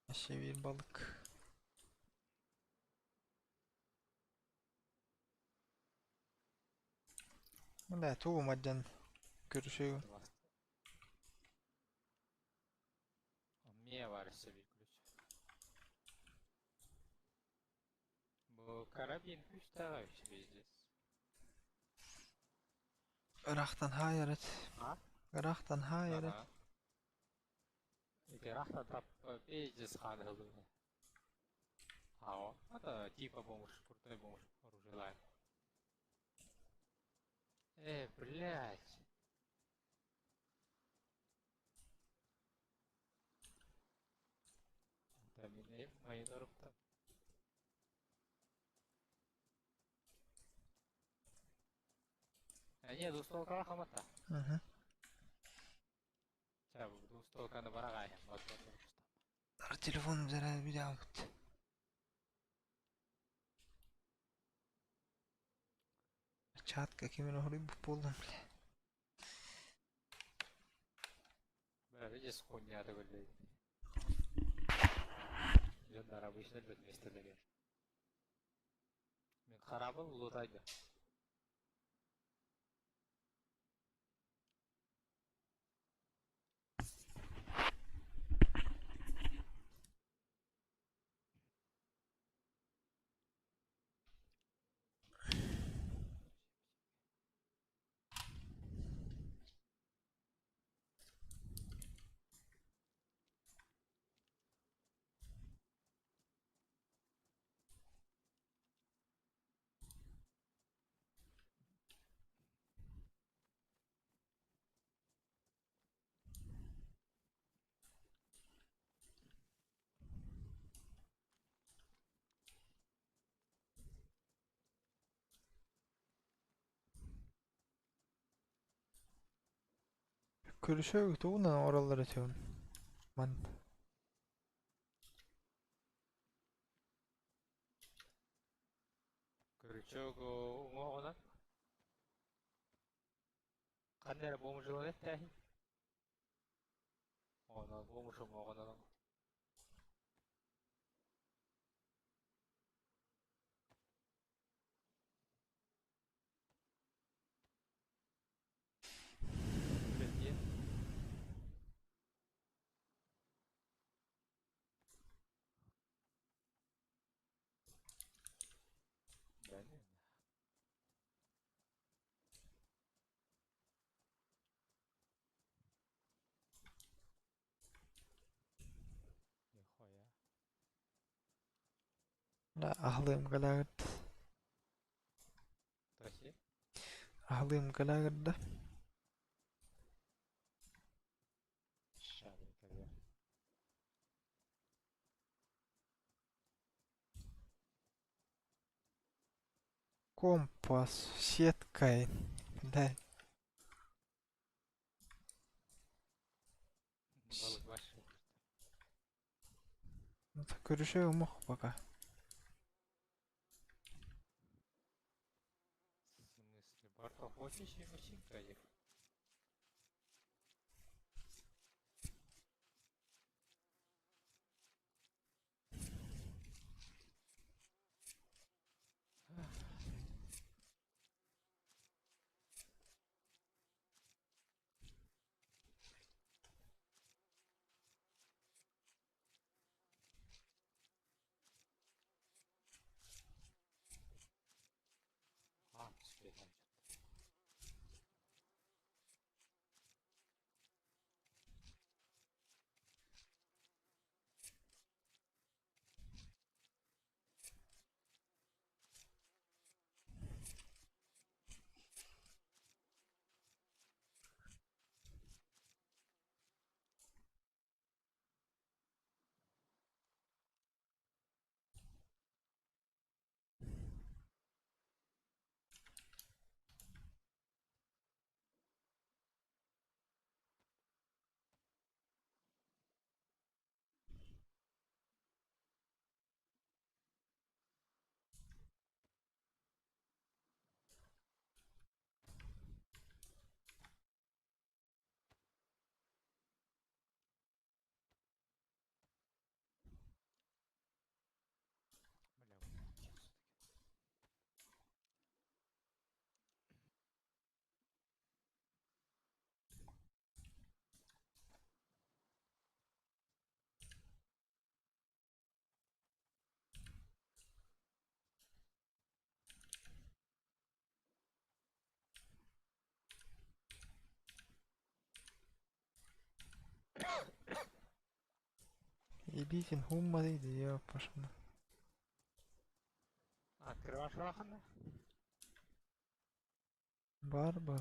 Өссө биир балык. Да, тугу мадьан көрүсүгүн. Эмиэ баар өссө биир ключ. Бу карабин күүстээх эбит пиздец. Ыраахтан хаайар эт. А? Ыраахтан хаайар эт. Ага. Ыраахтан тап пиздец хааны ыллым. А, это типа бомж, крутой бомж, оружие. Блядь. Да, мин мониторуптан. Эмиэ двустволкаҕа хамата. Мгм. Чэ, двустволканы бараҕаайан Телефон заряд видео. Чат какими рыбу полным, бля. Бля, видишь, хуйня такой. Дьоннор обычно любят миэстэлэригэр. Мин хараабыл лутайда. Көрүсүө тугунан оҥороллор этибин ман Крючок уҥуоҕунан ханна эрэ бомжулар эттээһин. Онон бомж уҥуоҕунан Үлэтиэ. Блин. Нихуя. Да, аһылыам кэлээҕит. Тоси. Аһылыам кэлээҕит да. Ща, кэлиэ. Компас сеткой. Да. Балык ваше. Көрүсүө умух пока. В смысле, Барто хочешь машинка их? Илиитин уумматый дии пошла. Открывашалахана? Баар буол.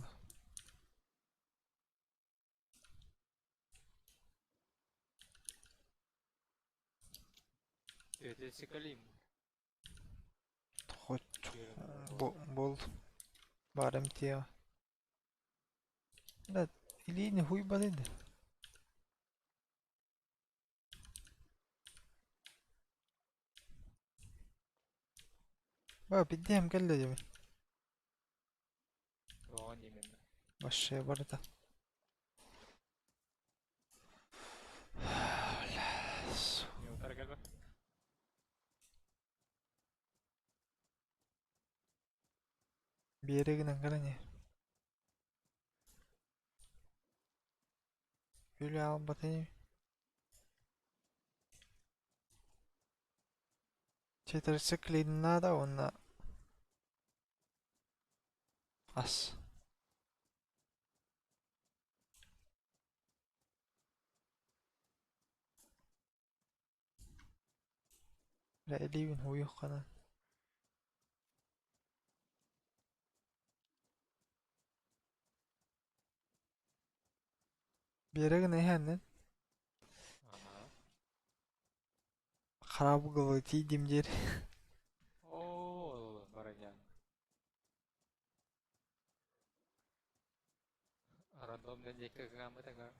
Это Сикалим. Хоть бол барым тиэ. Да илиини хуйбатый да. Ба биддиэм кэллэ диэбин. Тоҕо именно? Вообще барыта. Не утары кэлбэт. Биэрэ гынан кэлэн иһэр. Үлэ аалбата ини. Четырсык наада уонна ас. Эрэ илиибин ууйуоххана. Биэрэ гына иһээннин. Ага. Хараабыгылыы тиийдим диир. Оо, барынян. Рандомно диэки гаммытыгар.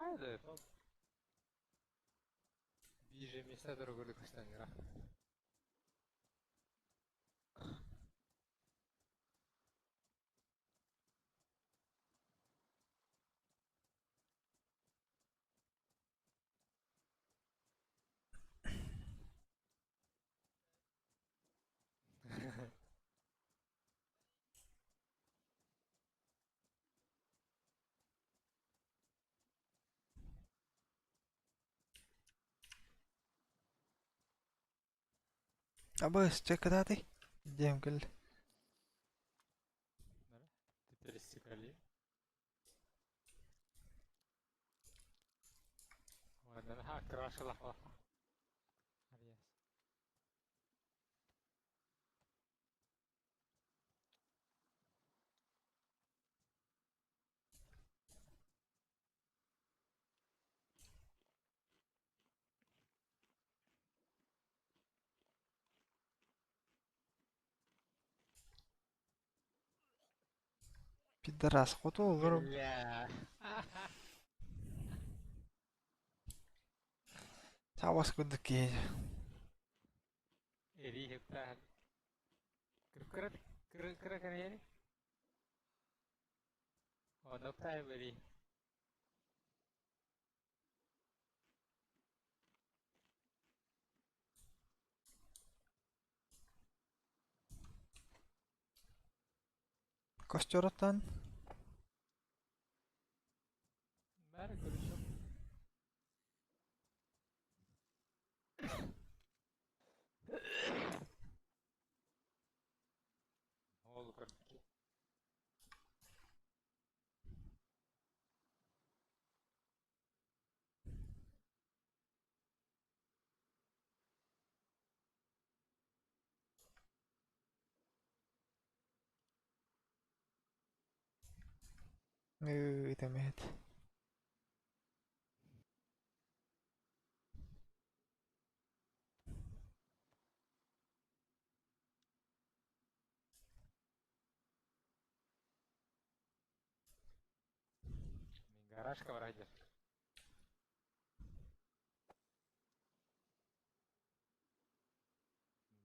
Хайда это? Биир миэстэ дорогой көстөн Абыс, чэ кытаатый? Диэм кэллэ. Пересекали. Ладно, крашила. Пидорас, хоту олору. Бля. Сабас курдук киһи. Эрии хептаан. Кыра кыра кыра кыра Оно primary. Костероттан Бәрі көрүшүм. Ол көрдүк. Ытамэт. Мин гаражка барайдыр.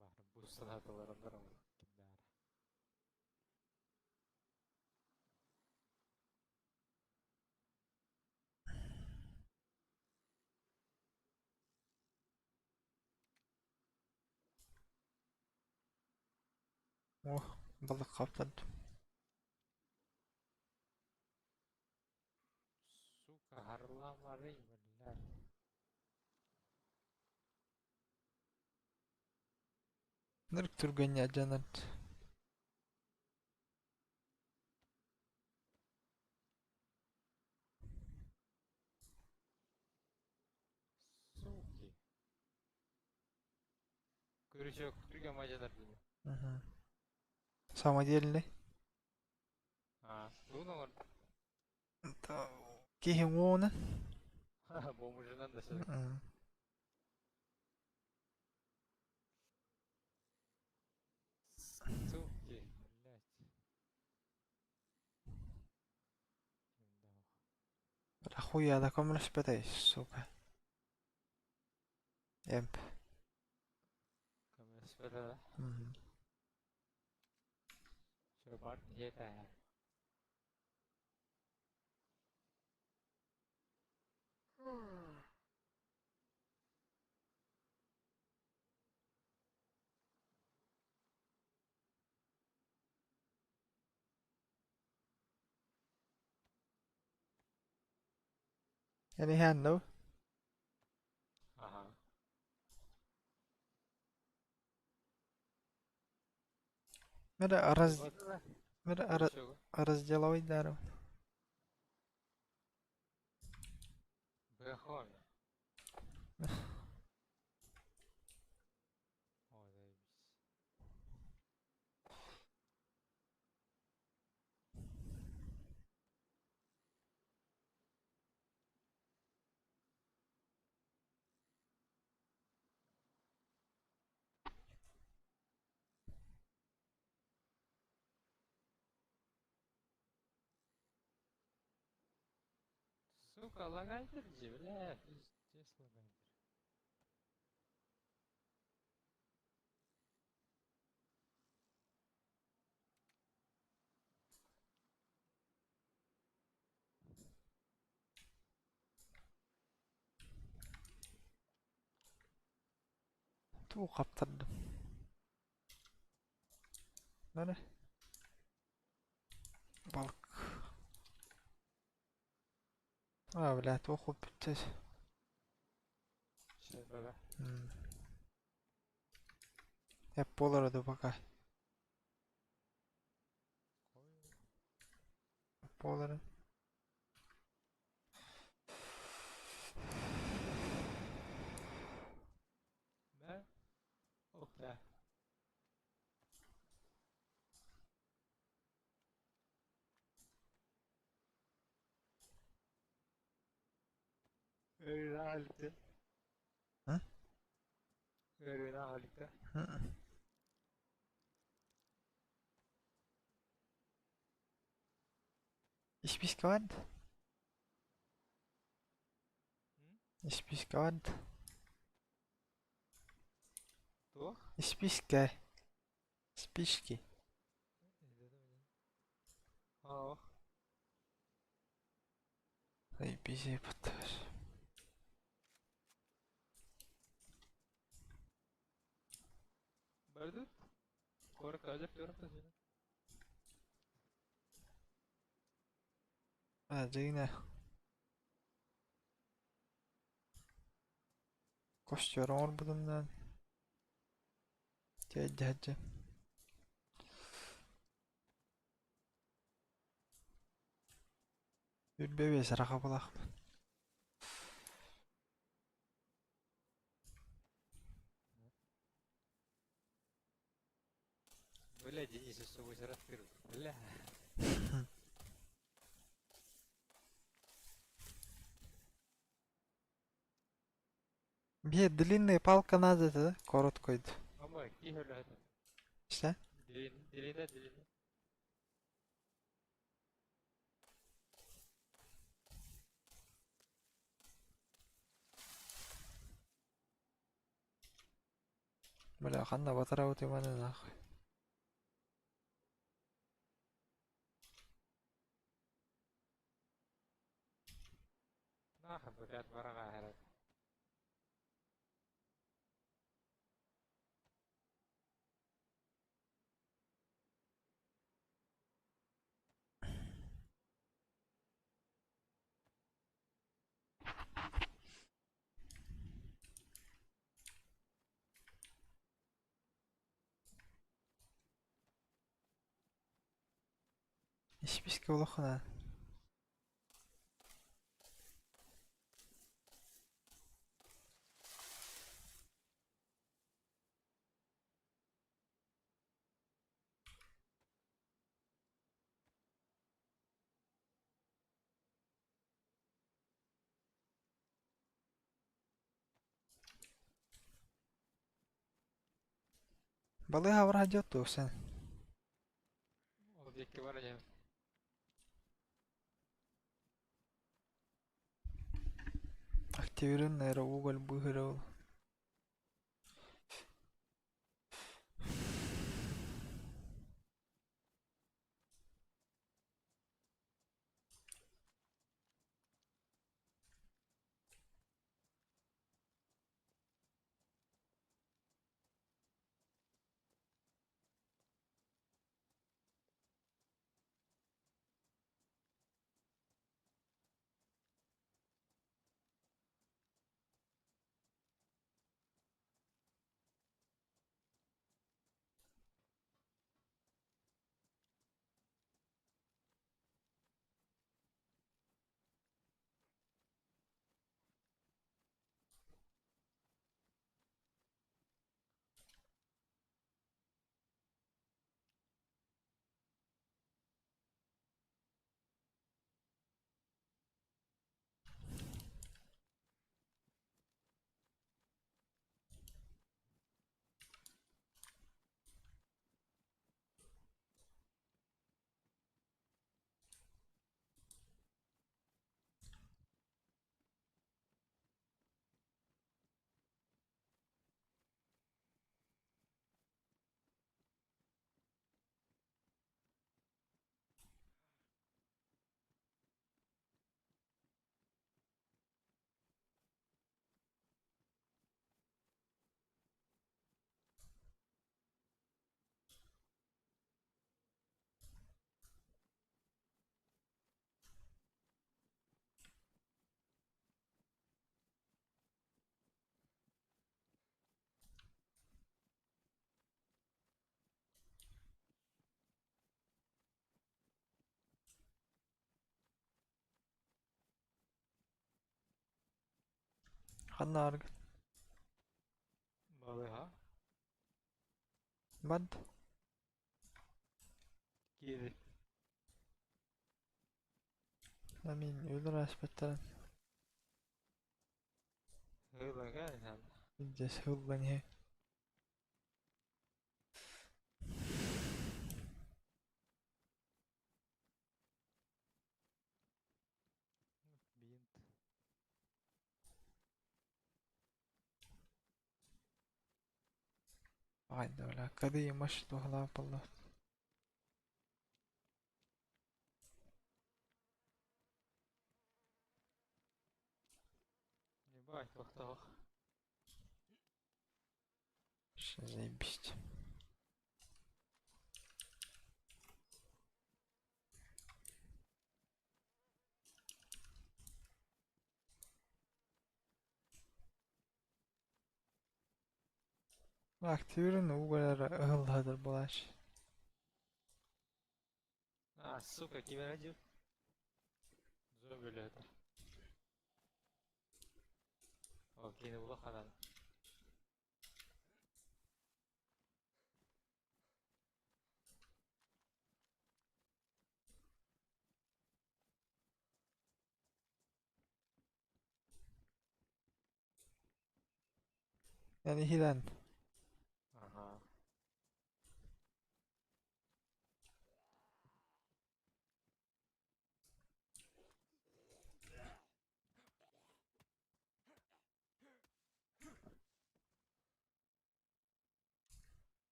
Бар бу санатыларындар. О, балык хаптардым. Сука, харламарый, блядь. Нырк түргэнне дьанат. Суки. Крючок, түргэн мадьанар дии. Мгм. Самодельный. А, тугун оҥор. Киһи уона. Бомжунан да сөп. Суки, блядь. Хуя да көмөлөспөтөй, сука. Эмп. Көмөлөспөтө да. Чө бар диэтэ. Any hand no? Аха. Мира раз... Мира разделовой даром. Бэхоми. Ой, заебись. Сука, лагайдер же, бля, пиздец лагайдер. Туу хаптардым. Нары. Балык. А, бля, туох бүттэ. Сөп Эп буолара дуу пока. Буоларын. Мэ? Ох, да. Öyle Hı? Öyle halde. Исписка вант? Исписка вант? Туох? Исписка. Спички. Ох. Заебись, поташ. Бардыт? Куоракка дьэ куоракка А, дьиҥинэ костер оҥорбутумнаан тиэйдэһэччи Үрбэ сарахабылаахпын. Бля, Денис, с собой раскрыл. Бля. Биир длинная палка надо да, короткой. Мама, киһи өлөһөтө. Что? Длина, длина. Бля, ханна батарабыт иманы нахуй. Нахуй, блядь, бараға хэрэг. Испиискэ улахана. Балыыһа бараһа туохсан. Ол диэки бар дьэ. Активированный уголь быыһырыл. Ханна аргын? Балыыһа. Банд. Киири. Амин өлөр аспыттарын. Hıla gel. Здесь хыллан иһэ. Бинт. Ай да бля, кады маш туһалаах буолла. Ебать, тохтоох. Вообще заебись. Активированный уголь ыһыллаһыдыр буолааччы. А, сука, ким родил? Зомби это. О, кини улаханан. Yani hilen. Ага.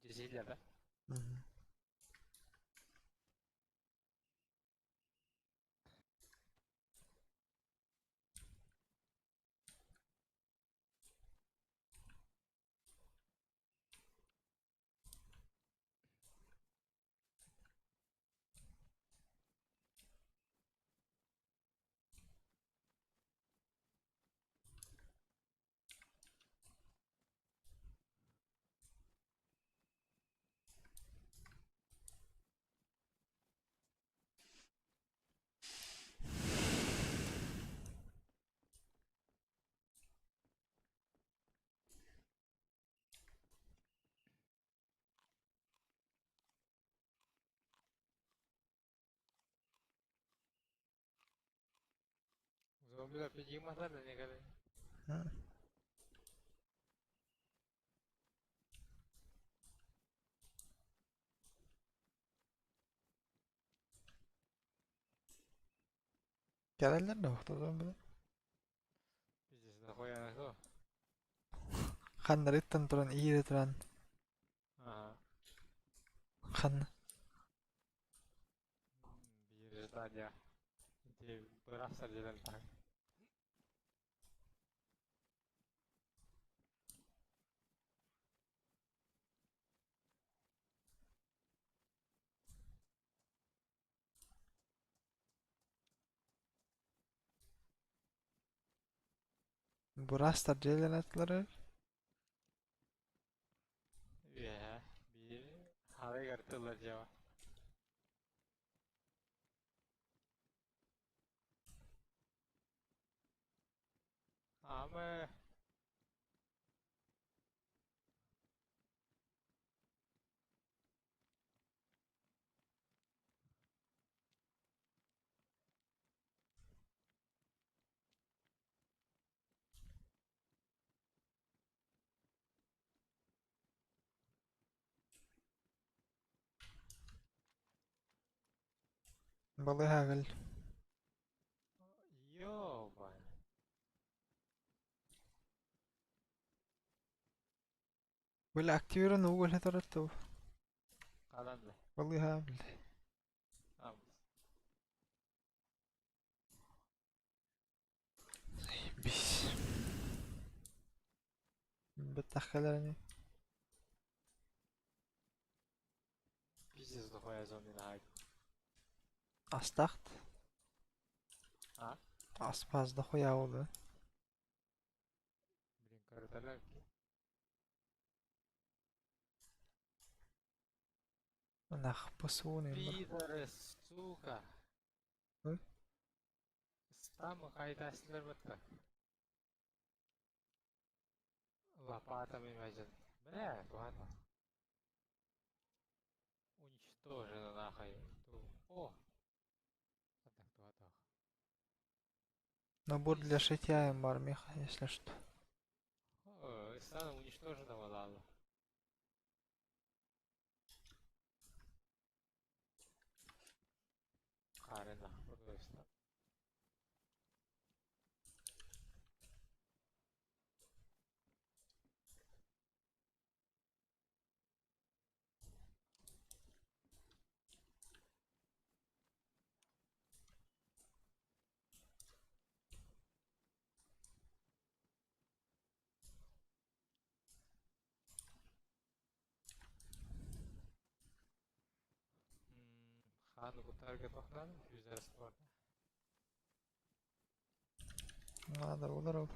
Пиздец, да? Мгм. Зомбилар пидьиҥматар да никогда. Кэлэллэр да зомбилар. Пиздец, нахуя на Ханнарыттан туран иирэ туран. Ага. Ханна? Биир здание. Ити бырахсар дьэлэн таһын. Быраастар дьиэлэнэтилэр. Үөһэ биир харыгар тыллар дьиэҕэ. Ама Балыыһа Ёбан. Били активиран угу үлэтэр Ханан да. Балыыһа били. Заебись. Баттахкаларını. Пиздец дохуя зомби наһаа. Астахт. А? Аспаз дохуя oldu. Блин, карталар. Нах пасуны. Пидоры, сука. Ой. Стам хайдасылар бытта. Лопатами мазен. Бля, ладно. Уничтожено нахуй. О! А так, то, а так. Набор для шитья МР, Миха, если что. О, стану уничтожено, ладно. Харена, просто. Хааны куттарга тохтан, жүзәр спорт. Надо olur.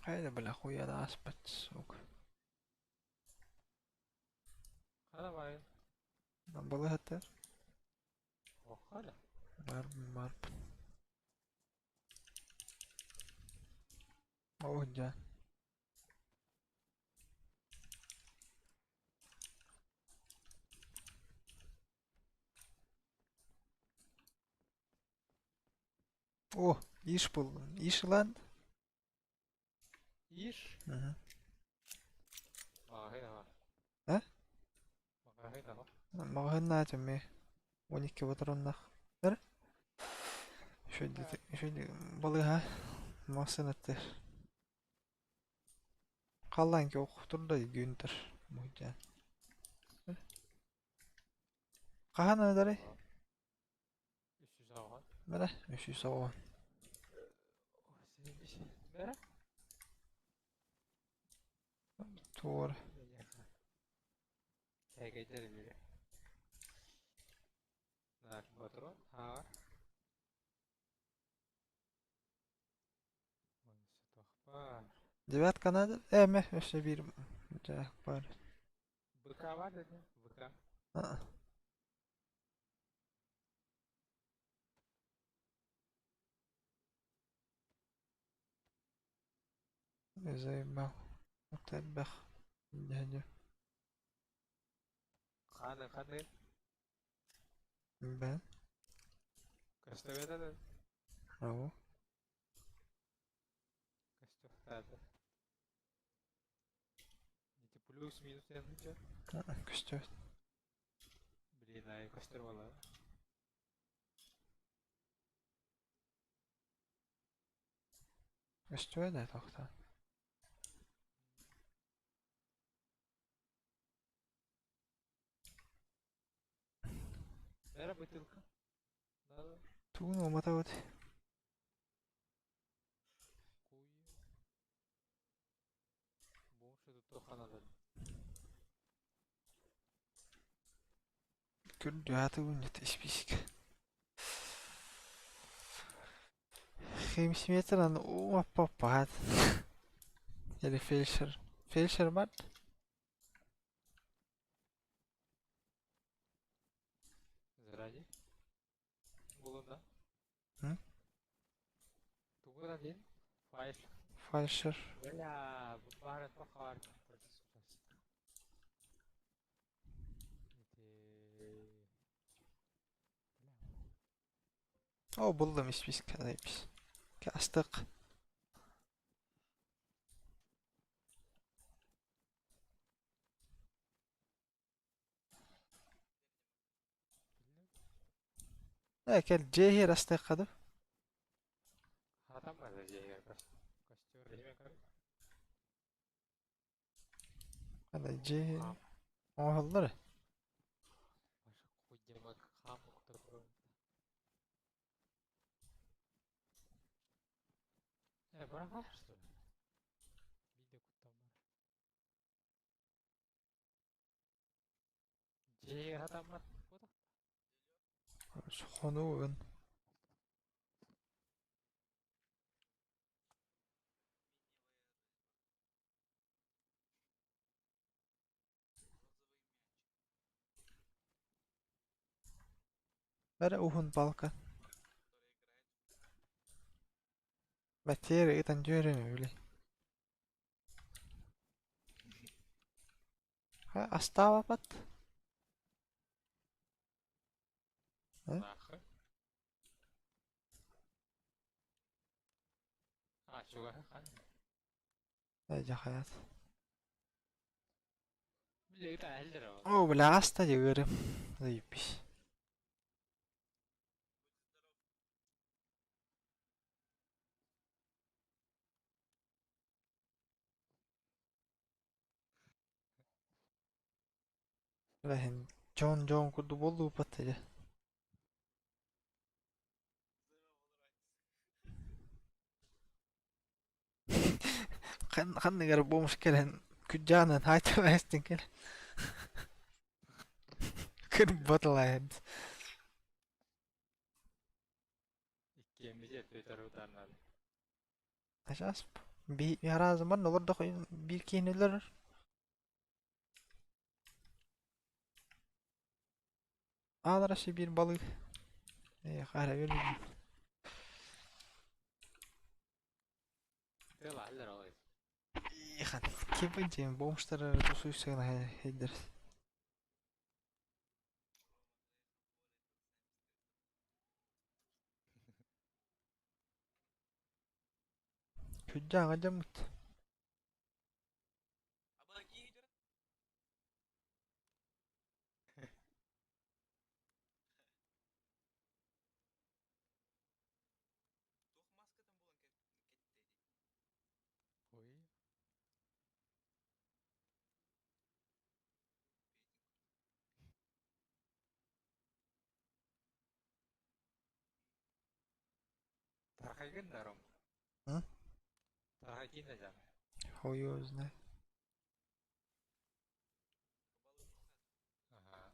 Хайда бля хуя да аспат, сука. Хана бай. Балыһаттар. Охара. Марп марп. О, дьэ. О, иш буллум. Иш ылан. Иш. Мгм. Маҕаһыын аҕа. А? Маҕаһыын аҕа. Маҕаһыыннаах эмиэ 12 ботуруоннаах. Эр? Үчүгэй балыыһа массыынаттыыр. Халлаан турда Гюнтер муһдьаан. Хаһан ыдарый? 310. Бэрэ, 310. Бэрэ? Туор. Эгэйдер бире. Так, патрон. А. Девятка надо? Эме, өссө биир дьэ бар. БК бар деді? БК. А. Заебал. Вот элбэх дядя. Ханы, ханы. Бен. Көстөбөтө да. Ау. Көстүөхтаата. Ити плюс-минус диэн сылдьар. Көстүбэт. Блин, ай көстөр буолла. Көстүбэт ээ тохтоо. Бэрэ бытылка. Надо. Тугун уматабыт? Куй. Бомж туттуохха наада. Күрдү нет исписик. Химсметран умаппаппаат. Или фельдшер. Фельдшер бар? Заради. Булунна. М? Тугунан диэн? Файл. Фальшер. Бля, баара туох баар Ити... О, буллум исписик заебись. Астык. Э, кэл дьиэһиэр астыахха дуу? Хатаммата дьиэһигэр костер диэме көр. Ана дьиэ оҥоһуллар. Э, быраҕар что ли? Биир да куттаммат. Дьиэһигэр хатаммат буотах. Хонуу Бэрэ уһун палка. Бэтиэр ытан дьүөрүмэ били. Астаабаппат? Нахы. А, чугаһы хан. Э, дьахайат. Били ыта әллер ол. О, бля, аста дьыгырым. Заебись. Бля, Джон Джон курдук буоллуппат дьэ. Ханныгар бомж кэлэн күдьаанан хаайталаастын кэл. Кырбатылаайын. Иккиэммит өтөр утарнады. Сейчас би аразыман олордох биир киһини өлөрөр. Аалара биир балык. Э, хара өлүм. Тыла әллер ол. Ихан, ким диэн бомжтар тусуйсыгына хейдер. Күдьээҥ дьаммыт. Ой. Тархайгын да, Ром? М? Тархайгын да жан. Хуй его знает. Ага.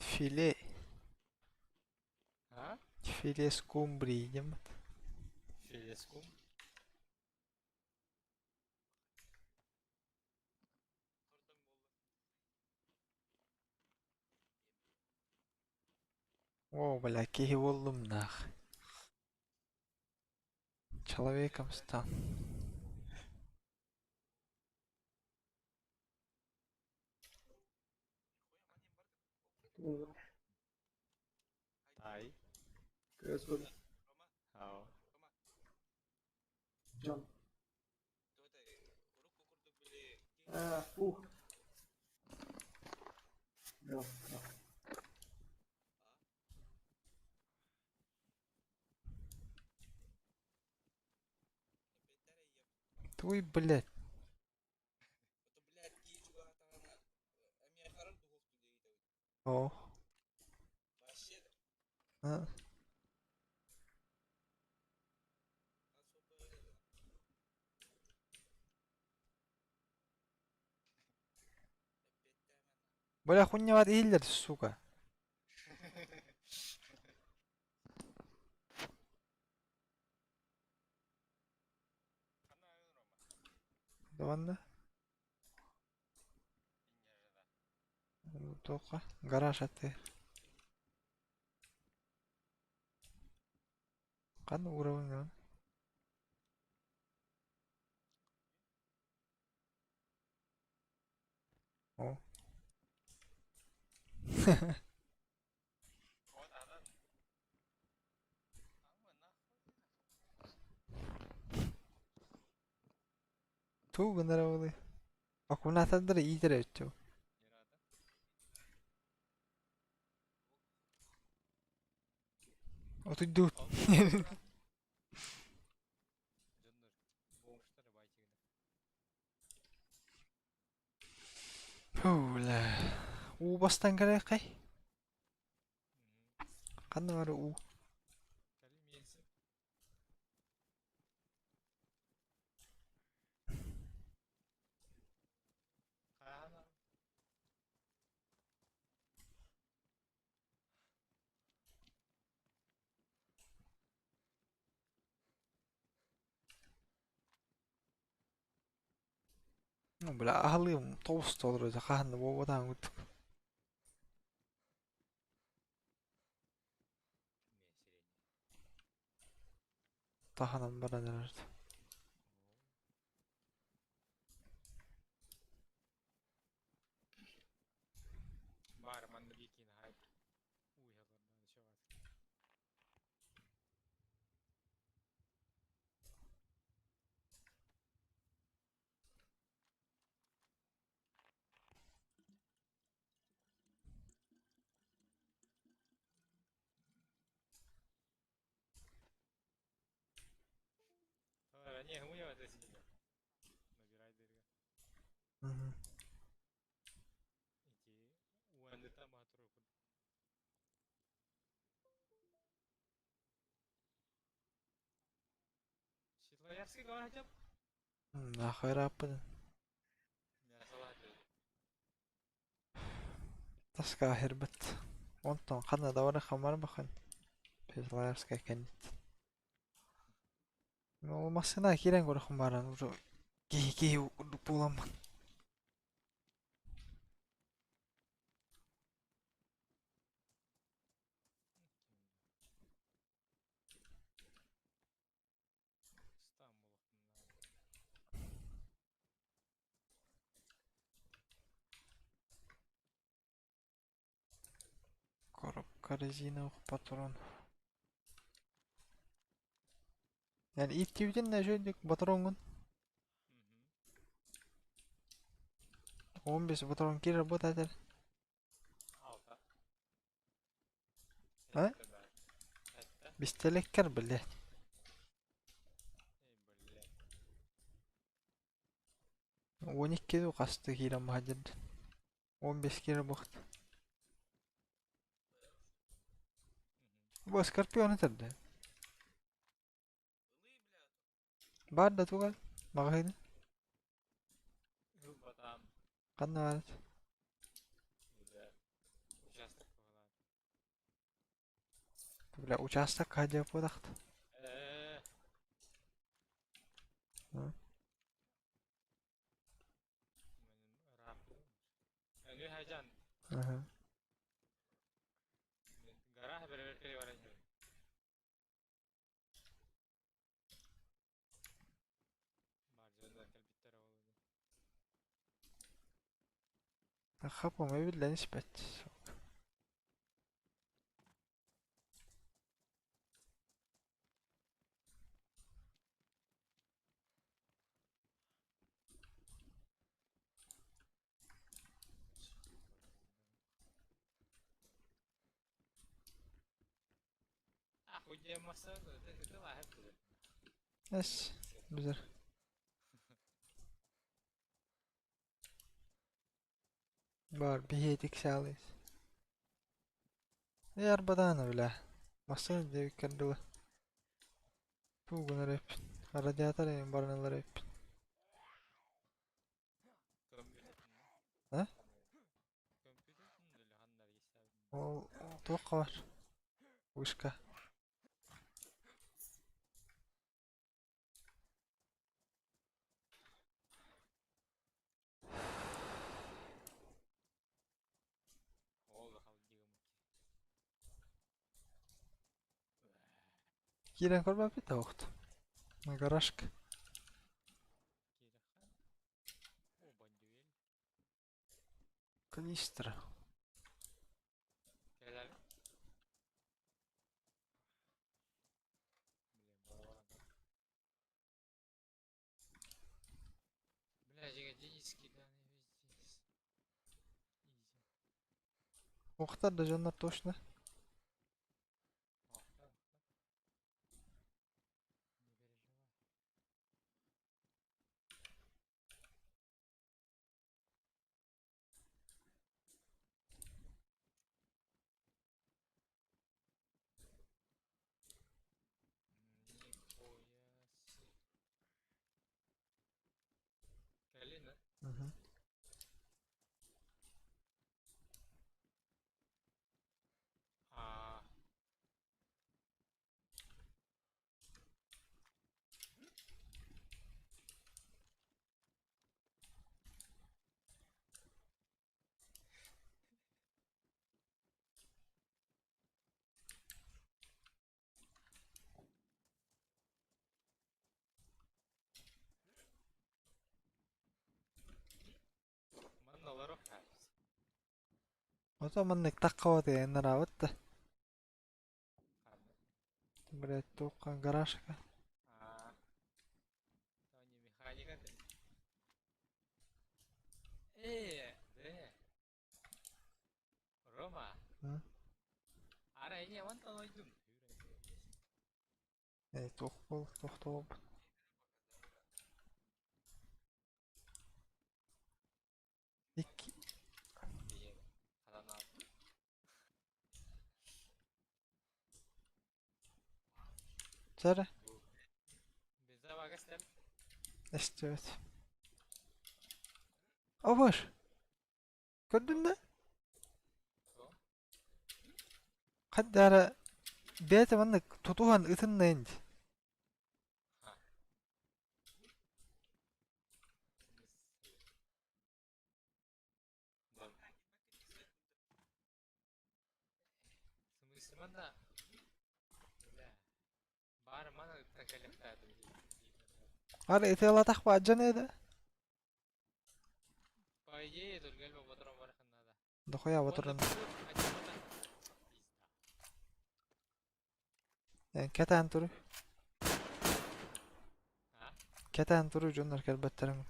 Филе, А? филе скумбрии диэммит. Филе скум. О, бля, киһи буоллум нах. Человеком стал. Тай. CSGO. Ау. Джон. Ух. Да, да. Твой, блядь. О. А. Бля, хуйня иһиллэр, сука. Даҕаны туохха гараж аттыгар Ханна уурабын гынан О Тугу гынара буолуой? Аккумулятордары иитэр эбит дуу? Отуйдуут. Фу, бля. Уу бастан кэлиэххэй? Ханна бары уу? Ну, бля, аһылыым тоҕус толору хаһан да буолбатаҕын курдук. Таһынан баран эрэр. Баар манна биир хайп. Мгм. Нахуй ырааппытын. Таска аһырбыт. Онтон ханна да барыахха барбахын. Петропавловскай кэнниттэн. Ол массыына киирэн көрөххүн баран уже киһи киһи курдук буоламмын. Коробка резиновых патронов. Yani иттибитин нәжөйдүк патроҥҥун. 15 патрон киирэр буотаатар. А? Бистэлэккэр блядь. 12 дуу хасты киирэн баһадьырдын. 15 киирэр буолт. Бу Скорпиону төрдө. Баар да тугай? Маҕаһыына? Ханна баар? Бля, учаастак хаадьаппатахт. Ээ. М? Өнү хайдьан Аха. гараж бэрэбиэркэлии баран иһэбин. Баар дьоннор кэлбиттэрэ ол Хапом эбиллэн испэт. Эс, bizar. Бар, биһиэтик саалыыс. Ярбадаана бля. Массыына диэбиккэр дылы. Тугун эрэ эппин. Радиатор эҥин баран ылар эбиппин. А? Ол туохха бар? Вышка. Киирэн көрбөппүт да уохт. Гаражка. Канистра. Уохтар да дьоннор точно. Мгм. Ото маннык таххаба тыйаннараабыт да. Блядь, туохха гаражка. М? Ээ, туох буол, туох туолбут. Икки Сара. Эстибэт. Обор. Көрдүн да? Хаддара бэйэтэ маннык тутуһан ытынна инди. Ары ытыалатах баадьан эдэ. Дохуя батырын. Кэтээн туру. Кэтээн туру дьоннор кэлбэттэрин.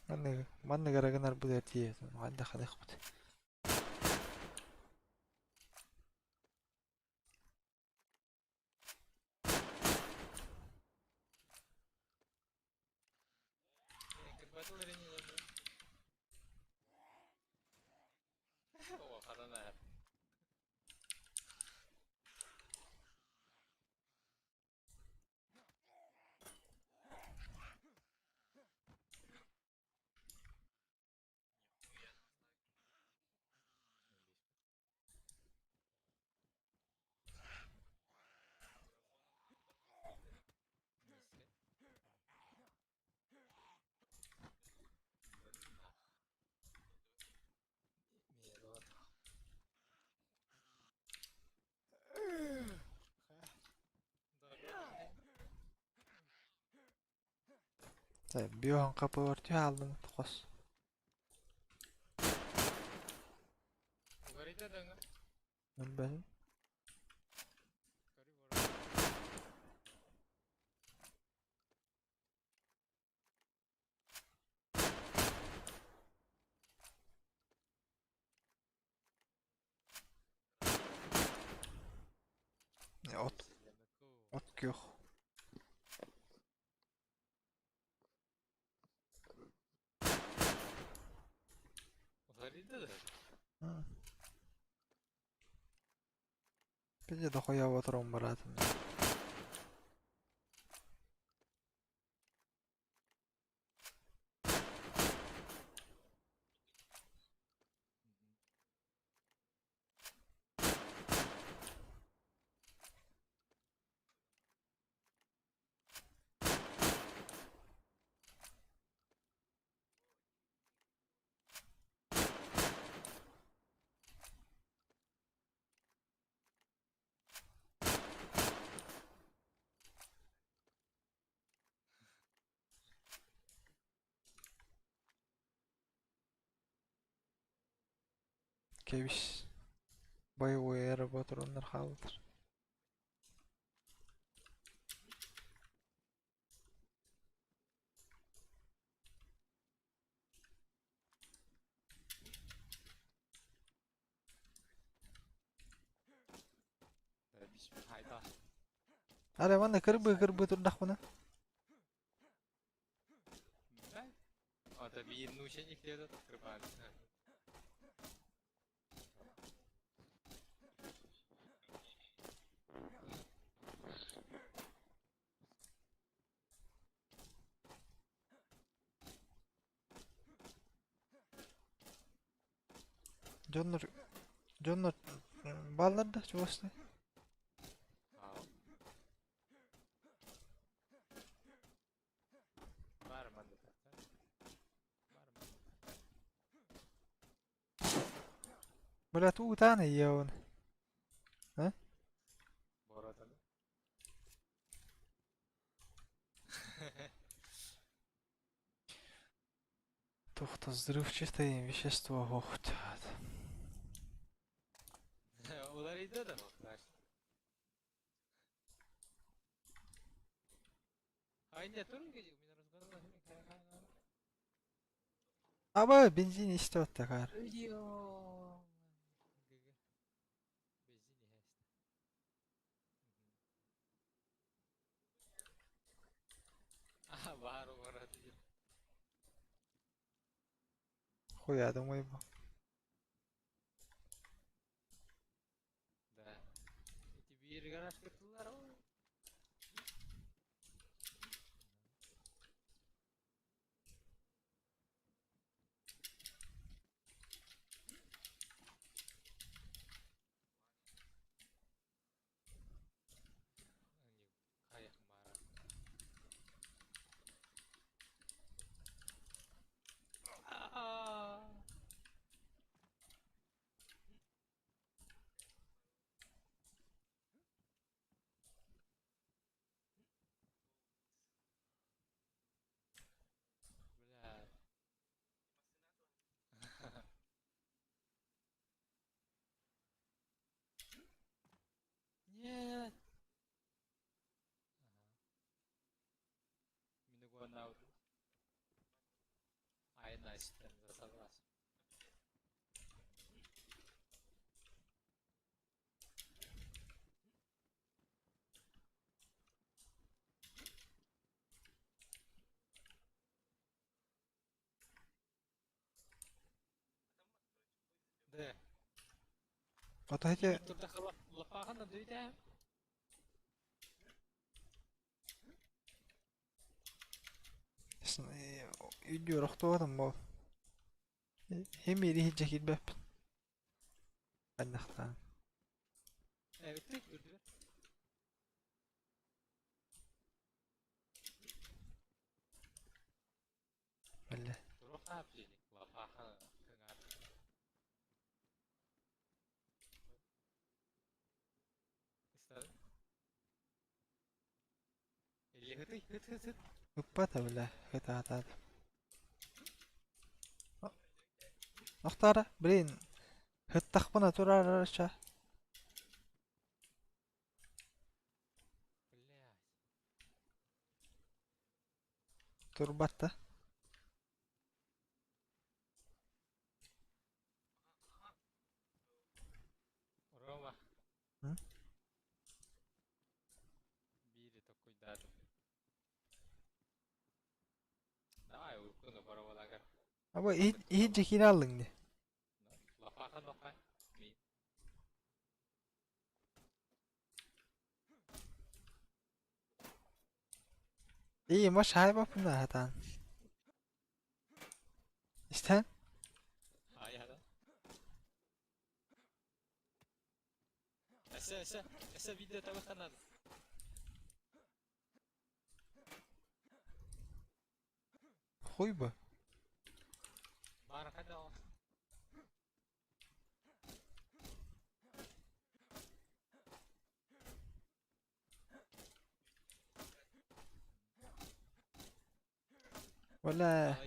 Маннык маннык эрэ гынарбыт этиэ хайдах хайдахпыт. Биоһун хапыгар түһэ хааллым хос. Угарыйда да Өлбөтүм. От, от күөх. Уларыйда да. Пиздец дохуя оторон бараатым. Кэбис. Боевой аэроботроннар хааллылар. Арай манна кырбыы-кырбыы турдахпына Ата биир нууча никледа кырбаан. Дьоннор дьоннор бааллар да чугастай? Баар манна. Баар манна. Бля, туутаан ийэбин. А? Боротаны. Туох взрывчатое вещество оһохтаат. Уларыйда да Аба бензин истэ оттакаар. Хуя думаю. Нет. Ага. Ай, Настя, согласен. Да. Ото ити Үйдүөр охтуотум бу. Хим ири хиджэ киирбэппин. Аннахтаан. Биллэ. Ыппата бля, ытаатаат. Охтара, блин, ыттахпына турарарча. Блядь. Турбат да. Рома. М? Биири токкуйдаатым. Давай уруккуну бороболагар. Аба иһит иһит дьэкиини аллыҥ дии. Лапаха ноха. Мин. Ии, маш хаайбаппын да хатаан. Истэн? Айада. Эсэ, эсэ, эсэ видео табыханан. Хуй бы. Баар хайда ол. Валя.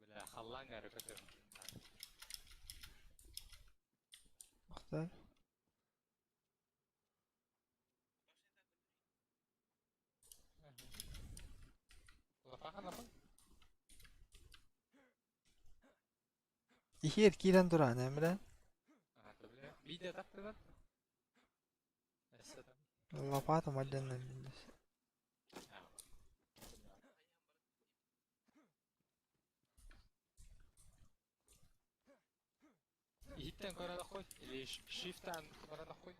Бля, халлаан гары көтөр. Охтар. Лапахан лапан. Иһиэр киирэн туран, бля. Бля, видео тахтылар. Эссе там. Лопата мадьанна билес. Иһиттэн көрө нахуй или shift-тан көрө нахуй.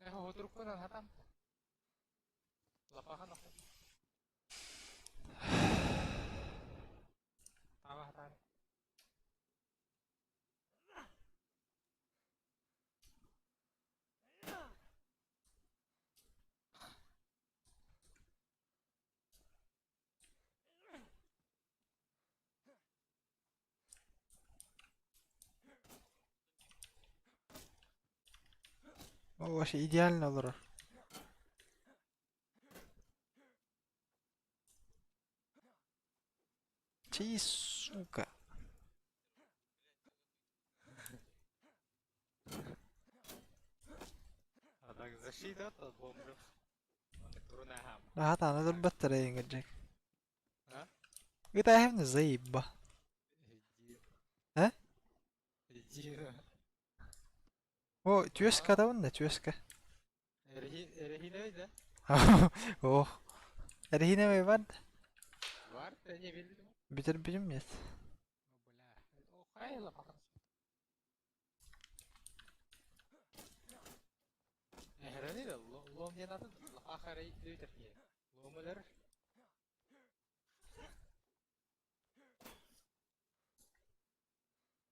Э, хоторуккунан хатам. Лапаха нахуй. Таба хатан. О, вообще идеально олорор. Ти, сука. А так защита от бомбы. Хатаана турбаттар эйиҥирдьик. А? Ытааһымны заебба. Иди. А? Иди. О, түөскэ атабын да, түөскэ. Эрехиневый да? Ох. Эрехиневый бар да. Бар, да не билдим. Бүтэр бүтүм нет. Бля. О, хайла пахан. Эһэрени да лом диэн атын лахахары үтэр киһи. Лом өлөр.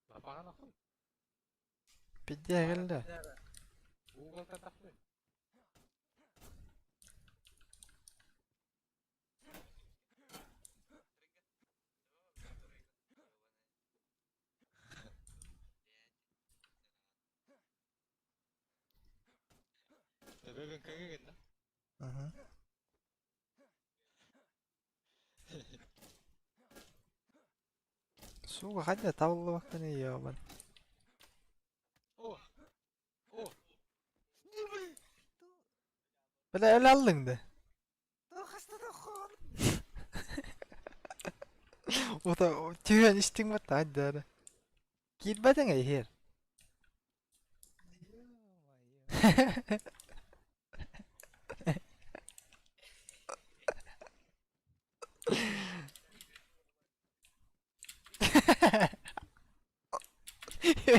Лапаҕан охуй. Пиздец кэллэ. Google-тан тахсыы. Төбөгүн көҥүгүн да? Угу. Сука, хайда табыллыбаккын ебан. О! О! Бля, өлө аллыҥ да. Ота түһэн истиҥ батта айдара. Киирбэтиҥ эйиһиэр. Ё-моё.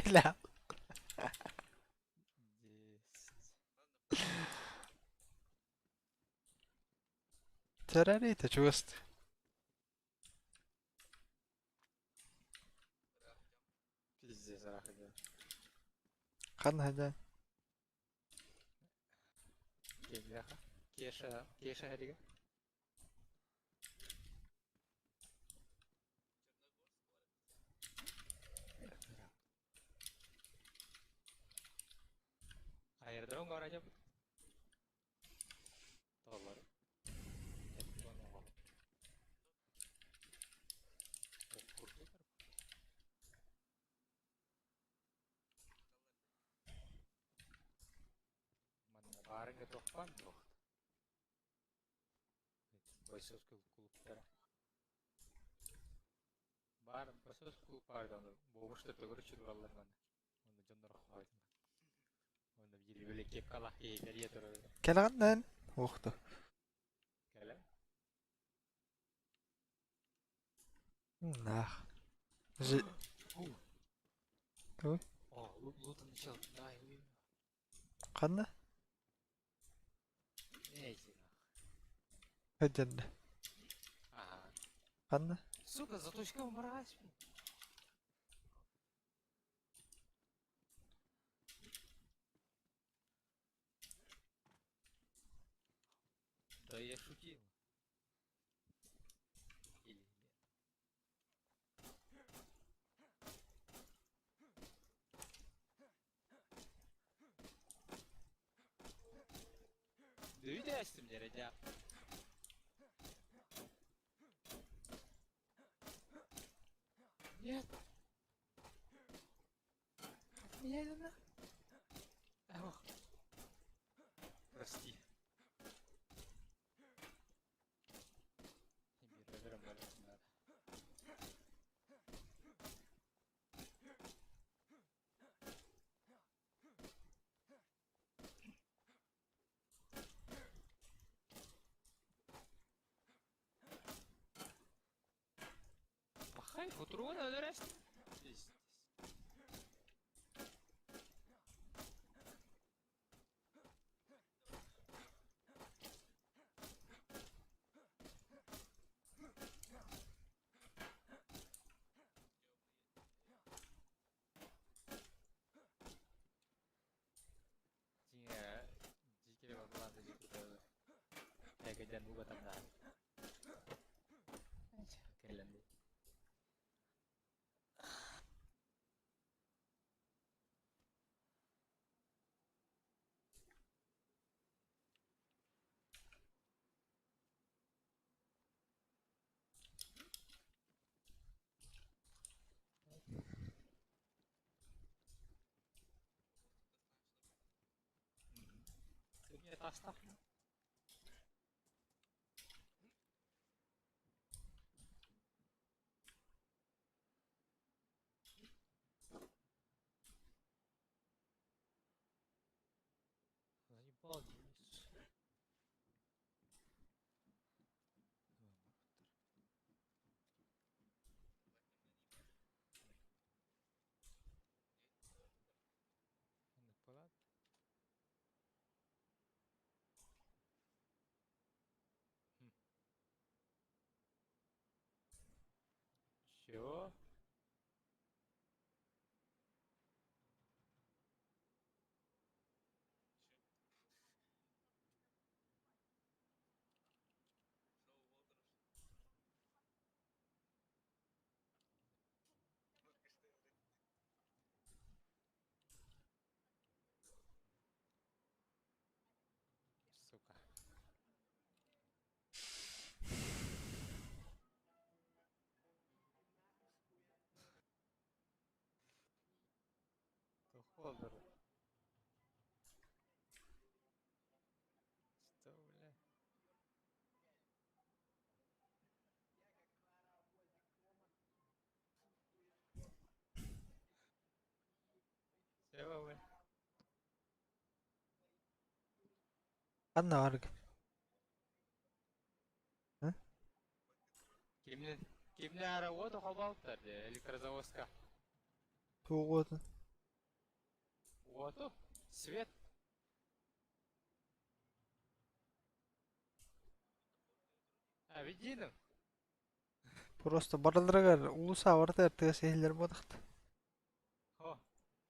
Бля. Десять. Террорита чугас. Пиздец, рахыга. Ханна хадьан. Кемляха. Кеша, Кеша харига. Аэродром барачабыт. Доллар. Манна баарыҥҥа туох баар дуо? Бойцовскай клубтара. Баар бойцовскай клуб баар да ону буобушта төгүрүччү тураллар манна. Онно дьоннор хоһойтулар. Онно биир били кепкалаах киһи кэлиэ турар. Кэлэҕин Уохту. Кэлэн. Нах. Жи... Ой. О, лутан чел, дай, Ханна? Эй, Өйдөннө. Ага. Ханна? Сука, заточка мразь. Да я шутил. Или нет. Дүйдээстим дьэ Нет. Меня это на. Ох. Прости. Пахай, футурона өлөрөс. Дьиҥэ, дьиикэри бабылаан да дьиикэри Эгэдэн угатамнаан. Кэлэн Ты мне таста. Заебал Денис. Чего? Сука. Холдер. Что, бля? Чего, бля? Ханна барг. Кимни кимни ара уоту холбообуттар дии электрозаводска. Туох уотун? Уоту? Свет? А, видиным? Просто барыларыгар улуус барыта тыас иһиллэр буолахт. О,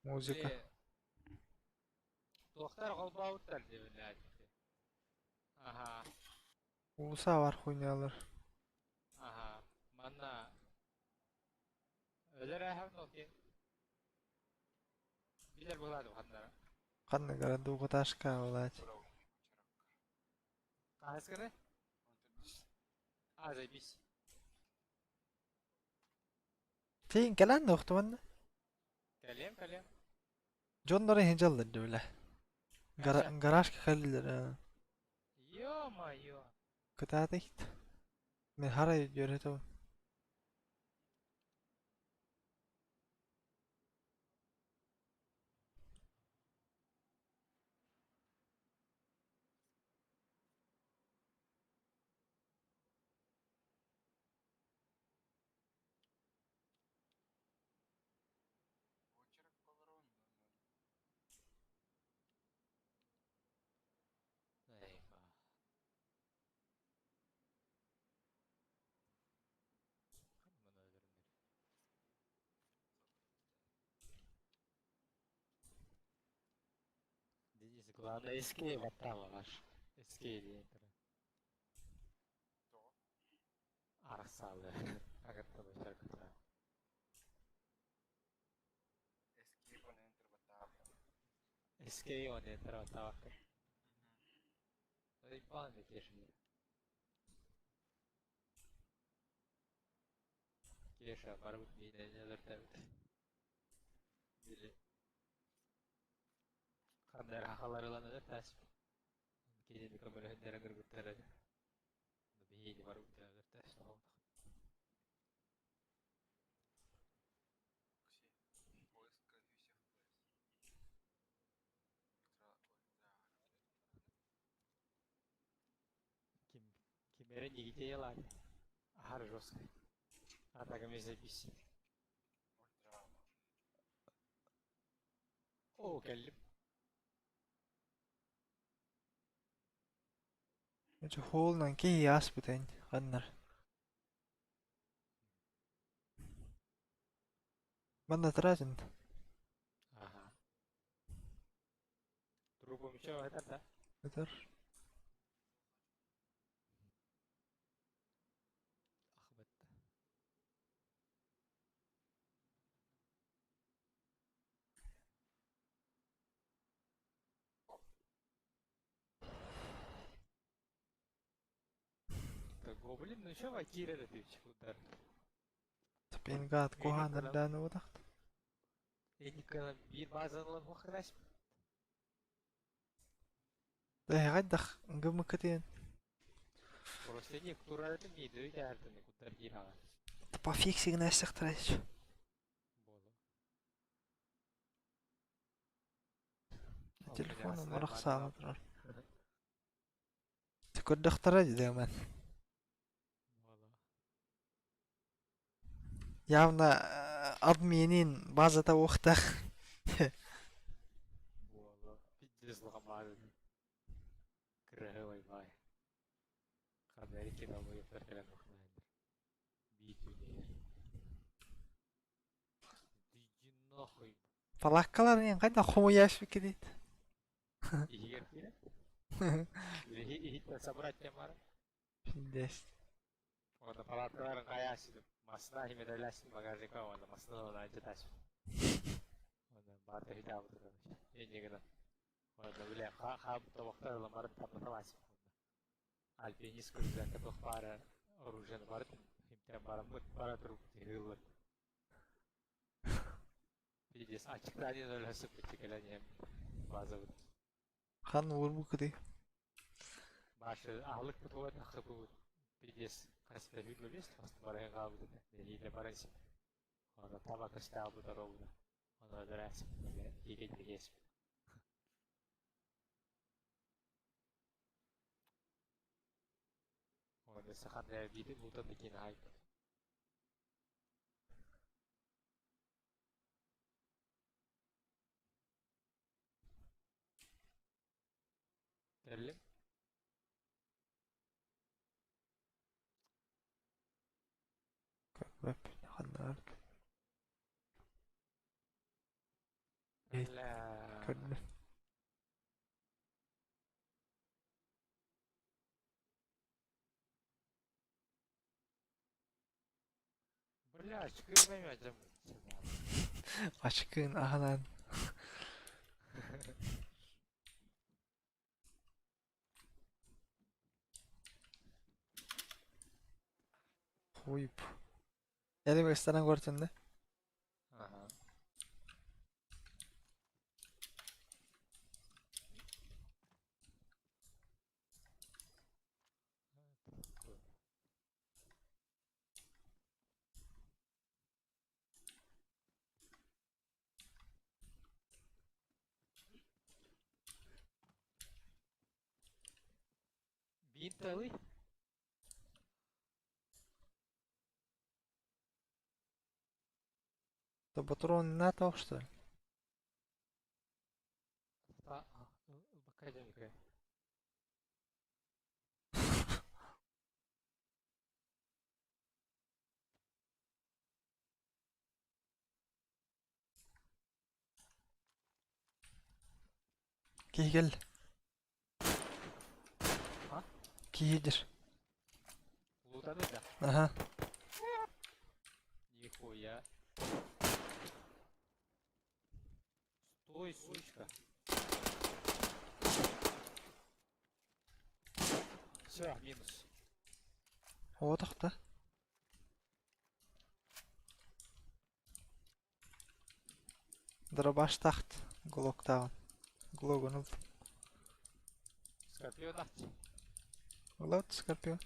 Музыка. били туохтар холбообуттар дии блядь. Ага, Улуса бар хуйнялар. ага. Манна өлөр эһэм ол ки билэр буолаады ханнара. Ханна городугуташка буолааччы. Хаһысканы? А, заебись. Тиин кэлэн да охтубанна. Кэлиэм, кэлиэм. Дьоннор иһин дьаллар дьүлэ. Гаражка кэллилэр. Ё-моё. Кытаатыйт. Мен харай үөрэтэ. Денис, главное, эскей баттаама ваш. Эскей диэн Арсалы. Эскей он enter баттаабакка. Ибан Кеша. Кеша барбыт миинэнэлэрдээбит. Били ханна эрэ хахалар ылан өлөртөөспүт. Кинини көмөлөһүннэрэ кыргыттар этэ. Биһиги барбыт өлөртөөс Ким, ким эрэ нигде елали. Ар жестко. А так мы запись. О, кэллим. Хоолунан киһи ааспытын ханнар. Манна тратин. Ага. Трубу еще это да? Это. Гоблин, ну еще вакир это удар. Пингат куһаан эрдээн уутахт. Биир базалан хохрас. Хайдах гымыкытыан. Просто не туратын мииди өйдәрдин кудар киирага. Пофиксигин эсэхтэрэж. Телефону морах саала турар. Көрдөхтөрө дэмэн. Явно админин базата уохтах. Пиздец ломали. Красивый бай. Хабарики домой Иди нахуй. Палаккалар хайда хомуяш бикидит. Иһигэр киирэ. Иһиттэн собрать темара. Пиздец. Онно палаткаларын хайаасыдым. Масына химедаласын багажникка онно масына онно анчатасып. Онно баата хитаабыт короче. Эннигина. Онно биле хаабыт тобохтор ламарын тамнаталасып. Альпинист күрдәккә тух бары оружие бар химтен бараммыт бара туруп тыгылыр. Пиздец, ачыктан өлөсүп битикелен базабыт. Хан уурбукути. Башы аһылык бутуга тахсыбыт. Пиздец, хаста хүрбөбүс, хаста барайын хаабыт. Нехиле барайсып. Аны табак ыстаабыт оробуна. Аны дырасып, иге дегесип. Оны сахан биди бултан дикин хайп. Кэллим. Ханнаар. Бля. Көрдүм. Бля, чыкырмай Ачкын аһанан. Хуй. Эли ыстанан көртүн да? Ага. Биир тылый? То патрон на то, что ли? Киһи кэллэ. А? Киһи дир. Лутаны да? Аха. Нихуя. Стой, сучка. Все, минус. Оҕотохто. Дробаш тахт. Глоктаун. Глогун ыл. Скорпион ахт. Ылат Скорпион.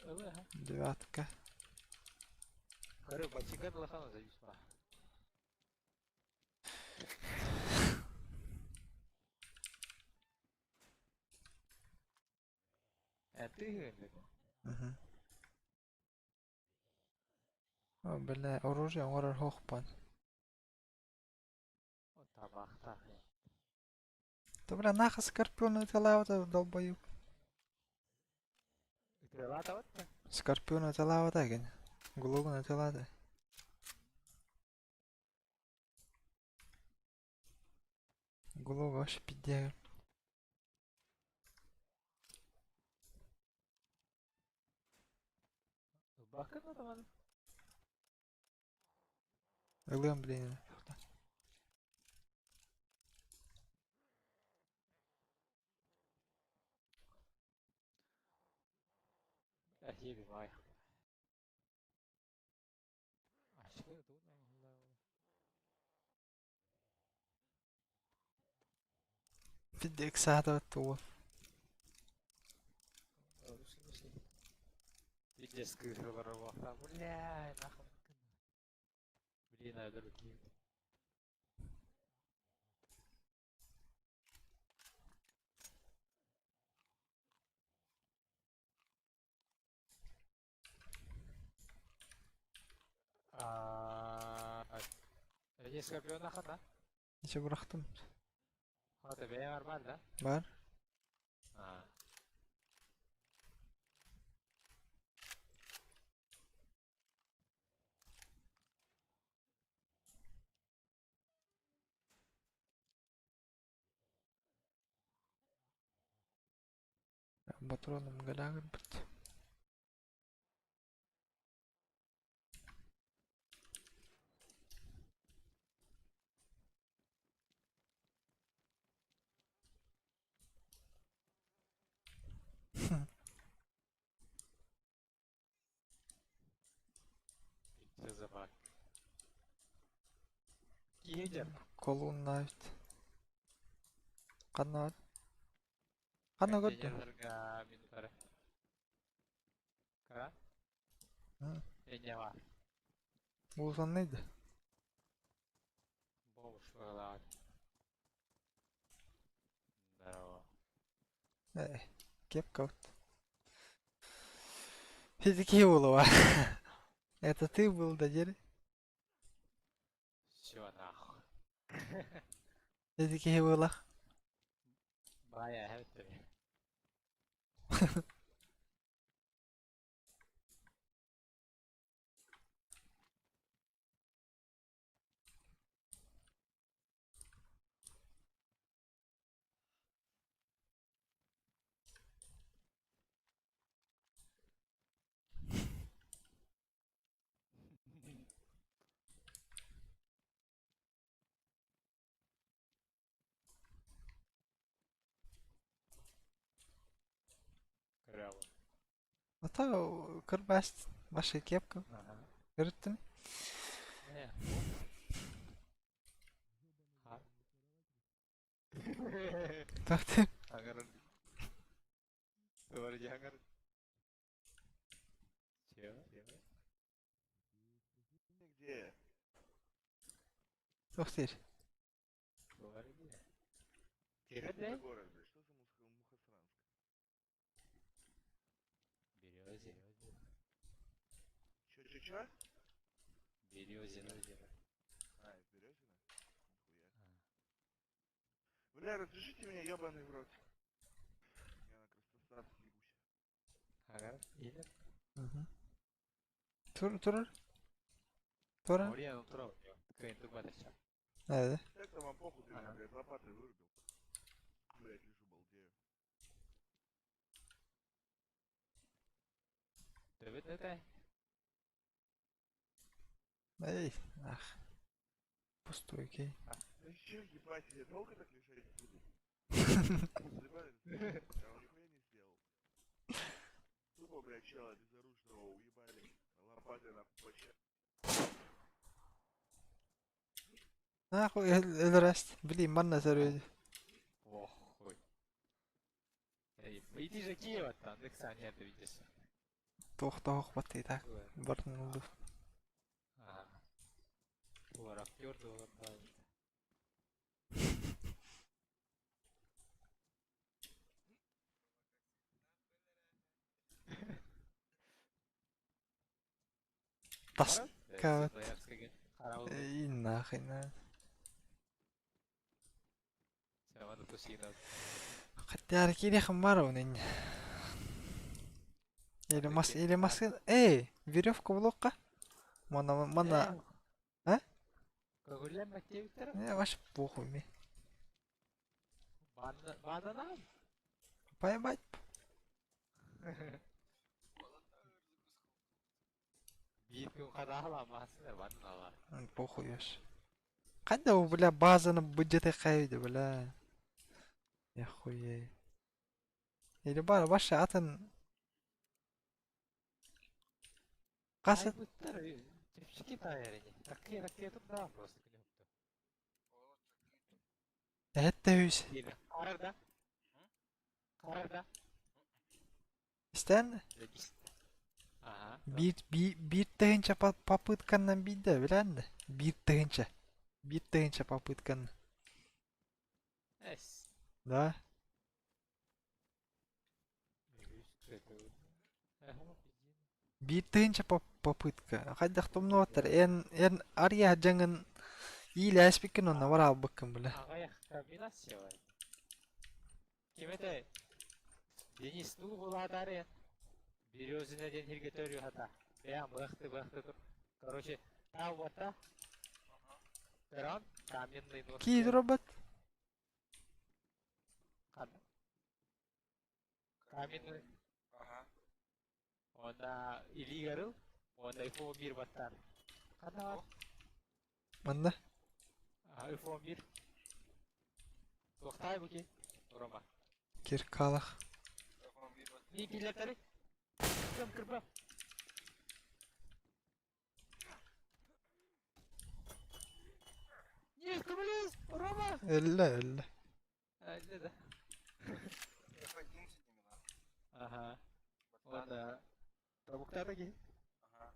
Ылы, ха. Девятка. Көрө, бачыгар лахана зависма. Э, ты Мгм. О, бля, оружие оҥорор суохпун. Табахтах. Да бля, нахуй Скорпион ыталаабыта долбоеб. Ытыралаатабыт да? Скорпион ыталаабыта кини. Глогун ыталаата. Глог вообще пиздец. Ылбаккын атаманы. Ылыам блин. Эһиби бай. Ашкы туна Пиздец саатабыт тугу. Пиздец кыырылар буолла. Бля, нахуй. Блин, а другие. А, Скорпиона хата. Ниче бырахтым. Хата бэйэ бар да? Бар. А. Патроном галягырбыт. Пиздец забак. Киһи Колун эбит. Ханна бар? Ханна көрдү? Контейнерлерга минутары. Кара? Эне бар. Булсанныйды. Бомж быһыылаах. Здорово. Э, кепка вот. Физики булова. Это ты был, да, дери? Все нахуй. Физики булах. Бая, эбит А то кырбас ваша кепка. Ага. Көрүттүм. Э, Ха. Тохту. Агар. Говори, агар. Чего? Где? Тохтир. Говори, где? Что Где? за город, блядь? Что за Муха- Мухосранск? Березе. Чё, чё, чё? Березина. А, из Березина? Нихуя. Бля, разрешите меня, ёбаный в рот. Я на Краснодар съебусь. Агар. Или? Тур тур. Тура. Ория утро. Кыйын тугматача. Nerede? Это вам похуй, ты меня, Ага. блядь, лопатой вырубил. Блядь, лежу, балдею. Төбөт это? Эй, ах. Пустой, окей. Да чё, ебать, я долго так лежать буду? Заебали, я вам нихуя не сделал. Тупо, блядь, чела безоружного уебали. Лопатой на поче. Нахуй өлөрөст. Блин, манна сөрөйдү. Охуй. Эй, иди же Киева там, Александр, ты видишь. Туох тоох бат и так. Бартын улду. Ага. Олар актер да олар да. Тас. Кават. Карабыл. Эй, нахуй на. Саваны тусина. Хотя кирихан бар онын. Или мас, или масын. Эй, веревка блокка. Мана, мана. А? Көңүллән мәктәптер. Не, ваш похуй ми. Банана. Поебать. Биир күн хадаала масын бананала. Похуй еш. Кайда у, бля, базаны бюджеты хайды, бля. Я хуей. Или бар, ваша атын. Касы Айбыттар чепчики тайрени. Такие такие тут да просто күнөптө. Это үс. Карарда. Карарда. Истен Ага. bir bir bir тыһынча попытканнан биде, биләнде. Бир тыһынча. Бир тыһынча попыткан. Эс. Да? Биир тыһыынча попытка. Хайдах тумнубаттар. Эн эн арыйа дьаҥын иилээспиккин онно бараалбыккын бile. Аҕыйах комбинация бар. Ким этэй? Денис тугу булаатаарыйан? Березина диэн сиргэ төрүү хата. Бэйэм быахты быахты тур. Короче, таабата. Көрөн, каменный нос. Киит робот. Ханна? Каменный. Ага. Уонна илиигэр ыл, уонна iPhone 1 баттаар. Ханна бар? Манна. iPhone 1. Туохтай бу ки? Рома. Киркалах. iPhone 1 бат. Не киллэртэри? Кым кырба? Не, көмөлөс, Рома! Өллө өллө. Э, да. F11 именно. Ага. Баттаан. Уонна тобуктаата ки. Ага.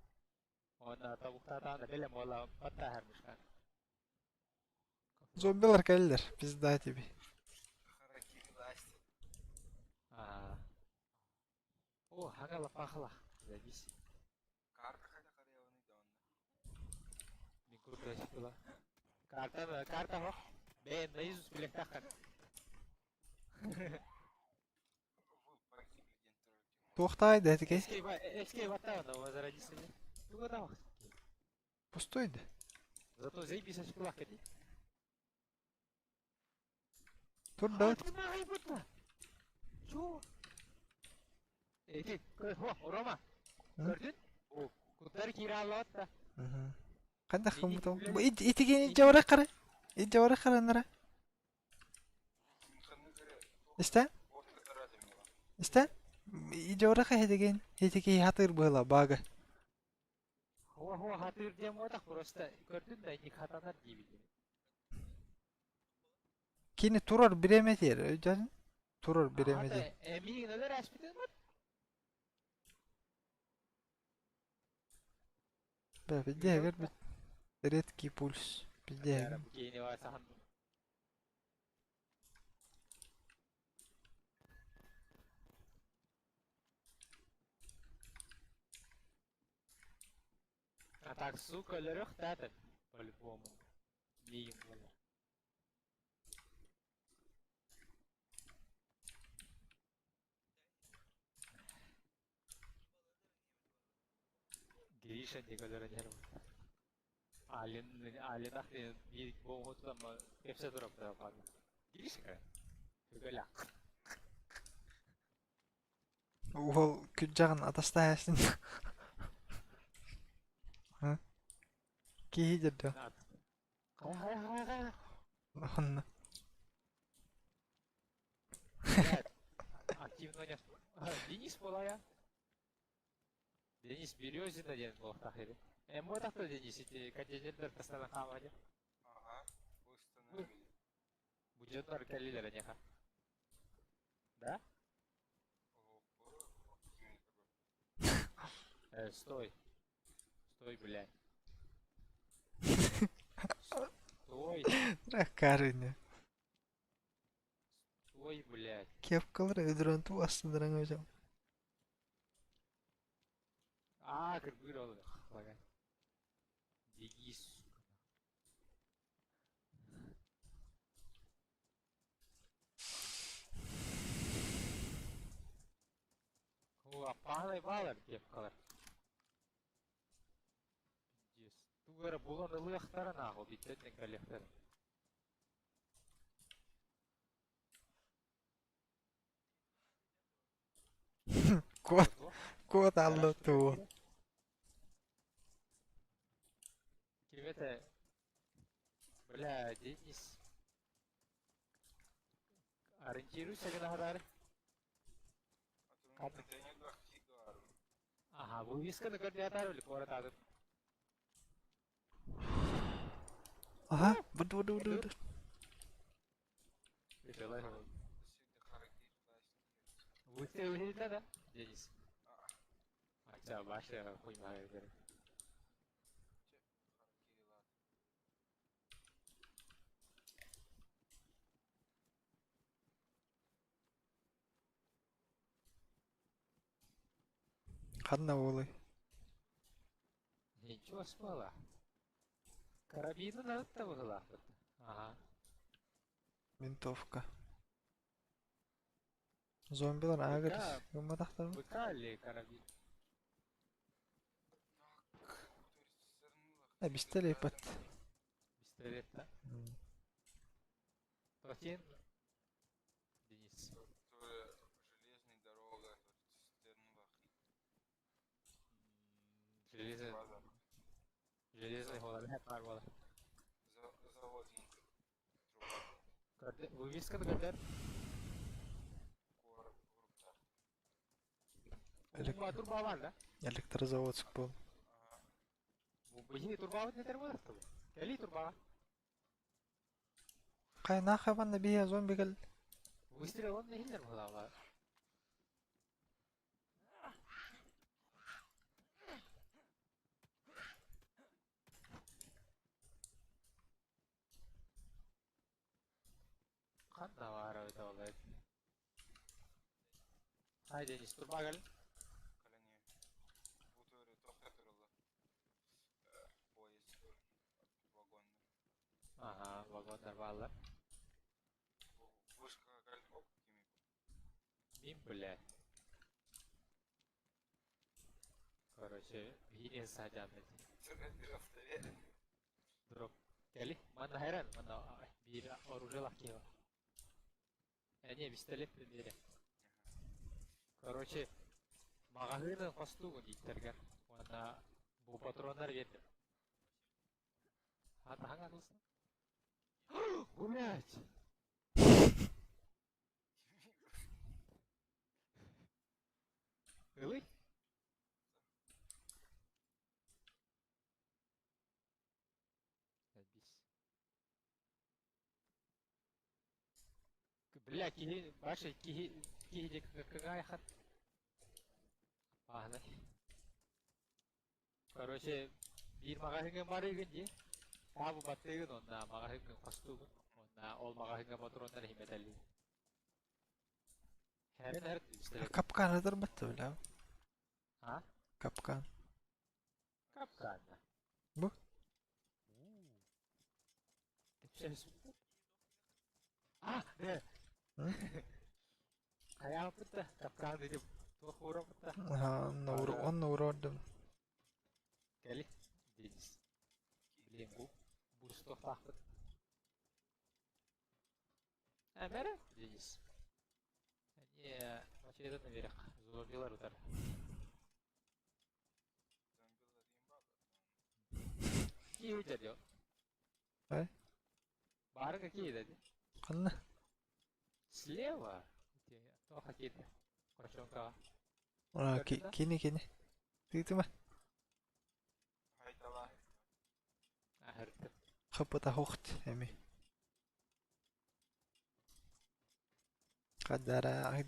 Уонна тобуктаатаан бэлэм буолла баттааһар мышка. Зомбилар кэллэр. Пизда тебе. Харакири Дасти. Ага. О, хагала пахла. Завис. Карта хайда харыйабыный да онно. Мин курдаш була. Карта карта хох. Бэйэн наизусть билэхтаххын. Вы погибли диэн турар дии. Туохтай да этикей. Эскей эскей баттаана возродись. Туга да. Пустой да. Зато заебись очкулах кэти. Тур да. Чё? Эти, Рома, М? көрдүн? Куттар киираллаатта. Хайдах Ити кыммыт ол? үлэ- Бу ит итигин илдьэ кара. Илдьэ караннара. Ханнык эрэ Истэн? уот кытарат именно. Истэн? Идеорах эһэтигин, ити киһи хатыыр быһыла баага. Хо-хо хатыыр диэн буотах просто көрдүн да ник хатанар диибит. Кини турар бириэмэтигэр өйдөөн турар бириэмэтигэр. Аата эмиин өлөр ааспытын бар. Бля, пиздец, бит редкий пульс. Пиздец. А так, сука, өлөрөх да по-любому. Миигин буолар. Гриша диэки өлөрөн иһэр Алин Алинах диэн биир буоҥутутан кэпсэ турар баҕана. Гришка Көкөлөх. Уол күрдьэҕин атастаһасын. Киһи дьэрдэ. Хайа-хайа-хайа. Онно. Активно не... Денис буолая. Денис Березина диэн буолуохтаах ини. Эн буотах да Денис ити контейнердэр тастан хаама диэн. Ага, установили. Бу дьоннор кэллилэр эниэхэ. Да? Стой. Стой, блядь. Стой. Ракарыны. Стой, блядь. Кепкалар өдөрөн ту астыдыран hocam. Аа, кырбыыр ол. Лагай. Беги, сука. О, паалай баалар кепкалар. Пиздец. Тугу эрэ булан ылыахтара нахуй, биттэн кэлиэхтэрэ. Куот, куот алла туу. Ким это? Бля, Денис. Ориентируйся гына Ага, вывесканы көрдөөтаар куорат атын. Аха, буду буду буду. Выставили да, Денис? Хотя ваша хуйня говорит. Ханна буолуй? Ничего спала. Карабины надо быһылаахпыт. Ага. Винтовка. Зомбилар аагыр гымматахтар ВК или карабин? Э, пистолет. Пистолет, да? Платин? Денис. Железная дорога, Железный... Железный голова, пар буолар. Завод Вывесканы көрдөр. Турба бар да? Электрозаводск был. Бу турбабыт нетер буолар Кэлии турбаҕа. Хайна хабанна бия зомби кэл. Выстрел он иһиллэр буолаҕа. Ханна баар эбитэ буолла Ай Денис турбаа кэлин. Аха, вагоннар бааллар. Мин, блядь. Короче, биһиги саадьаан Дроп. Кэли, манна хайран, манна биир оружиелаах киһи бар. Эмиэ пистолет биэрэ. Короче, маҕаһыыны хостуугун ииттэргэр уонна бу патроннар биэрдим. Атаһаҥ атылсын. Блять! Бля, киһи, баша, киһи, киһи диэки какая хат. Пааһынай. Короче, биир маҕаһыыҥҥа барыыгын дии. Таабы баттыыгын уонна маҕаһыыҥҥын хостуугун. Уонна ол маҕаһыыҥҥа ботуруоннар иһимэтэллиин. Хэрин эр пистолет. Капкан ытырбатта бля. А? Капкан. Капкан. Бу? А, э. Хайааппыт да, капкан диэн туох уураппыт да. Аха, онно онно уурардым. Кэли, Денис. Блин, бу бустуохтаахпыт. Э, бэрэ, Денис. Не, очередно наверх. Зомбилар утар. Киһи дьэ Ай? Бары какие деді? Ханна? Слева. Туох киирдэ? Корочонкаҕа. А, кини кини. Тыытыма. Хайдала. Аһыртым. Хапыта хохт эми. Хадара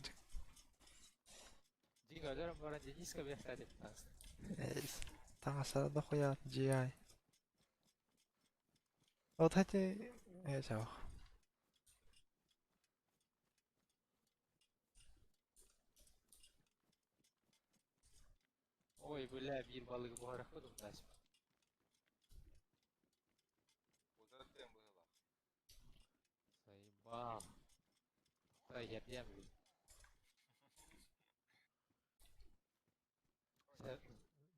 Дьиҥ өлөр баран Дениска бэхтаатык Таҥасара да хуйаат GI. Вот эти этих. Ой, бля, биир балыгы буһарахпыт умнаачпыт. Утарыттан быһылаах. Сайбаал. Тоқта иһэрдиэм бүгүн.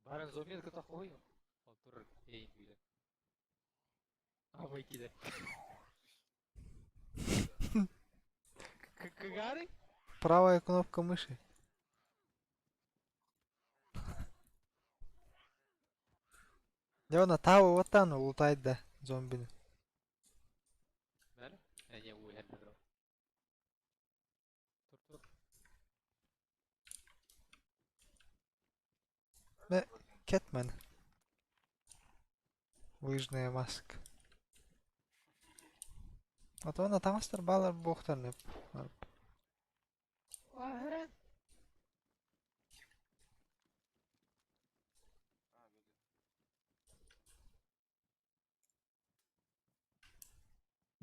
Баран зомбин кыта хоһуйу. Ол турар эйин күүлэ. Абай киде. Кыгары? Правая кнопка мыши. Дьэ уонна таа уоттаан улутайда зомбины. Бэр? Не, уйһэрдэ бро. Тур тур. Мэ Кэтмен. Лыжная маска. А то на таҥастар баалар буохтарны. Аһыран. А, били.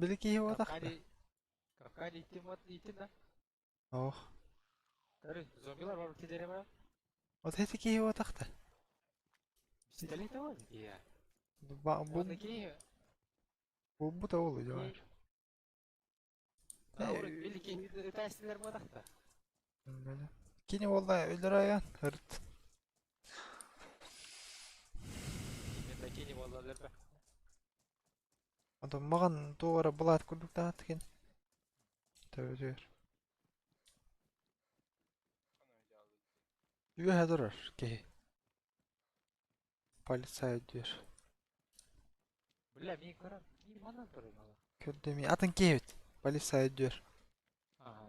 Били киһи буотах да? Капкани Капкани итин вот итин да. Ох. Көрү, зомбилар бар килере бар. Вот эти киһи буотах да? Пистолет бар. Иә. Ба бу Оны ки булбут оҕолу дьоҕар. Били ки ытаастылар буотах да. Кини буолла өлөр айан ырыт. Мен кини буолла өлөрбө. Онтон маҕан туох эрэ былаат курдук таһааттыкин. Төбөтүгэр. Үөһэ турар киһи. Полицай өйдүүр. Бля, мин көрөм. Мин манан турар мала. Көрдөмүй атын киһи эбит. Полицай өйдүүр. Ага.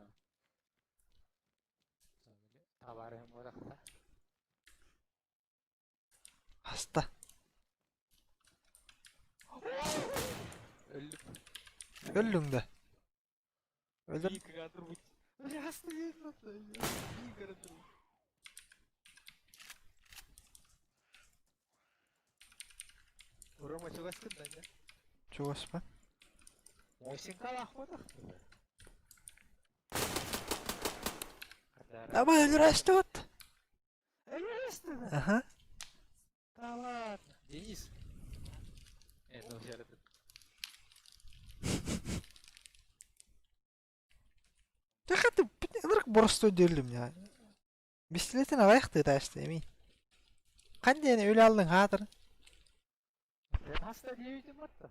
Товарым буолахта. Хаста. Өллүм. Өллүҥ да? Өлөр. Биир турбут. Хаста Биир турбут. Рома чугаскын да, не? Чугаспын. Осинкалаах буолах. Давай өлөрөөстүбүт. Өлөрөөстүбүт. Аха. Да ладно. Денис. Это уже этот. Тэхэ ынырык боростуой диэллим я. Бистилетин аҕыйахтыы таастыы эмий. Хань диэн үлэ аллыҥ хаатыр. Хаста диэбитим батта.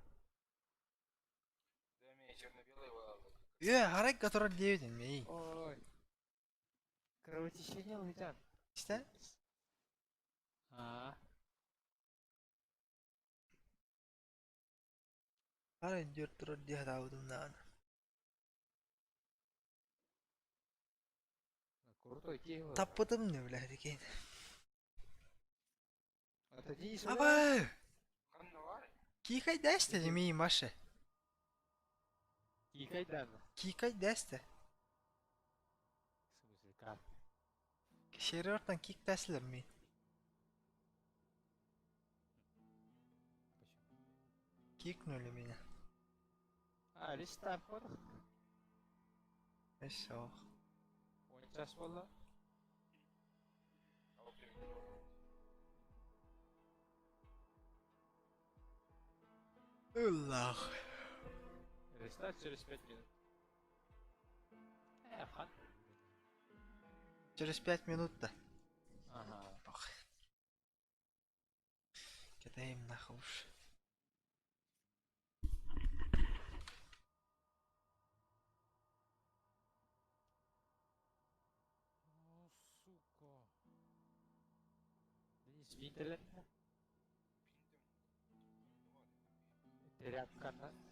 Да, черно-белый был. Үө, харайга турар диэбитин мэй. Ой. Кровотечение летят. Истэ? А. Арай диэр турар дии сатаабытым даҕаны. Крутой киһи Таппытым не бля дикин. Это Денис Абай! Ханна бар? Киикай дэстэ димии Маша. Киикайдан. Киикай дэстэ. Сервертан киктээсилэр ми? Почему? Кикнули меня. А, рестарт буолла. Все. Он час буолла. Ыллах. Рестарт через 5 минут. Хан. Через 5 минут-то. Ага. Ох. Кидаем нахуй уж. Ну, сука. Денис, интернет. Тряпка. Погибли.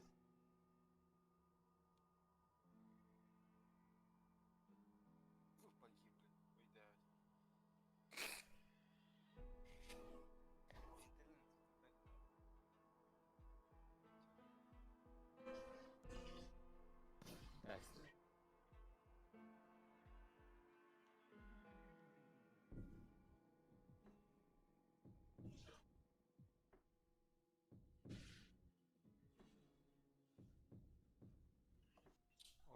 Ой, да. Здрасте.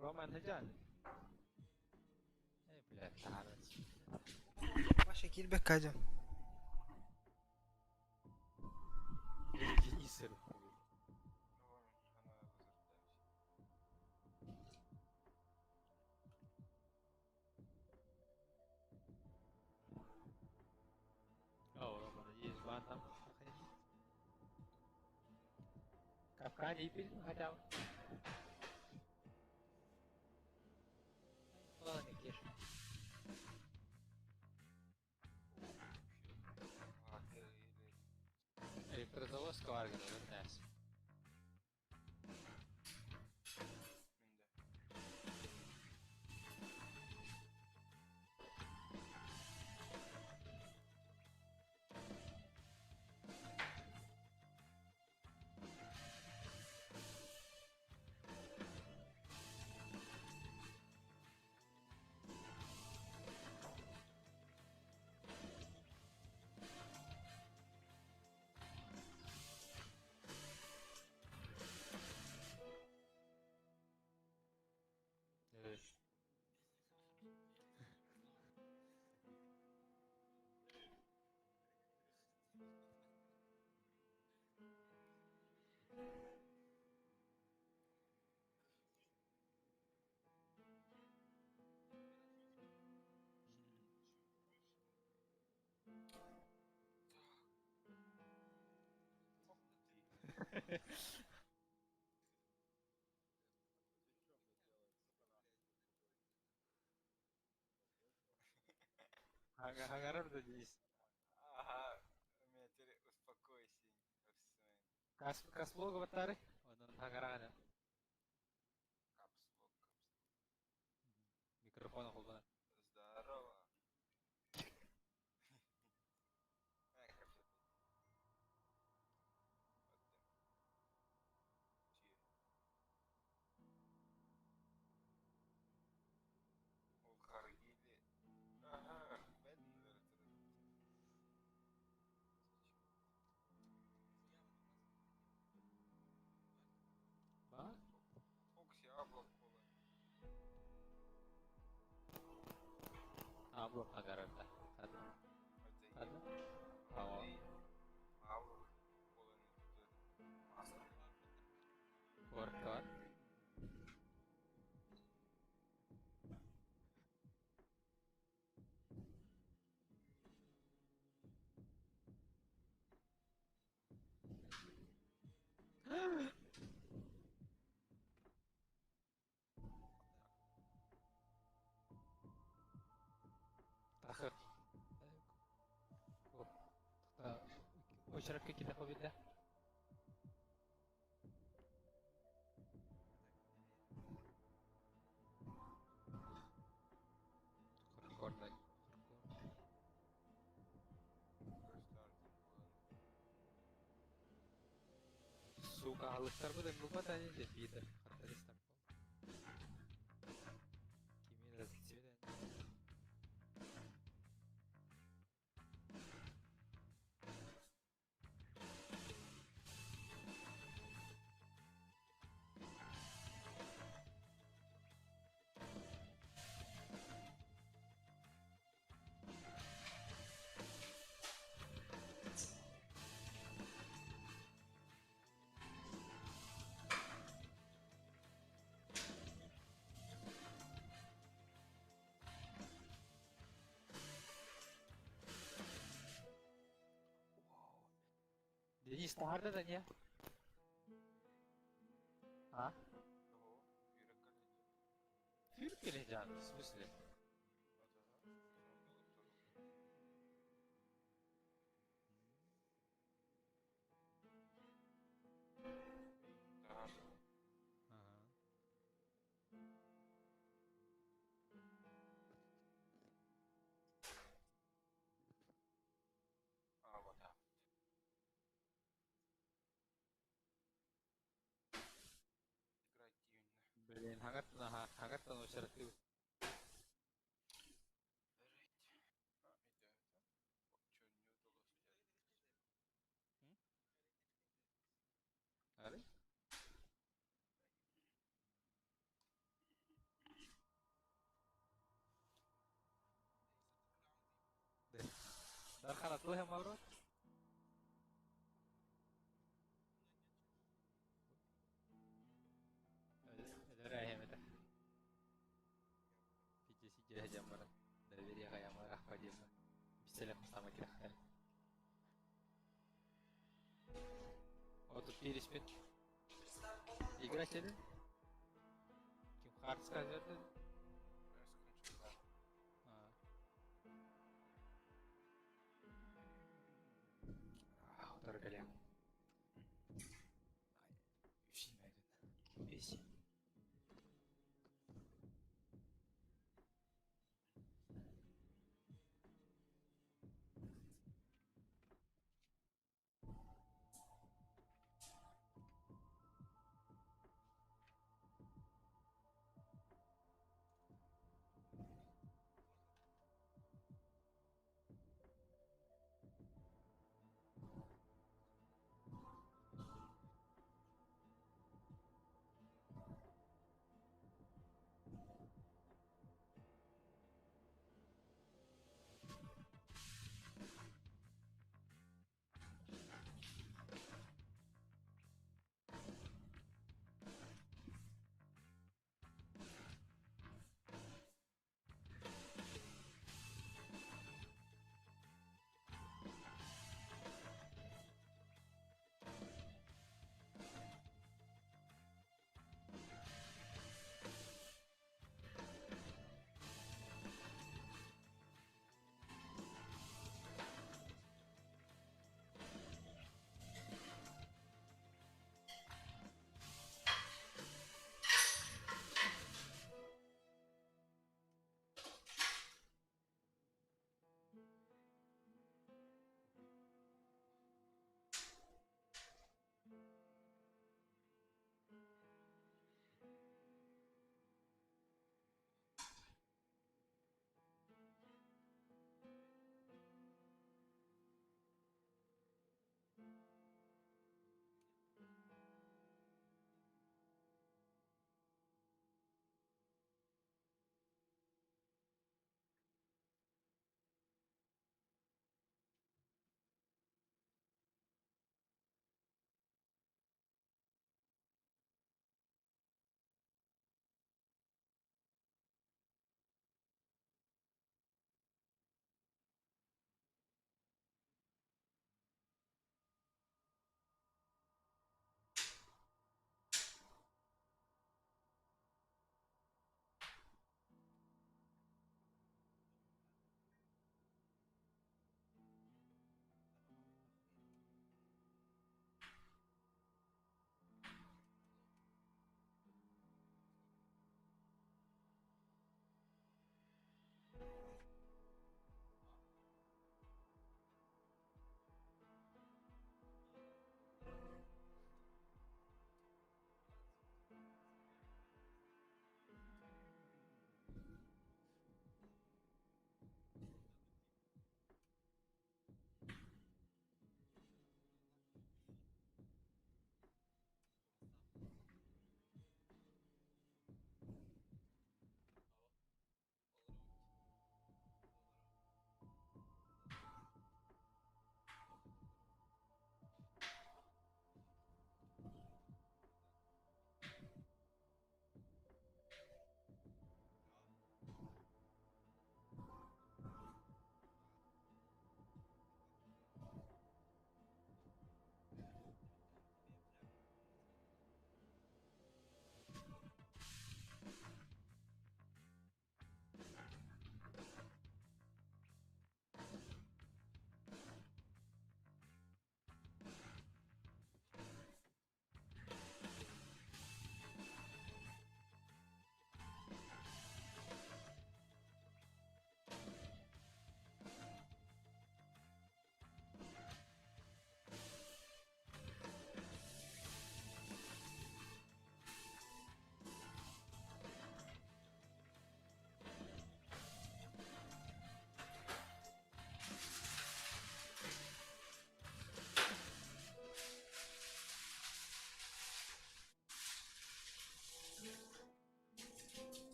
Роман Хаджан. Э, блядь, тарас. Паша киирбэккэ кадем. Денис хуй. Ну, она возрождаемся. О, Рома, надеюсь, бан там. Капкане пили хотя бы. Ладно, Кеша. Электрозаводского аргана, вернес. Хагарар да Денис. Ага, у меня теперь успокойся. Кас каслога батары. Онон хагарагана. Капслок, капслок. Микрофон холбана. Здорово. Эх, вообще. Вот. Че? Ол Харгили. Ага, бедный. Ба? Окси, аблак, кола. Аблок хагарар да. Хада. Хада. Ава. Аблак, кола не масло. Квартал. Тахыр. Очеракка киде хобиде. Хардкорный. Сука, алыстар буде муката не де питер. Хардкор. Кимин разцветен. Денис, таһаарда да не? А? Түүр кэлэ в смысле? Ага. Блин, хагаттан очаратыы. Ары? Дархан атылы мавро? Переспит. Играть или? Ким хард сказать? Дорогая. Весь.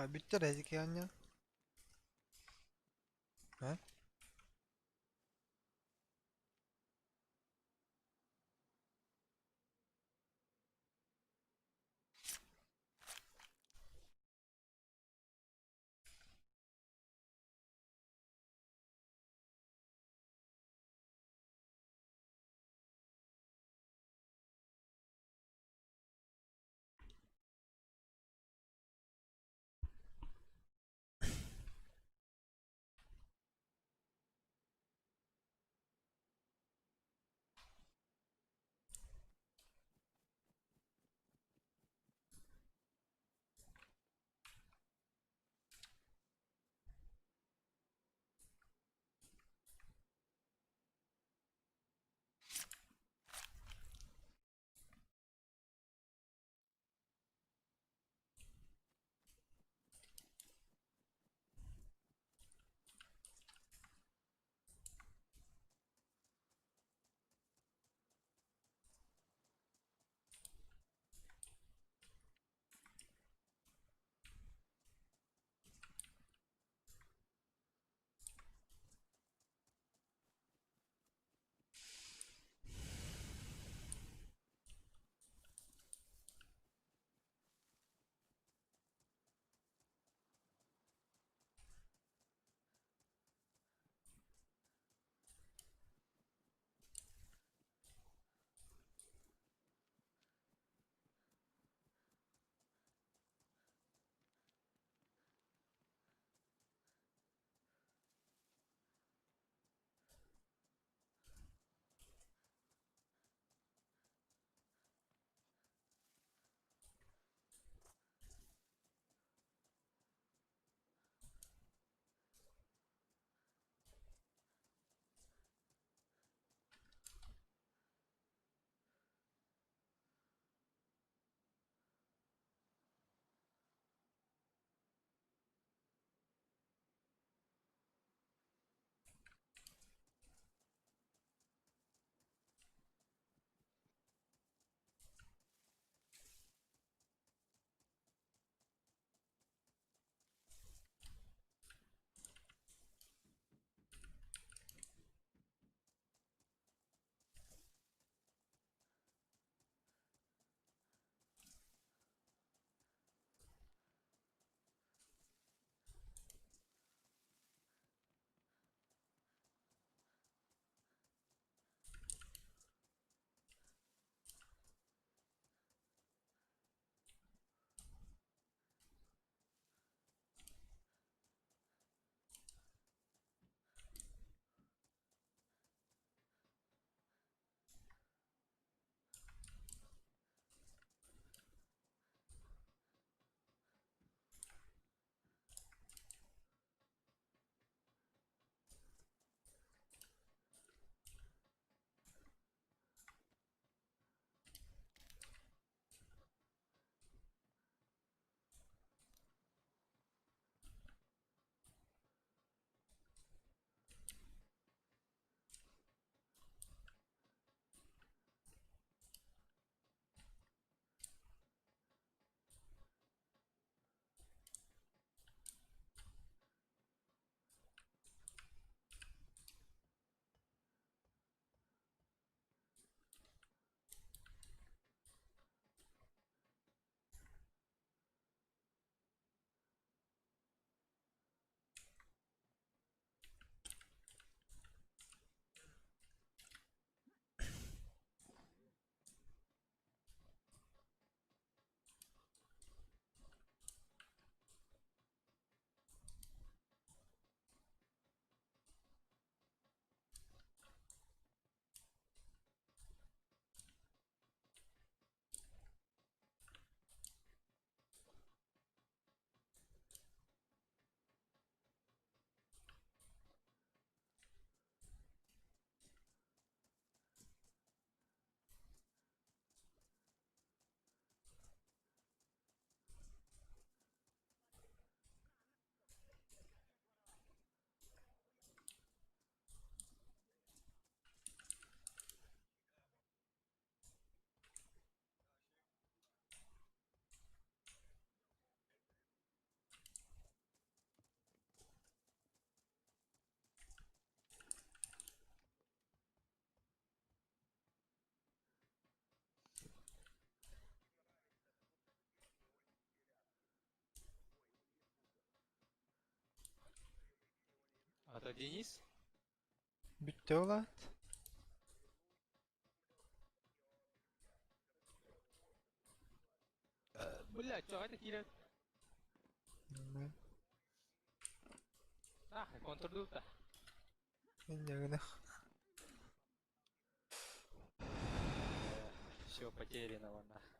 А бүттэ резики анньа. А? Это Денис? Бүттэ ол аат. Блядь, что это киирэн? Нахуй, контрдута. Инньэ гынах. Все потеряно, нахуй.